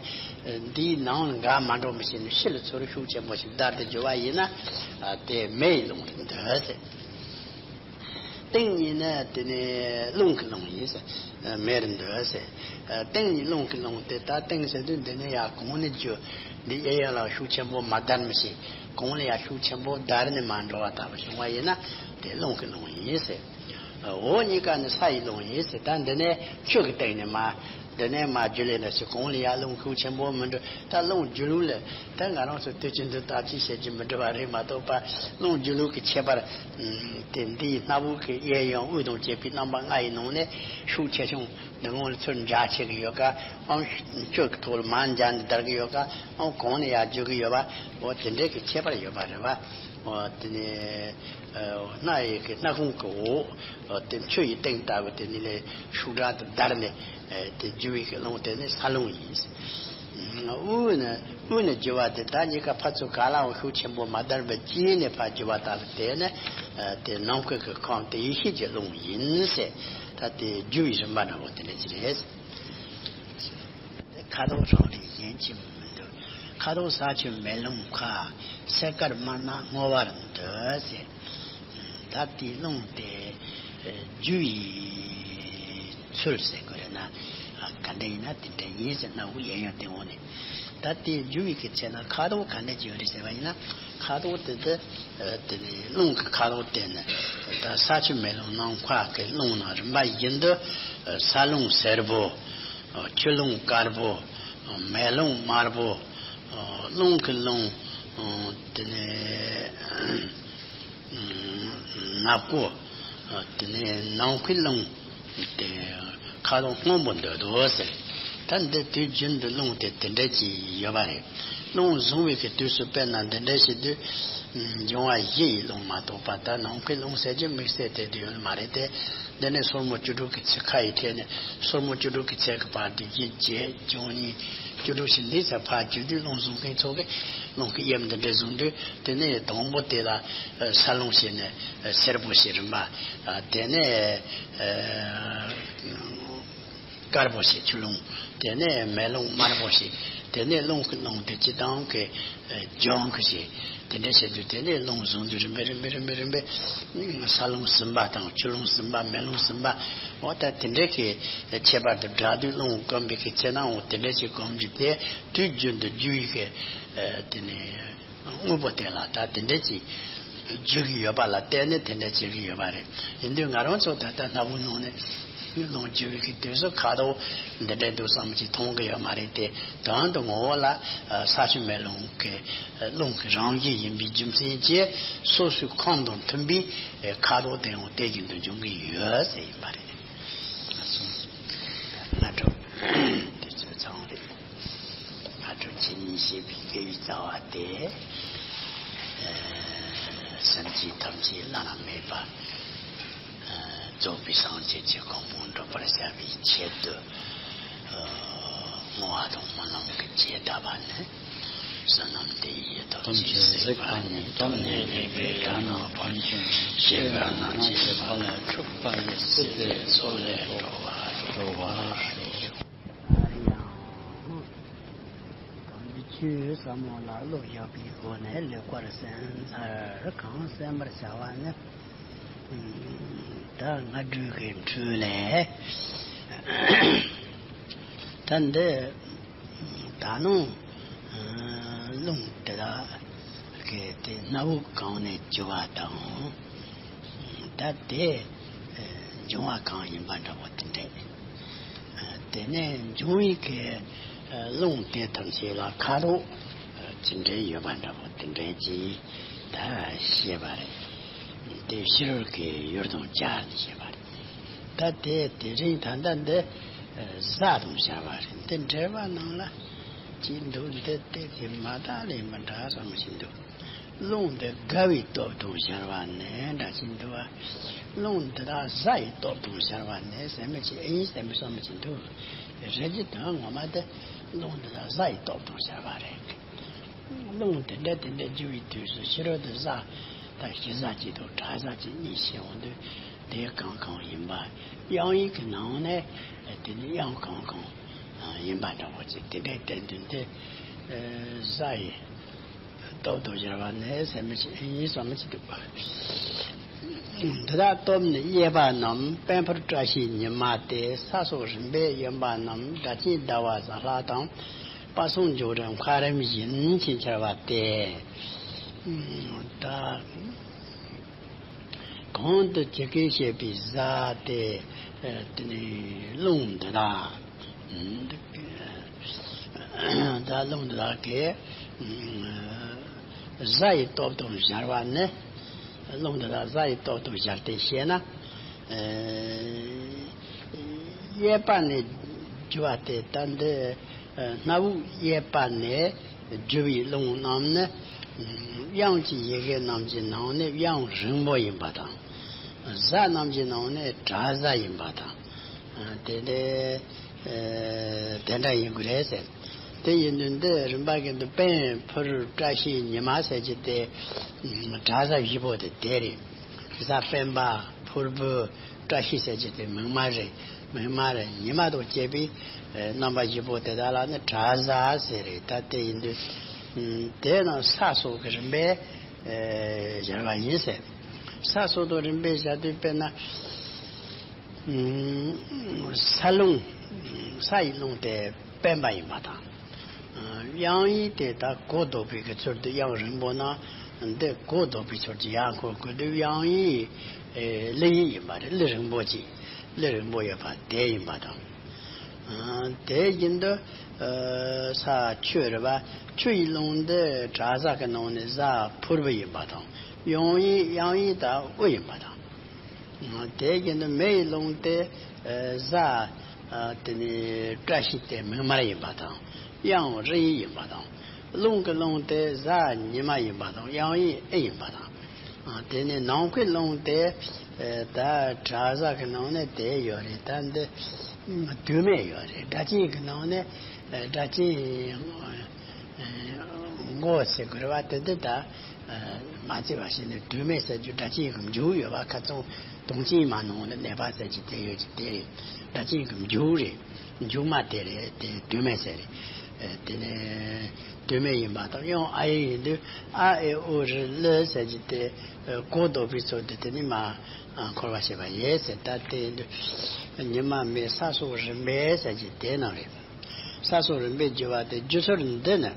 འདིའི་ནང་ལ་འགག་མ་འགྲོ་མི་ཤེས་ནས་ཕྱི་ལ་ཚུར་ཤུགས་ཆེན་པོ་ཞིག་བརྡར་ཏེ་རྒྱུ་བ་ཡིན་ན། དེ་མེ་ཡི་རླུང་དུ་འདོད་ཟེར། སྟེང་གཉིས་ནི་དེ་ནི་རླུང་གི་རླུང་ཡིན་ཟེར། མེ་རུ་འདོད་ཟེར། སྟེང་གཉིས་རླུང་གི་རླུང་དེ་ད་སྟེང་ཟེར་དུས་འདི་ནི་ཡར་གོང་ནས་རྒྱུ། འདི་གཡས་གཡོན་ལ་ཤུགས་ཆེན་པོ་མ་བརྡར་མི་ཤེས། གོང་ལ་ཡར་ཤུགས་ཆེན་པོ་བརྡར་ནས་མར་འགྲོ་བ་ལྟ་བུ་བྱུང་བ་ཡིན་ན་དེ་རླུང་གི་རླུང་ཡིན་ཟེར། འོག་གཉིས་ཀ་ནི་ས་ཡི་རླུང་ཡིན་ཟེར། ད་འདི་ནས་ཆུ་གི་སྟེང་ནས་མར། འདི་ནས་མར་རྒྱུ་ལས་ན་ཞིག་གོང་ལ་ཡར་རླུང་ཤུགས་ཆེན་པོ་མི་འགྲོ། ད་རླུང་རྒྱུ་ལུགས་ལ་ད་ང་རང་ཚོ་དུས་རྒྱུན་དུ་ད་ཅི་བཤད་རྒྱུ་མི་འགྲོ་བ་རེད་མ་གཏོགས་པ། རླུང་རྒྱུ་ལུགས་ཀྱི་ཁྱད་པར་དེ་འདིའི་སྣ་བུག་གི་གཡས་གཡོན་དབུས་དང་བཅས་པའི་རྣམ་པ་ལྔ་ཡི་ནང་ནས་ཤུགས་ཆེ་ཆུང་འདི་ངང་ལ་ཚུར་འབྱར་ཆེ་གི་ཡོད་ག་ཨང་། ཆུ་གི་ཐོག་ལ་མར་འབྱར་ནས་བརྡར་གི་ཡོད་ག་ཨང་། གོང་ནས་ཡར་རྒྱུ་གི་ཡོད་པ། འོ་དེ་འདྲའི་གི་ཁྱད་པར་ཡོད་པ་རེད་བ། འོ་དེ་ནས་སྣ་ཡི་གི་སྣ་ཁུང་གི་འོག་དེ་ཆུ་ཡི་སྟེང་ལྟ་བུ་དེ་ནི་ལས་ཤུགས་དྲག་ཏུ་བརྡར་ནས་དེ་རྒྱུ་བའི་གི་རླུང་དེ་ནི་ས་རླུང་ཡིན། དབུས་ནི་དབུས་ནི་རྒྱུ་བ་དེ་ད་གཉིས་ཀ་ཕར་ཚུར་ག་ལའང་ཤུགས་ཆེན་པོ་མ་བརྡར་བའི་དཀྱིལ་ནས་ཕར་རྒྱུ་བ་ལྟ་བུ་དེ་ནི་དེ་ནམ་མཁའ་གི་ཁམས་དེ་ཡེ་ཤེས་ཀྱི་རླུང་ཡིན་ཟེར། ད་དེ་རྒྱུ་བའི་རིམ་པ་འདྲ་བོ་དེ་འདྲ་ཅིག་རེད། དེ་ཁ་དོག་རང་རིག་གཞན་གྱིས་མི་འདོད། ཁ་དོག་ས་ཆུ་མེ་རླུང་མཁའ། སད་དཀར་དམར་ནག་སྔོ་བར་འདོད་ཟེར། ད་དེའི་རླུང་དེ་རྒྱུ་ཡི་ཚུལ་ཟེར་དགོས་རེད་ན། ག་འདྲ་ཡིན་ན་དེ་འདྲ་ཡིན་ཟེར། སྣ་བུག་གཡས་གཡོན་སྟེང་འོག་ནས། ད་དེ་རྒྱུ་བའི་གི་ཚེ་ན་ཁ་དོག་ག་འདྲ་ཅིག་ཡོད་རེད་ཟེར་བ་ཡིན་ན། ཁ་དོག་དེ་དེ་དེ་ནི་རླུང་གི་ཁ་དོག་དེ་ནི་ད་ས་ཆུ་མེ་རླུང་ནམ་མཁའ་གི་རླུང་ནང་རིམ་པ་བཞིན་དུ་ས་རླུང་སེར་པོ། ཆུ་རླུང་དཀར་པོ། མེ་རླུང་དམར་པོ། རླུང་གི་རླུང་དེ་ནི་ནག་པོ། དེ་ནས་ནམ་མཁའི་རླུང་དེ་ཁ་དོག་སྔོན་པོ་འདོད་དོ་ཟེར། ད་འདི་དུས་རྒྱུན་དུ་རླུང་དེ་དེ་འདྲ་ཅིག་ཡོད་པ་རེད། རླུང་བཟུང་བའི་གི་དུས་སུ་དཔེར་ན་འདི་འདྲ་ཞིག་དུས་འབྱུང་བ་བཞི་ཡི་རླུང་མ་གཏོགས་པ་ད་ནམ་མཁའི་རླུང་ཟེར་རྒྱུ་དམིགས་བསལ་དེ་དུ་ཡོད་མ་རེད་དེ། འདི་ནས་སོར་མོ་བཅུ་དྲུག་གི་ཚད་ཁ་ཡི་ཐད་ནས་སོར་མོ་བཅུ་དྲུག་གི་ཚད་ཀྱི་བར་དུ་བཞི་བརྒྱད་བཅུ་གཉིས་བཅུ་དྲུག་ཞིག་འདི་ཚད་ཕར་བརྒྱུད་དུས་རླུང་བཟུང་མཁན་ཚོ་གིས་རླུང་གི་དབྱིབས་འདི་འདྲ་བཟུང་དུས། དེ་ནས་དང་པོ་དེ་ལ་ས་རླུང་ཞེས་ནས་སེར་པོ་ཞེས་རིམ་པ། དེ་ནས་དཀར་པོ་ཞེས་ཆུ་རླུང་། དེ་ནས་མེ་རླུང་དམར་པོ་ཞེས། དེ་ནས་རླུང་གི་རླུང་དེ་སྤྱི་བཏང་གི་ལྗང་གུ་ཞེས། དེ་འདྲ་བྱེད་དུས་དེ་ནས་རླུང་བཟུང་དུས་རིམ་པས་རིམ་པས་རིམ་པས་རིམ་པས་ས་རླུང་ཟིན་པ་དང་ཆུ་རླུང་ཟིན་པ་མེ་རླུང་ཟིན་པ། འོ་ད་དེ་འདྲ་གི་ཁྱད་པར་དུ་བསྒྲགས་དུས་རླུང་གོམས་པའི་གི་ཚེ་ན་འོ་དེ་འདྲ་ཞིག་གོམས་རྒྱུ་དེ་དུས་རྒྱུན་དུ་རྒྱུ་ཡི་གི་དེ་ནས། དངོས་པོ་དེ་ལ་ད་དེ་འདྲ་ཅིག་རྒྱུ་གི་ཡོད་པ་ལ་བརྟེན་ནས་དེ་འདྲ་བྱེད་ཀྱི་ཡོད་པ་རེད། ཡིན་དུས་ང་རང་ཚོ་ད་ལྟ་སྣ་བུག་ནང་ནས་ རླུང་རྒྱུ་བའི་གི་དུས་སུ་ཁ་དོག་འདི་འདྲའི་འདུག་བསམ་གྱི་མཐོང་གི་ཡོད་མ་རེད་དེ། དོན་དུ་ངོ་བོ་ལ་ས་ཆུ་མེ་རླུང་གི་རླུང་གི་རང་བཞིན་ཡིན་པའི་རྒྱུ་མཚན་གྱིས་སོ་སོའི་ཁམས་དང་མཐུན་པའི་ཁ་དོག་དེ་ཡང་དེ་བཞིན་དུ་འབྱུང་གི་ཡོད་ཟེར་ཡིན་པ་རེད། ང་ཚོ་དེ་ཚོ་ཚང་རེད། སྔ་དྲོ་ཁྱེད་ཉིད་བཤད་པའི་དགེ་བའི་རྩ་བ་དེ། ཨ་སེམས་ཅན་ཐམས་ཅད་བླ་ན་མེད་པ། ཨ་རྫོགས་པའི་སངས་རྒྱས་ཀྱི་གོ་འཕང་འགྲུབ་པར་བྱ་བའི་ཆེད་དུ། ཨ་བསྔོ་བ་དང་སྨོན་ལམ་གྱི་རྒྱས་བཏབ་པ་ནི། བསོད་ནམས་འདི་ཡིས་ཐམས་ཅད་གཟིགས་པ་ཉིད། ཐོབ་ནས་ཉེས་པའི་དགྲ་རྣམས་ཕམ་ཞིང་། གཤེགས་པ་རྣམས་ཀྱི་ཕ་ལ་འཁྲུག་པ་ཡི། སྲིད་པའི་མཚོ་ལས་འགྲོ་བ་སྒྲོལ་བར་ཤོག། སླར་ཡང་། དམ་པའི་ཆོས་ཟབ་མོ་ལ་བློ་བཞག་པའི་སྒོ་ནས་ལེགས་པར་གསན་ཚར། གང་གསན་པར་བྱ་བ་ནི། ད་སྔ་དྲོའི་གི་འཕྲོས་ལས། ད་འདི་ད་ནང་རླུང་དེ་དག་གི་དེ་སྣ་བུག་གང་ནས་རྒྱུ་བ་དང་། ད་དེ་འབྱུང་བ་གང་ཡིན་པ་འདྲ་བོ་དེ་འདྲས། དེ་ནས་འབྱུང་བའི་གི་རླུང་དེ་ཐམས་ཅད་ལ་ཁ་དོག་ཅི་འདྲའི་ཡོད་པ་འདྲ་བོ་དེ་འདྲས་ཀྱིས་ད་བཤད་པ་རེད། དེ་ཕྱི་རོལ་གྱི་ཡུལ་དང་སྦྱར་ནས་བཤད་པ་རེད། ད་དེ་དེ་རིང་ད་ལྟ་འདི་གཟའ་དང་བྱ་བ་རེད། འདི་འགྲེལ་པ་ནང་ལ་ཅིག་འདུག་འདི་དེ་དེ་མ་དག་ལས་མི་འདྲ་བསམ་བཞིན་འདུག་རླུང་འདི་དགའ་བའི་སྟོབས་དང་སྦྱར་བ་ནི་འདྲ་ཅིག་འདུག་བ། རླུང་འདི་དག་གཟའ་ཡི་སྟོབས་དང་སྦྱར་བ་ནི་ཟེར་མི་ཅིག་ཨེ་ཡིན་ཟེར་མི་བསམ་མི་ཅིག་འདུག་རེད་ཀྱི་དོན་ངོ་མ་དེ་རླུང་འདི་དག་གཟའ་ཡི་སྟོབས་དང་སྦྱར་བ་རེད། རླུང་དེ་འདྲ་དེ་འདྲ་རྒྱུ་བའི་དུས་སུ་ཕྱི་རོལ་དུ་གཟའ་དང་ཞི་གཟའ་གཅིག་དང་གྲང་གཟའ་གཅིག་གཉིས་ཤེས་འོང་དུས་དེ་གང་གང་ཡིན་པ། དབྱངས་ཡིག་གི་ནང་ནས་དེ་ནི་དབྱངས་གང་གང་ཡིན་པ་འདྲ་བོ་ཅིག་དེ་འདྲའི་བསྟན་དོན་དེ་གཟའ་ཡི་སྟོབས་དང་སྦྱར་བ་ནི་ཟེར་མི་ཅིག་ཡིན་བསམ་མི་ཅིག་འདུག་འདི་དག་སྟོབས་ནི་གཡས་པ་རྣམས་དཔལ་ཕུར་བཀྲ་ཤིས་ཉི་མ་སྟེ། ས་སོགས་རིམ་པས་གཡོན་པ་རྣམས་སྒྲ་གཅན་ཟླ་བ་གཟའ་ལྷག་དང་། པ་སངས་འབྱུང་རིམ་མཁའ་རིམ་བཞིན་ཕྱིན་ཆར་བ་སྟེ། ད་གོང་དུ་ཇི་སྐད་བཤད་པའི་གཟའ་སྟེ། དེ་ནས་རླུང་འདི་དག་ད་རླུང་འདི་དག་གིས་གཟའ་ཡི་སྟོབས་དང་སྦྱར་བ་ནི། རླུང་འདི་དག་གཟའ་ཡི་སྟོབས་དང་སྦྱར་ཏེ་བཤད་ན། གཡས་པ་ནས་རྒྱུ་བ་སྟེ། ད་འདི་སྣ་བུག་གཡས་པ་ནས་རྒྱུ་བའི་རླུང་རྣམས་ནི། དབྱངས་ཀྱི་ཡི་གེ་རྣམས་ཀྱི་ནང་ནས་དབྱངས་རིང་པོ་ཡིན་པ་དང་། གཟའ་རྣམས་ཀྱི་ནང་ནས་གྲང་གཟའ་ཡིན་པ་དང་། དེ་ལས་དེ་འདྲ་ཡིན་དགོས་རེད་ཟེར། དེ་ཡིན་དུས་འདི་རིམ་པ་གི་འདི་དཔལ་ཕུར་བཀྲ་ཤིས་ཉི་མ་ཟེར་གྱི་དེ་གྲང་གཟའ་བཞི་པོ་དེ་དེ་རེད། གཟའ་སྤེན་པ་ཕུར་བུ་བཀྲ་ཤིས་ཟེར་གྱི་དེ་མིག་དམར་རེད། མིག་དམར་རེད། ཉི་མ་དང་བཅས་པའི་རྣམ་པ་བཞི་པོ་དེ་དག་ལ་ནི་གྲང་གཟའ་ཟེར་རེད། ད་དེ་ཡིན་དུས་དེ་རྣམས་ས་སོགས་ཀྱི་རིམ་པས་སྦྱར་བ་ཡིན་ཟེར། ས་སོགས་དང་རིམ་པས་སྦྱར་དུས་དཔེར་ན། ས་རླུང་། ས་ཡི་རླུང་དེ་སྤེན་པ་ཡིན་པ་དང་། དབྱངས་ཡིག་དེ་ད་གོ་ལྡོག་པའི་གི་ཚུལ་དུ་དབྱངས་རིང་པོ་ན། འདི་གོ་ལྡོག་པའི་ཚུལ་གྱི་ཡར་འཁོར་དགོས་དུས་དབྱངས་ཡིག་གླུ་ཡིག་ཡིན་པ་རེད། གླུ་རིང་པོ་ཅིག་གླུ་རིང་པོ་ཡོད་པ་དེ་ཡིན་པ་དང་། དེ་བཞིན་དུ་ས་ཆུ་རེད་པ། ཆུ་ཡི་རླུང་འདི་གྲང་གཟའ་གི་ནང་ནས་གཟའ་ཕུར་བུ་ཡིན་པ་དང་། དབྱངས་ཡིག་དབྱངས་ཡིག་ད་དབུ་ཡིན་པ་དང་། དེ་བཞིན་དུ་མེ་ཡི་རླུང་དེ་གཟའ་དེ་ནི་བཀྲ་ཤིས་དེ་མིག་དམར་ཡིན་པ་དང་། དབྱངས་རི་ཡིན་པ་དང་། རླུང་གི་རླུང་དེ་གཟའ་ཉི་མ་ཡིན་པ་དང་། དབྱངས་ཡིག་ཨེ་ཡིན་པ་དང་། དེ་ནི་ནང་ཁུལ་རླུང་དེ་ད་གྲང་གཟའ་གི་ནང་ནས་དེ་ཡོད་རེད། ད་འདི་དུས་མེད་ཡོད་རེད། སྒྲ་གཅན་གི་ནང་ནས་སྒྲ་གཅན་མགོ་ཟེར་དགོས་རེད་པ། དེ་འདི་ད། མ་བརྩི་བ་ཞིག་ནི་དུས་མེད་ཟེར་རྒྱུ་སྒྲ་གཅན་གྱི་མཇུག་ཡོད་པ། ཁ་ཚང་དུང་ཅན་མ་ནང་ལ་གནས་པ་ཟེར་གྱི་དེ་ཡོད་ཀྱི་དེ་རེད། སྒྲ་གཅན་གྱི་མཇུག་རེད། མཇུག་མ་དེ་རེད། དེ་དུས་མེད་ཟེར་རེད། དེ་ནས་དུས་མེད་ཡིན་པ་དང་། དབྱངས་ཨ་ཡིག་ཡིན་དུས་ཨ་ཨེ་ཨུ་རུ་ལུ་ཟེར་གྱི་དེ་གོ་ལྡོག་པའི་ཚུལ་དུ་དེ་ནི་མ་འཁོར་བ་བྱེད་པ་ཡིན་ཟེར། ད་དེ་ཡིན་དུས་ཉི་མ་མེ་ས་སོགས་རིམ་པས་ཟེར་གྱི་དེ་རྣམས་རེད། ས་སོགས་རིམ་པས་བསྒྱུར་བ་དེ་བསྒྱུར་ཚུལ་འདི་ནི།